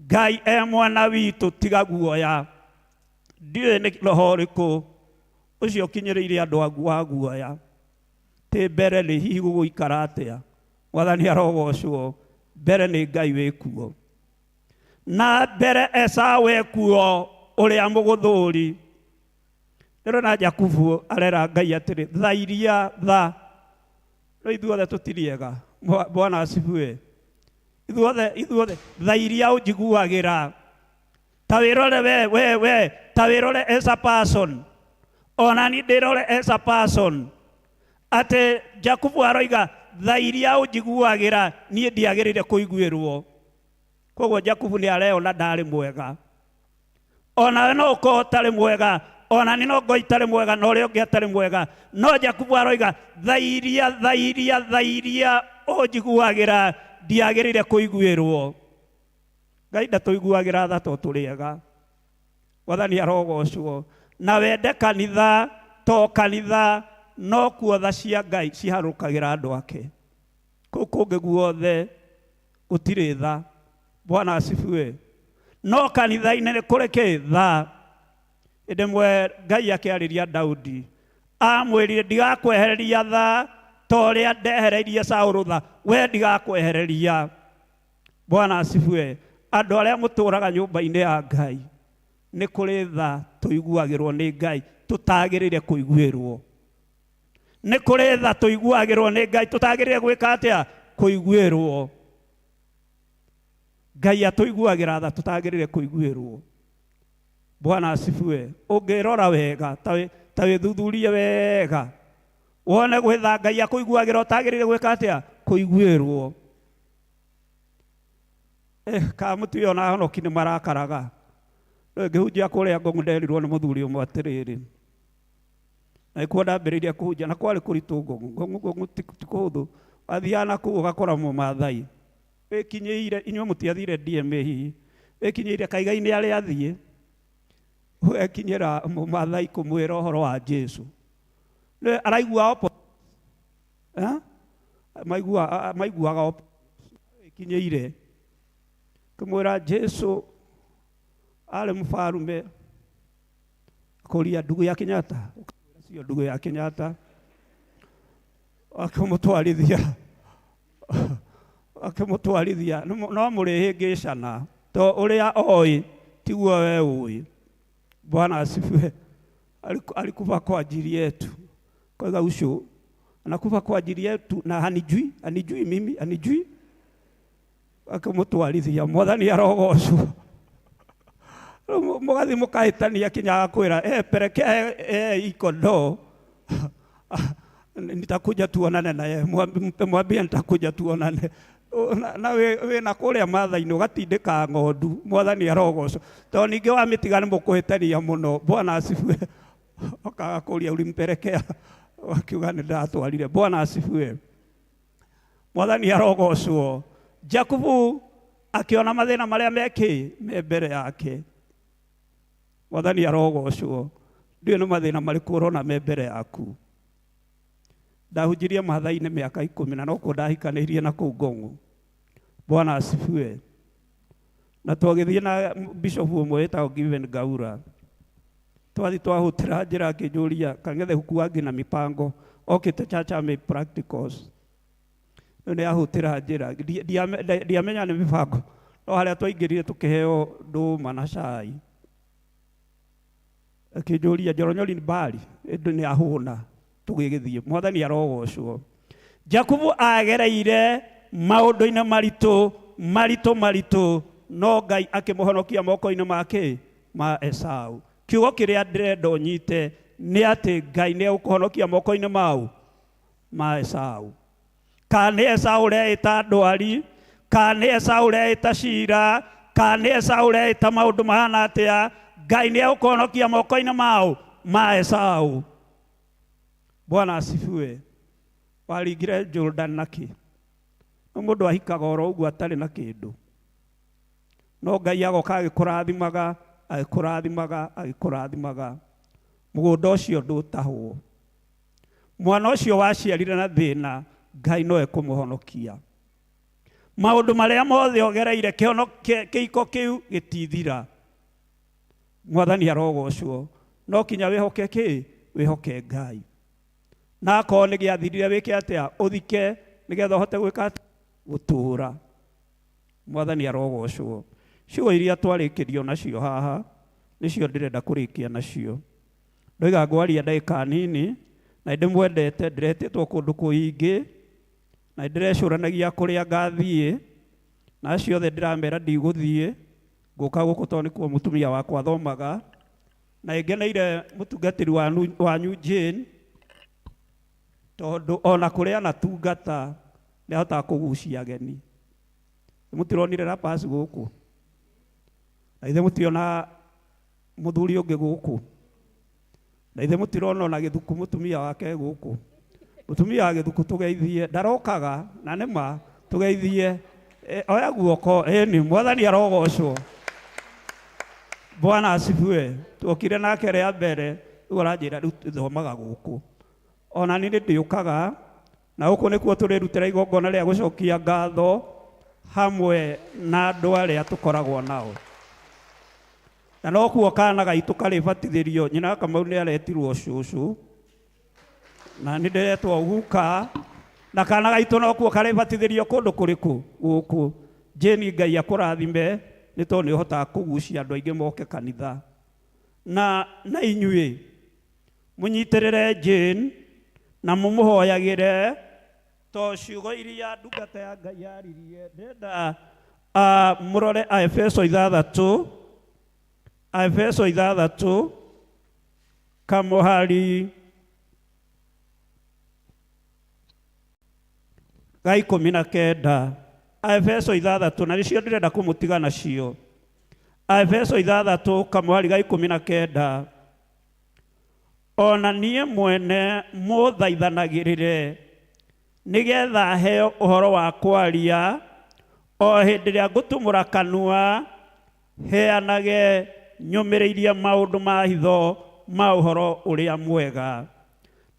Ngai e mwena witũ, tiga guoya. Ndiũĩ nĩ roho ũrĩkũ ũcio ũkinyĩrĩire andũ wa guoya. Tĩ mbere nĩ hihi gũgũikara atĩa? Mwathani arogocwo. Mbere nĩ Ngai wĩkuo, na mbere Esau ekuo ũrĩa mũgũthũri. Ndĩrona Jakubu arera Ngai atĩrĩ, tha iria tha. No ithuothe tũtiriega. Bwana asifiwe. Ithuothe tha iria ũnjiguagĩra. Ta wĩrore we, ta wĩrore as a person. Ona ni ndĩrore as a person. Atĩ Jakubu aroiga tha iria ũnjiguagĩra niĩ ndiagĩrĩire kũiguĩrwo. Koguo Jakubu nĩ areona ndarĩ mwega. Onawe no ũkorwo ũtarĩ mwega, ona ni no ngorwo itarĩ mwega, na ũrĩa ũngĩ atarĩ mwega. No Jakubu aroiga tha iria, tha iria, tha iria ũnjiguagĩra ndiagĩrĩire kũiguĩrwo. Ngai ndatũiguagĩra tha to tũrĩ ega. Mwathani arogocwo. Na wende kanitha to kanitha, no kuo tha cia Ngai ciharũkagĩra andũ ake. Kũu kũngĩ guothe gũtirĩ tha. Bwana asifiwe. No kanitha-inĩ nĩ kũrĩ kĩ? Tha. Hĩndĩ ĩmwe Ngai akĩarĩria Daudi, amwĩrire ndigakwehereria tha ta ũrĩa ndehereirie Saũlũ tha, we ndigakwehereria. Bwana asifiwe. Andũ arĩa mũtũraga nyũmba-inĩ ya Ngai, nĩ kũrĩ tha tũiguagĩrwo nĩ Ngai tũtagĩrĩire kũiguĩrwo. Nĩ kũrĩ tha tũiguagĩrwo nĩ Ngai tũtagĩrĩire gwĩka atĩa? Kũiguĩrwo. Ngai atũiguagĩra tha tũtagĩrĩire kũiguĩrwo. Bwana asifiwe. Ũngĩrora wega, ta wĩthuthurie wega, wone gwĩtha Ngai akũiguagĩra ũtagĩrĩire gwĩka atĩa? Kũiguĩrwo. Ka mũtuĩ ona ahonoki nĩ marakaraga. Rĩu ngĩhunjia kũrĩa Ngong nderirwo nĩ mũthuri ũmwe atĩrĩrĩ, na nĩkuo ndambĩrĩirie kũhunjia, na kwarĩ kũritũ Ngong. Ngong ti kũhũthũ. Wathiaga na kũu ũgakora Mũmathai wĩkinyĩire, inyuĩ mũtiathire DMA hihi, wĩkinyĩire kaiga-inĩ arĩa athiĩ, ũgekinyĩra Mũmathai kũmwĩra ũhoro wa Jesũ. Nĩ araigua maiguaga wĩkinyĩire kũmwĩra Jesũ arĩ mũbarume, akũria ndugu ya Kenyatta, ũkamwĩra cio ndugu ya Kenyatta, akĩmũtwarithia, no mũrĩhĩngĩcana to ũrĩa oĩ tiguo we ũĩ. Bwana asifiwe. Alikufa kwa ajili yetu. Kwa hiyo anakufa kwa ajili yetu na hanijui mimi, hanijui. Akĩmũtwarithia, Mwathani arogocwo. Mũgathiĩ mũkahĩtania kinya agakwĩra, pelekea ikondo. Nitakuja tuonane naye. Mwambie nitakuja tuonane. Na wĩna kũrĩa Maathai-inĩ ũgatindĩka ng'ondu. Mwathani arogocwo. Tondũ ningĩ wamĩtiga nĩ mũkũhĩtania mũno. Bwana asifiwe. Okaga kũria ulimpelekea, wakiuga nĩ ndatwarire. Bwana asifiwe. Mwathani arogocwo. Jakubu akĩona mathĩna marĩa mekĩ me mbere yake. Mwathani arogocwo. Ndiũĩ nĩ mathĩna marĩkũ ũrona me mbere yaku. Ndahunjirie Maathai-inĩ mĩaka 10 na nokuo ndahikanĩirie na kũu Ngong'o. Bwana asifiwe. Na twagĩthiĩ na bishop ũmwe wĩtagwo Given Gaura. Twathi twahũtĩra njĩra akĩnjũria Kang'ethe hukuangi na mipango okĩte chacha me practicals. Rĩu nĩ ahũtĩra njĩra ndiamenya nĩ mĩbango, no harĩa twaingĩrire tũkĩheo ndũma na cai. Akĩnjũria Njoronyori ni mbali, ĩndĩ nĩ ahũna tũgĩgĩthiĩ. Mwathani arogocwo. Jakubu agereire maũndũ-inĩ maritũ maritũ maritũ, no Ngai akĩmũhonokia moko-inĩ make ma Esau. Kiugo kĩrĩa ndĩrenda ũnyite nĩ atĩ Ngai nĩ egũkũhonokia moko-inĩ mau ma Esau. Kana nĩ Esau ũreĩta ndwari, kana nĩ Esau ũreĩta cira, kana nĩ Esau ũreĩta maũndũ mahana atĩa, Ngai nĩ egũkũhonokia moko-inĩ mau ma Esau. Bwana asifiwe. Waringire Jordan nakĩ? No mũndũ ahikaga oro ũguo atarĩ na kĩndũ. No Ngai agoka agĩkũrathimaga, agĩkũrathimaga, agĩkũrathimaga. Mũgũnda ũcio ndũtahwo. Mwana ũcio waciarire na thĩna, Ngai no ekũmũhonokia. Maũndũ marĩa mothe ũgereire kĩhiko kĩu gĩtithira. Mwathani arogocwo. No kinya wĩhoke kĩ? Wĩhoke Ngai. Na akorwo nĩ gĩathirire wĩke atĩa? Ũthike nĩgetha ũhote gwĩka atĩa? Gũtũũra. Mwathani arogocwo. Ciugo iria twarĩkĩrio nacio haha nĩcio ndĩrenda kũrĩkia nacio. Ndoiga ngwaria ndagĩka nini na ndĩmwendete, ndĩretĩtwo kũndũ kũingĩ na ndĩrecũranagia kũrĩa ngathiĩ, na acio othe ndĩramera ndigũthiĩ, ngũka gũkũ tondũ nĩkuo mũtumia wakwa athomaga. Na ĩngeneire mũtungatĩri wanyu Jane, tondũ ona kũrĩa anatungata nĩ ahotaga kũgucia ageni. Mũtironire Rapas gũkũ? Na ithe mũtiona mũthuri ũngĩ gũkũ? Na ithe mũtirona ona Gĩthuku mũtumia wake gũkũ? Mũtumia wa Gĩthuku tũgeithie, ndarokaga na nĩma tũgeithie. Oya guoko, ĩni Mwathani arogocwo. Bwana asifiwe. Tuokire nake rĩa mbere, rĩu aranjĩra rĩu tũthomaga gũkũ. Ona niĩ nĩndĩũkaga, na gũkũ nĩkuo tũrĩrutĩra igongona rĩa gũcokia ngatho hamwe na andũ arĩa tũkoragwo nao. Na nokuo kana gaitũ karĩbatithĩrio, nyina Kamau nĩ aretirwo cũcũ, na nĩ ndĩretwo guka, na kana gaitũ nokuo karĩbatithĩrio kũndũ kũrĩkũ? Gũkũ. Jane, Ngai akũrathime nĩ tondũ nĩ ũhotaga kũgucia andũ aingĩ moke kanitha. Na inyuĩ mũnyitĩrĩre Jane na mũmũhoyagĩre, to ciugo iria ndungata ya Ngai yaririe. Ndĩrenda mũrore Aefeso 6, Aefeso 6 kamũhari ga 19. Aefeso 6, na nĩcio ndĩrenda kũmũtiga nacio. Aefeso 6 kamũhari ga 19. Ona niĩ mwene mũthaithanagĩrĩre nĩgetha heo ũhoro wa kwaria o hĩndĩ ĩrĩa ngũtumũra kanua, heanage nyũmĩrĩirie maũndũ ma hitho ma ũhoro ũrĩa mwega,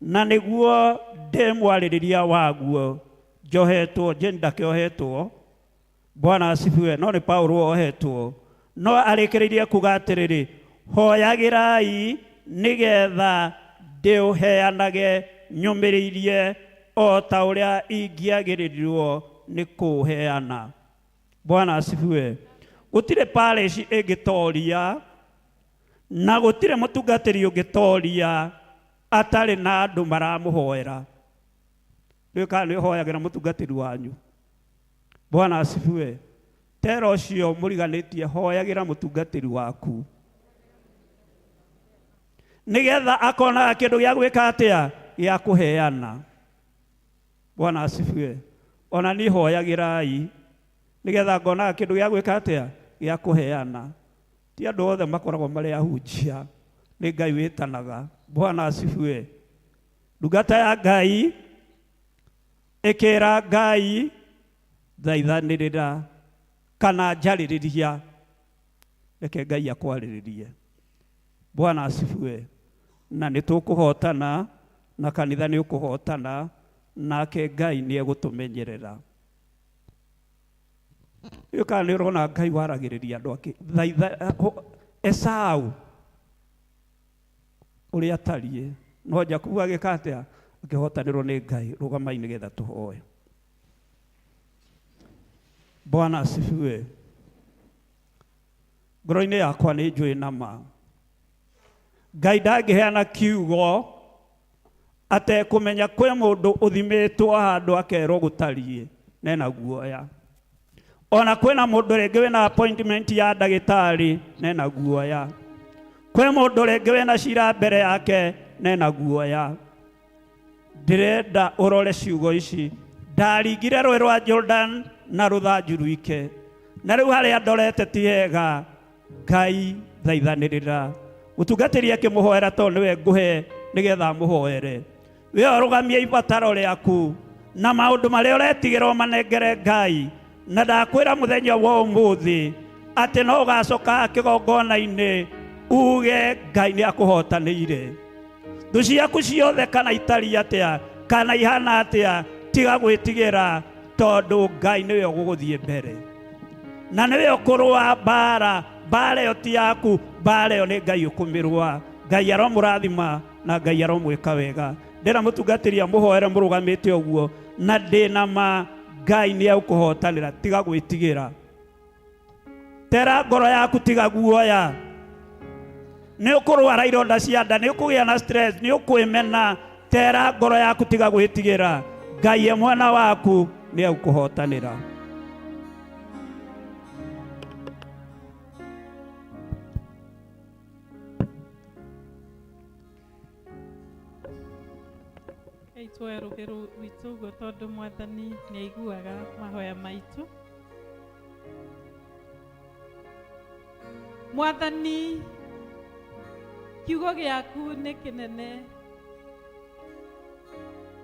na nĩguo ndĩmwarĩrĩria waguo njohetwo. Jane ndakĩohetwo, Bwana asifiwe, no nĩ Paulo ohetwo. No arĩkĩrĩirie kuga atĩrĩrĩ, hoyagĩrai nĩgetha ndĩũheanage nyũmĩrĩirie o ta ũrĩa ingĩagĩrĩirwo nĩ kũũheana. Bwana asifiwe. Gũtirĩ parish ĩngĩtoria na gũtirĩ mũtungatĩri ũngĩtoria atarĩ na andũ maramũhoera. Rĩu kana nĩ ũhoyagĩra mũtungatĩri wanyu? Bwana asifiwe. Tera ũcio mũriganĩtie, hoyagĩra mũtungatĩri waku nĩgetha akonaga kĩndũ gĩa gwĩka atĩa? Gĩa kũheana. Bwana asifiwe. Ona niĩ hoyagĩrai nĩgetha ngonaga kĩndũ gĩa gwĩka atĩa? Gĩa kũheana. Ti andũ othe makoragwo marĩ ahunjia, nĩ Ngai wĩtanaga. Bwana asifiwe. Ndungata ya Ngai ĩkĩra Ngai thaithanĩrĩra kana njarĩrĩria, reke Ngai akwarĩrĩrie. Bwana asifiwe. Na nĩ tũkũhotana, na kanitha nĩ ũkũhotana, nake Ngai nĩ egũtũmenyerera. Rĩu kana nĩ ũrona Ngai waragĩrĩria andũ ake? Thaitha Esau ũrĩa atariĩ, no Jakubu agĩka atĩa? Akĩhotanĩrwo nĩ Ngai. Rũgamai nĩgetha tũhoe. Bwana asifiwe. Ngoro-inĩ yakwa nĩ njũĩ na ma Ngai ndangĩheana kiugo atekũmenya kwĩ mũndũ ũthimĩtwo handũ akerwo gũtariĩ nena guoya. Ona kwĩna mũndũ rĩngĩ wĩna appointment ya ndagĩtarĩ nena guoya. Kwĩ mũndũ rĩngĩ wĩna cira mbere yake nena guoya. Ndĩrenda ũrore ciugo ici. Ndaringire rũĩ rwa Jordan na rũthanju rwike, na rĩu harĩa ndorete ti hega. Ngai thaithanĩrĩra. Mũtungatĩri akĩmũhoera tondũ nĩwe ngũhe nĩgetha amũhoere. We ũrũgamie ibataro rĩaku na maũndũ marĩa ũretigĩra ũmanengere Ngai, na ndakwĩra mũthenya wa ũmũthĩ atĩ no ũgacoka kĩgongona-inĩ uge Ngai nĩ akũhotanĩire. Thũ ciaku ciothe kana itariĩ atĩa kana ihana atĩa, tiga gwĩtigĩra tondũ Ngai nĩwe ũgũgũthiĩ mbere na nĩwe ũkũrũa mbara. Mbara ĩyo ti yaku, mbara ĩyo nĩ Ngai ũkũmĩrũa. Ngai aromũrathima na Ngai aromwĩka wega. Ndĩra mũtungatĩri amũhoere mũrũgamĩte ũguo, na ndĩna ma Ngai nĩ egũkũhotanĩra. Tiga gwĩtigĩra, tera ngoro yaku, tiga guoya. Nĩ ũkũrwara ironda cia nda, nĩ ũkũgĩa na stress, nĩ ũkwĩmena. Tera ngoro yaku, tiga gwĩtigĩra. Ngai e mwena waku, nĩ egũkũhotanĩra. Rekei tuoe rũhĩ rwitũ ũguo tondũ Mwathani nĩ aiguaga mahoya maitũ. Mwathani, kiugo gĩaku nĩ kĩnene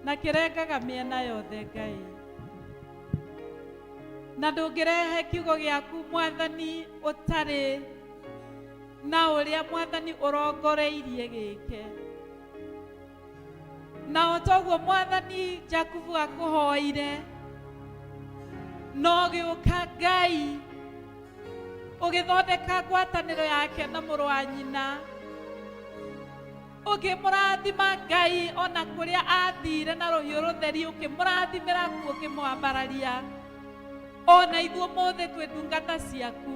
na kĩrengaga mĩena yothe Ngai, na ndũngĩrehe kiugo gĩaku Mwathani ũtarĩ na ũrĩa Mwathani ũrongoreirie gĩke. Na o toguo Mwathani Jakubu akũhoire, no ũgĩũka Ngai ũgĩthondeka ngwatanĩro yake na mũrũ wa nyina, ũkĩmũrathima Ngai ona kũrĩa athire na rũhiũ rũtheri, ũkĩmũrathimĩra kuo, ũkĩmwambararia. Ona ithuĩ ũmũthĩ twĩ ndungata ciaku,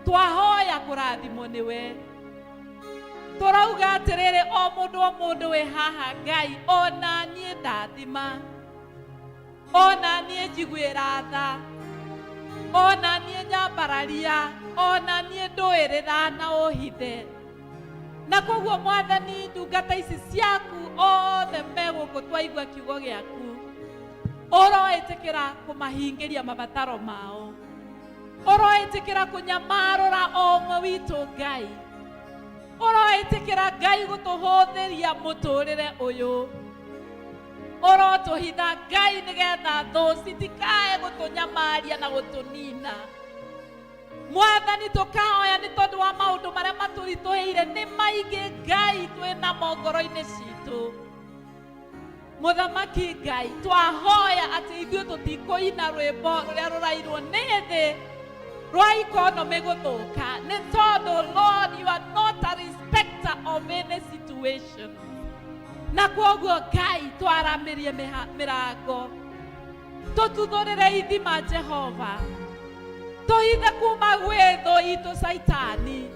twahoya kũrathimwo nĩwe. Tũrauga atĩrĩrĩ, o mũndũ o mũndũ wĩ haha Ngai, ona niĩ ndathima, ona niĩ njiguĩra tha, ona niĩ nyambararia, ona niĩ ndũĩrĩra na ũhithe. Na koguo Mwathani, ndungata ici ciaku othe me gũkũ twaigua kiugo gĩaku, ũroĩtĩkĩra kũmahingĩria mabataro mao, ũroĩtĩkĩra kũnyamarũra o ũmwe witũ Ngai, ũroĩtĩkĩra Ngai gũtũhũthĩria mũtũrĩre ũyũ, ũrotũhitha Ngai nĩgetha thũ citikae gũtũnyamaria na gũtũnina. Mwathani, tũkahoya nĩ tondũ wa maũndũ marĩa matũritũhĩire nĩ maingĩ Ngai twĩ namo ngoro-inĩ citũ. Mũthamaki Ngai, twahoya atĩ ithuĩ tũtikũina rwĩmbo rũrĩa rũrairwo nĩ thĩ rwa economy gũthũka, nĩ tondũ Lord, you are not a respecter of any situation. Na kwoguo Ngai, twaramĩrie mĩrango, tũtuthũrĩre ithima Jehova, tũhithe kuma gwĩ thũ itũ Caitani.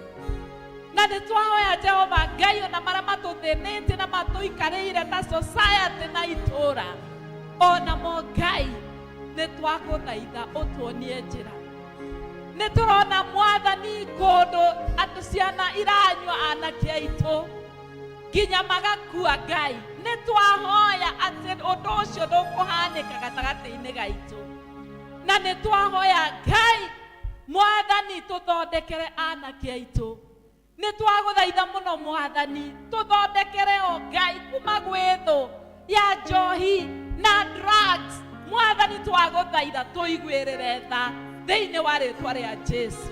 Na nĩ twahoya Jehova Ngai, ona marĩa matũthĩnĩtie na matũikarĩire ta society na itũra, onamo Ngai nĩ twakũthaitha ũtuonie njĩra. Nĩ tũrona Mwathani kũndũ andũ ciana iranyua anake aitũ nginya magakua Ngai, nĩ twahoya atĩ ũndũ ũcio ndũkũhanĩka gatagatĩ-inĩ gaitũ. Na nĩ twahoya Ngai Mwathani tũthondekere anake aitũ. Nĩ twagũthaitha mũno Mwathani, tũthondekere o Ngai kuma gwĩ thũ ya njohi na drugs. Mwathani, twagũthaitha tũiguĩrĩre tha thĩinĩ wa rĩtwa rĩa Jesu.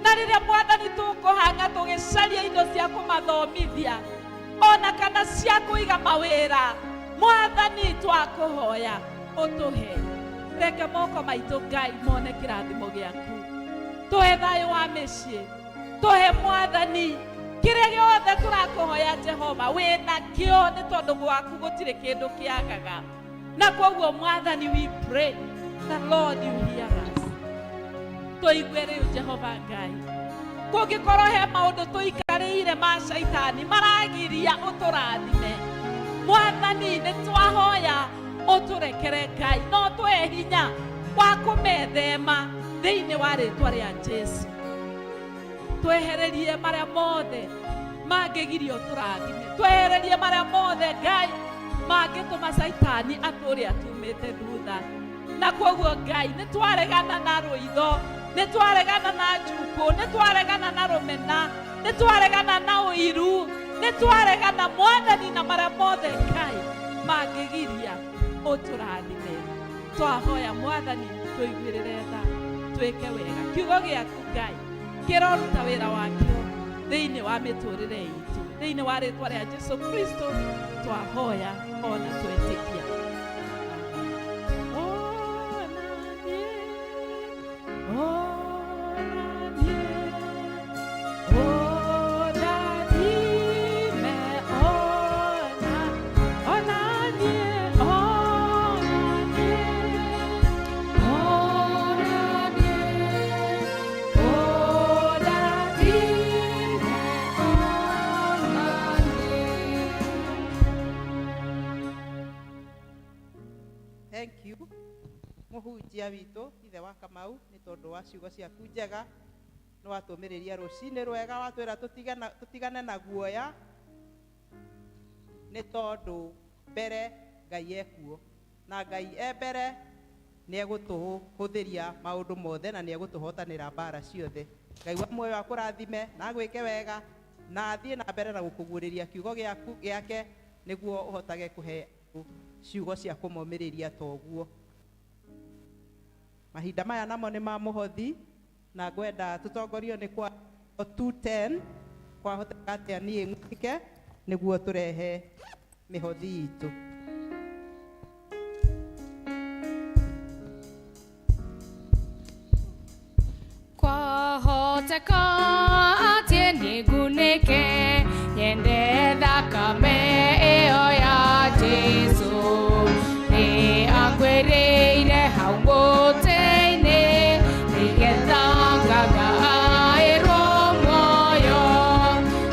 Na rĩrĩa Mwathani tũkũhanga tũgĩcaria indo cia kũmathomithia ona kana cia kũiga mawĩra, Mwathani twakũhoya ũtũhe. Reke moko maitũ Ngai mone kĩrathimo gĩaku, tũhe thayũ wa mĩciĩ, tũhe Mwathani kĩrĩa gĩothe tũrakũhoya Jehova wĩna kĩo, nĩ tondũ gwaku gũtirĩ kĩndũ kĩagaga. Na koguo Mwathani, we pray the Lord you hear us. Tũigue rĩu Jehova Ngai, kũngĩkorwo he maũndũ tũikarĩire ma caitani maragiria ũtũrathime, Mwathani nĩ twahoya ũtũrekere Ngai, no tũhe hinya wa kũmethema thĩinĩ wa rĩtwa rĩa Jesu. Twehererie marĩa mothe mangĩgiria ũtũrathime, twehererie marĩa mothe Ngai Mangĩtũma Caitani atũre atumĩte thutha. Na koguo Ngai, nĩ twaregana na rũitho, nĩ twaregana na njukũ, nĩ twaregana na rũmena, nĩ twaregana na ũiru, nĩ twaregana Mwathani na marĩa mothe Ngai mangĩgiria ũtũrathime. Twahoya Mwathani tũiguĩrĩre tha, twĩke wega. Kiugo gĩaku Ngai kĩroruta wĩra wakĩo thĩinĩ wa mĩtũrĩre itũ. Thĩinĩ wa rĩtwa rĩa Jesu Kristo twahoya ona twetĩkia. Thank you mũhunjia witũ ithe wa Kamau nĩ tondũ wa ciugo ciaku njega. Nĩ watũmĩrĩria rũcinĩ rwega, watwĩra tũtigane na guoya nĩ tondũ mbere Ngai ekuo, na Ngai e mbere nĩ egũtũhũthĩria maũndũ mothe na nĩ egũtũhotanĩra mbara ciothe. Ngai wa muoyo akũrathime na agwĩke wega na athiĩ na mbere na gũkũguũrĩria kiugo gĩaku gĩake nĩguo ũhotage kũhe ciugo cia kũmomĩrĩria toguo. Mahinda maya namo nĩ ma mũhothi na ngwenda tũtongorio nĩ kwa 210 kwahoteka atĩa niĩ ng'ũke nĩguo tũrehe mĩhothi itũ. Kwahoteka atĩ nĩngunĩke nyende thakame ĩyo ya Jesũ. Nĩ anguĩrĩire hau mũtĩ-inĩ nĩgetha ngagaĩrwo muoyo.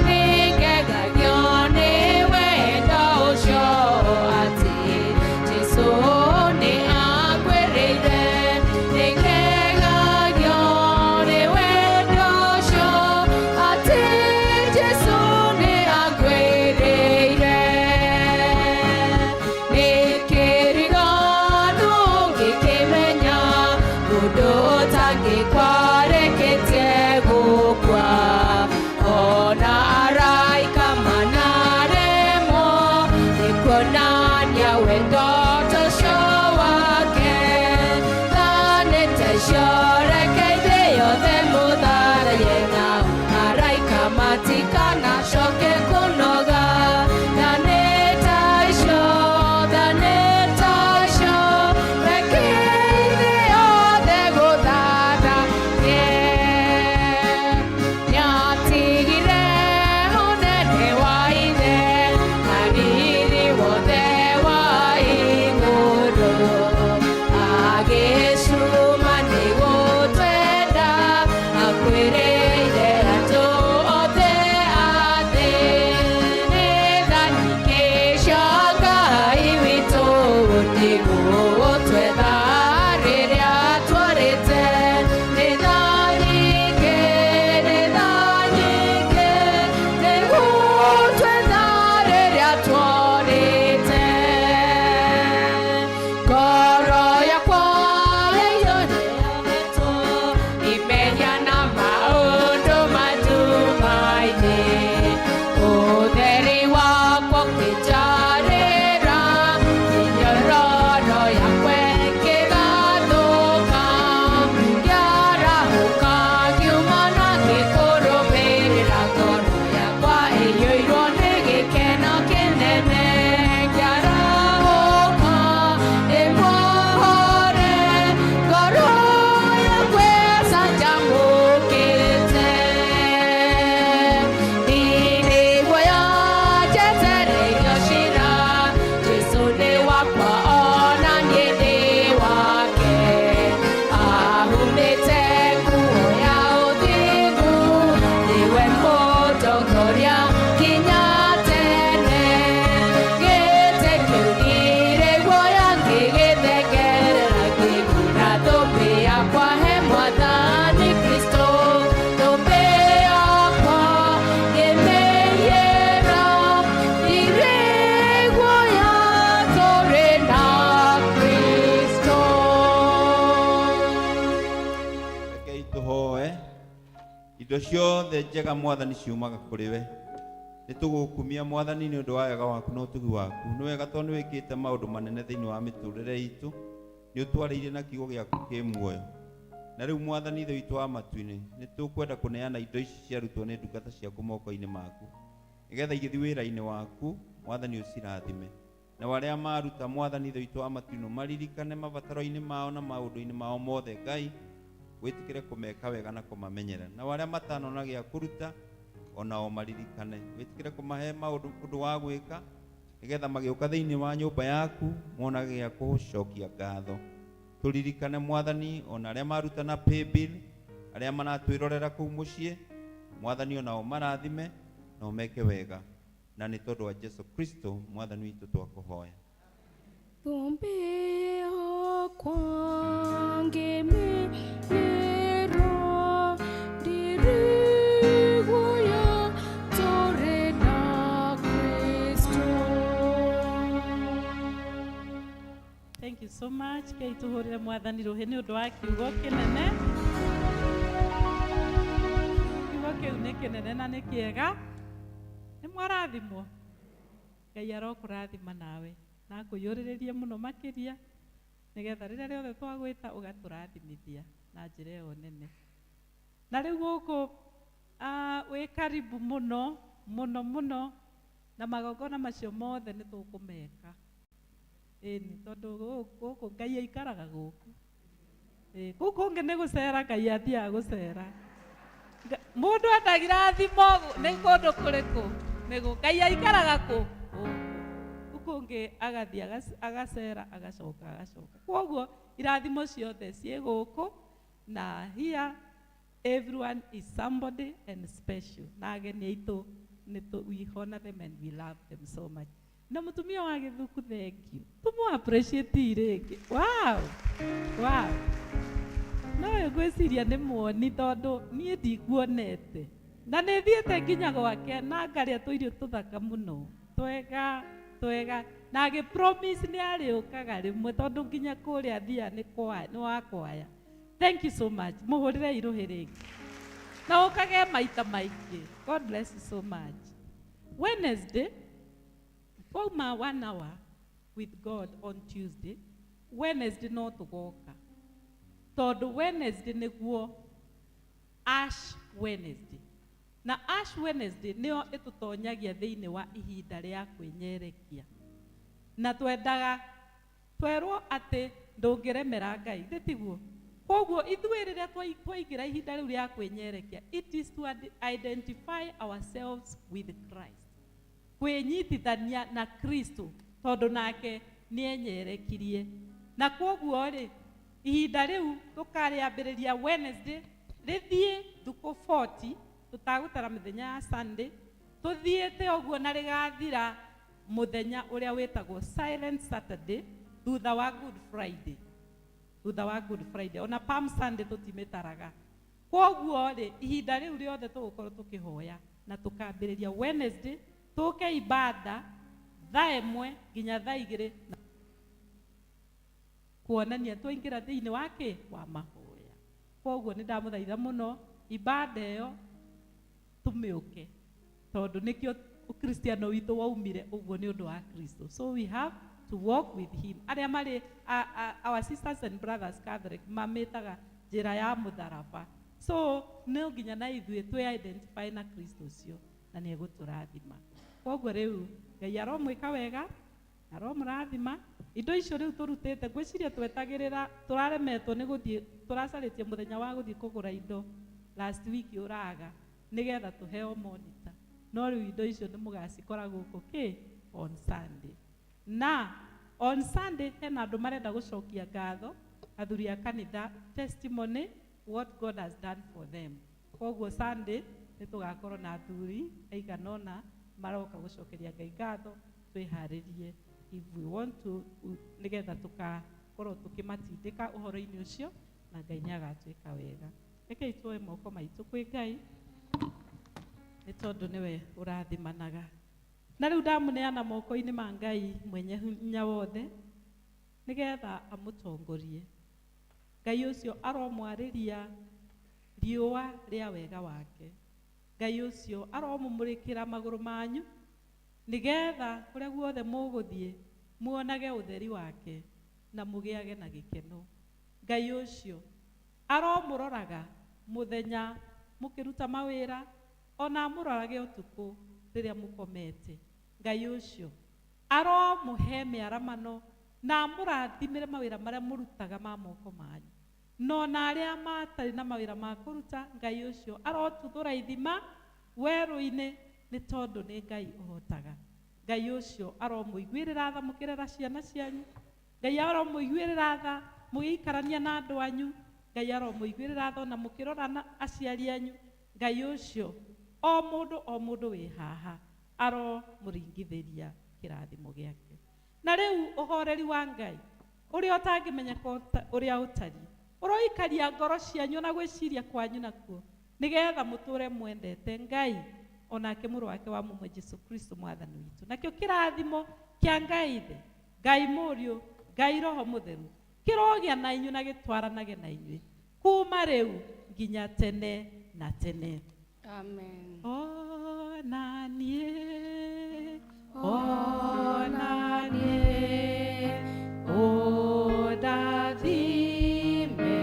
Nĩngegagio nĩ wendo ũcio atĩ Jesũ nĩ anguĩrĩire. Nĩngegagio nĩ wendo ũcio atĩ Jesũ nĩ anguĩrĩire. Nĩ kĩrigano ngĩkĩmenya mũndũ ũtangĩkwareketie gũkua. Ona araika manaremwo nĩ kuonania wendo ũcio wake. Thanĩte ciorekeire yothe mũtharaye nao araika matikanacoke kũnoga. Thanĩte icio, thanĩte icio, reke ithuĩ othe gũthathaye. Nĩatigire ũnene wa ithe na riri wothe wa igũrũ, agĩcuma nĩ gũtwenda, akwĩrĩire andũ othe a thĩ. Nĩ tha nyingĩ cia Ngai witũ nĩ gũtwetha rĩrĩa twarĩte. Nĩ tha nyingĩ, nĩ tha nyingĩ, nĩ gũtwetha rĩrĩa twarĩte. Ngoro yakwa ĩiyũrĩtwo imenya na maũndũ matumaini. Ũtheri wakwa ũkĩnjarĩra, mĩnyororo Indo ciothe njega Mwathani ciumaga kũrĩ we. Nĩ tũgũkumia Mwathani nĩ ũndũ wa wega waku na ũtugi waku. Nĩ wega tondũ nĩ wĩkĩte maũndũ manene thĩinĩ wa mĩtũrĩre itũ. Nĩ ũtwarĩire na kiugo gĩaku kĩ muoyo. Na rĩu Mwathani Ithe witũ wa matu-inĩ, nĩ tũkwenda kũneana indo ici ciarutwo nĩ ndungata ciaku moko-inĩ maku, nĩgetha igĩthiĩ wĩra-inĩ waku, Mwathani ũcirathime. Nao arĩa maruta, Mwathani Ithe witũ wa matu-inĩ, ũmaririkane mabataro-inĩ mao na maũndũ-inĩ mao mothe, Ngai, wĩtĩkĩre kũmeka wega na kũmamenyerera. Nao arĩa matanona gĩa kũruta, o nao maririkane, wĩtĩkĩre kũmahe maũndũ ũndũ wa gwĩka, nĩgetha magĩũka thĩinĩ wa nyũmba yaku monage gĩa kũcokia ngatho. Tũririkane Mwathani ona arĩa maruta na paybill, arĩa maratwĩrorera kũu mũciĩ, Mwathani onao marathime na ũmeke wega, na nĩ tondũ wa Jesu Kristo Mwathani witũ twakũhoya. Thũmbĩ yakwa ngĩmĩrĩra, ndiriguoya tũrĩ na Kristo. Thank you so much. Kei tuhurire Mwathani rũhĩ nĩ ũndũ wa kiugo kĩnene. Kiugo kĩu nĩ kĩnene na nĩ kĩega. Nĩ mwarathimwo. Ngai arokũrathima nawe na akũiyũrĩrĩrie mũno makĩria, nĩgetha rĩrĩa rĩothe twagwĩta ũgatũrathimithia na njĩra ĩyo nene. Na rĩu gũkũ wĩ karibu mũno mũno mũno, na magongona macio mothe nĩ tũkũmeka. Ĩni, tondũ gũkũ Ngai aikaraga gũkũ. Kũu kũngĩ nĩ gũcera Ngai athiaga gũcera. Mũndũ endaga irathimo nĩ kũndũ kũrĩkũ? Nĩ Ngai aikaraga kũ? Gũkũ. Kũu kũngĩ agathiĩ agacera agacoka agacoka. Kwoguo irathimo ciothe ciĩ gũkũ, na here everyone is somebody and special. Na ageni aitũ we honor them and we love them so much. Na mũtumia wa Gĩthuku, thank you. Tũmũ appreciate rĩngĩ. Wow. Wow. No ũyũ ngwĩciria nĩ muoni tondũ niĩ ndikuonete. Na nĩ thiĩte nginya gwake na ngarĩa tũirio tũthaka mũno. Twega, twega. Na agĩ promise nĩ arĩũkaga rĩmwe tondũ nginya kũrĩa athiaga nĩ wa kwaya. Thank you so much. Mũhũrĩre irũhĩ rĩngĩ. Na ũkage maita maingĩ. God bless you so much. Wednesday, twauma 1 hour with God on Tuesday. Wednesday no tũgoka. Tondũ Wednesday nĩguo Ash Wednesday. Na Ash Wednesday nĩyo ĩtũtonyagia thĩinĩ wa ihinda rĩa kwĩnyerekia. Na twendaga twerwo atĩ ndũngĩremera Ngai, thĩ tiguo? Koguo ithuĩ rĩrĩa twaingĩra ihinda rĩu rĩa kwĩnyerekia, it is to identify ourselves with Christ. Kwĩnyitithania na Kristo, tondũ nake nĩenyerekirie. Na koguo rĩ, ihinda rĩu tũkarĩambĩrĩria Wednesday, rĩthiĩ thukũ 40, tũtagũtara mĩthenya ya Sunday, tũthiĩte ũguo na rĩgathira mũthenya ũrĩa wĩtagwo Silent Saturday, thutha wa Good Friday. Thutha wa Good Friday, ona Palm Sunday tũtimĩtaraga. Koguo rĩ, ihinda rĩu rĩothe tũgũkorwo tũkĩhoya na tũkambĩrĩria Wednesday, tũke ibada thaa 1 nginya thaa 2, kuonania twaingĩra thĩinĩ wa kĩ? Wa mahoya. Koguo nĩ ndamũthaitha mũno ibada ĩyo tũmĩũke, tondũ nĩkĩo ũkristiano witũ waumire ũguo nĩ ũndũ wa Kristo. So we have to walk with him. Arĩa marĩ our sisters and brothers Catholic mamĩtaga njĩra ya mũtharaba. So no nginya na ithuĩ twĩ identify na Kristo ũcio, na nĩ egũtũrathima. Koguo rĩu Ngai aromwĩka wega, aromũrathima. Indo icio rĩu tũrutĩte, ngwĩciria twetagĩrĩra, tũraremetwo nĩ gũthiĩ, tũracarĩtie mũthenya wa gũthiĩ kũgũra indo last week ũraga, nĩgetha tũheo monitor. No rĩu indo icio nĩ mũgacikora gũkũ kĩ? On Sunday. Na on Sunday hena andũ marenda gũcokia ngatho, athuri a kanitha, testimony what God has done for them. Koguo Sunday nĩ tũgakorwo na athuri aigana ũna maroka gũcokeria Ngai ngatho, twĩharĩrie if we want to, nĩgetha tũgakorwo tũkĩmatindĩka ũhoro-inĩ ũcio, na Ngai nĩ agatwĩka wega. Rekei tuoe moko maitũ kwĩ Ngai, nĩ tondũ nĩwe ũrathimanaga. Na rĩu ndamũneana moko-inĩ ma Ngai mwenye hinya wothe, nĩgetha amũtongorie. Ngai ũcio aromwarĩria Riũa rĩa wega wake. Ngai ũcio aromũmũrĩkĩra magũrũ manyu, nĩgetha kũrĩa guothe mũgũthiĩ muonage ũtheri wake na mũgĩage na gĩkeno. Ngai ũcio aromũroraga mũthenya mũkĩruta mawĩra, ona amũrorage ũtukũ rĩrĩa mũkomete. Ngai ũcio aromũhe mĩaramano na amũrathimĩre mawĩra marĩa mũrutaga ma moko manyu. No na arĩa matarĩ na mawĩra ma kũruta, Ngai ũcio arotuthũra ithima werũ-inĩ, nĩ tondũ nĩ Ngai ũhotaga. Ngai ũcio aromũiguĩrĩra tha mũkĩrera ciana cianyu. Ngai aromũiguĩrĩra tha mũgĩikarania na andũ anyu. Ngai aromũiguĩrĩra tha ona mũkĩrora na aciari anyu. Ngai ũcio o mũndũ o mũndũ wĩ haha aromũringithĩria kĩrathimo gĩake. Na rĩu ũhoreri wa Ngai ũrĩa ũtangĩmenyeka ũrĩa ũtariĩ, ũroikaria ngoro cianyu na gwĩciria kwanyu nakuo, nĩgetha mũtũre mwendete Ngai onake mũrũ wake wa mũmwe Jesu Kristo mwathani witũ. Nakĩo kĩrathimo kĩa Ngai Ithe, Ngai Mũriũ, Ngai Roho Mũtheru kĩrogĩa na inyuĩ na gĩtwaranage na inyuĩ kuma rĩu nginya tene na tene. Amen. Ona niĩ, ona niĩ, ũndathime,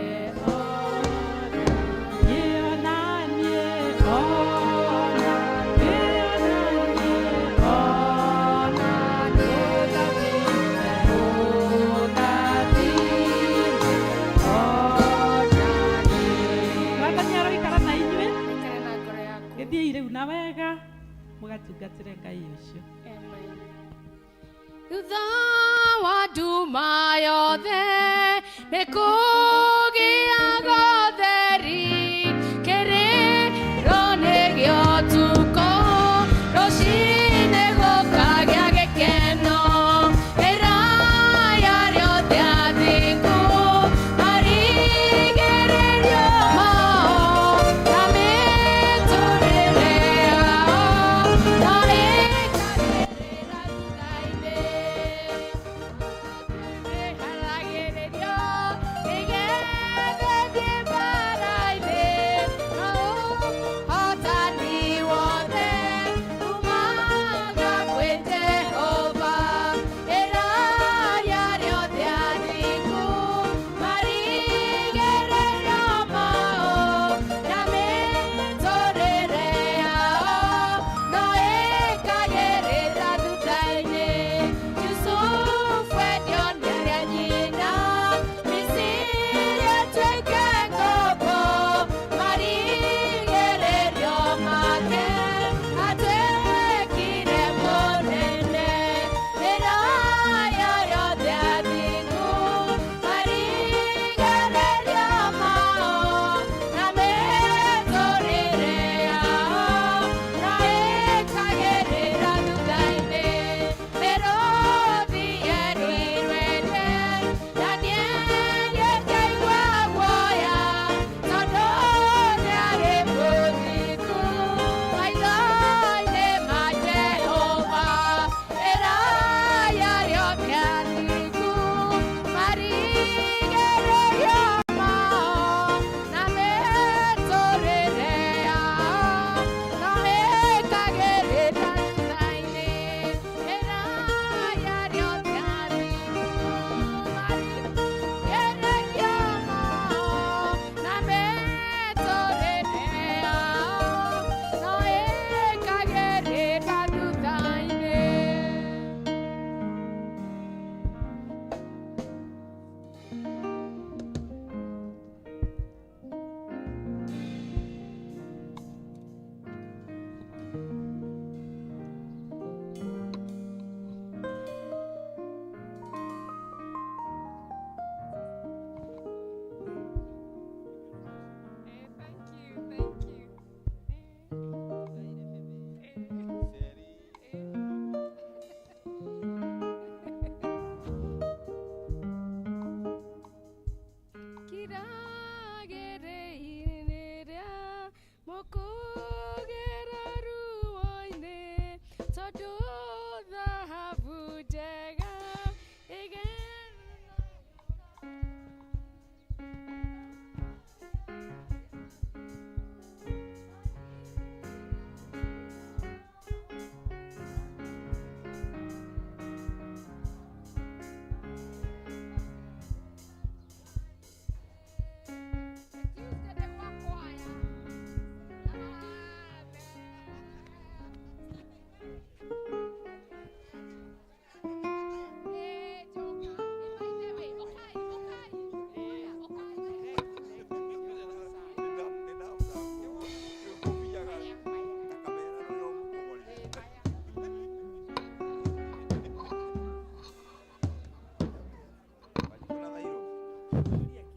ona niĩ, ona niĩ, ona niĩ, ona niĩ, ona niĩ, ũndathime, ona niĩ. Mwathani aroikara na inyuĩ. Aikare na ngoro yaku. Gĩthiĩi rĩu na wega mũgatungatĩre Ngai ũcio. Amen. Thutha wa nduma yothe nĩ kũgĩaga ũtheri, kĩrĩro nĩgĩo ũtukũ, rũciinĩ gũkagĩa gĩkeno. Ĩraya rĩothe athingu marigĩrĩrio mao, na mĩtũrĩre yao no ĩkarĩrĩra thutha-inĩ. Haragĩrĩrio nĩgetha Mũthuri.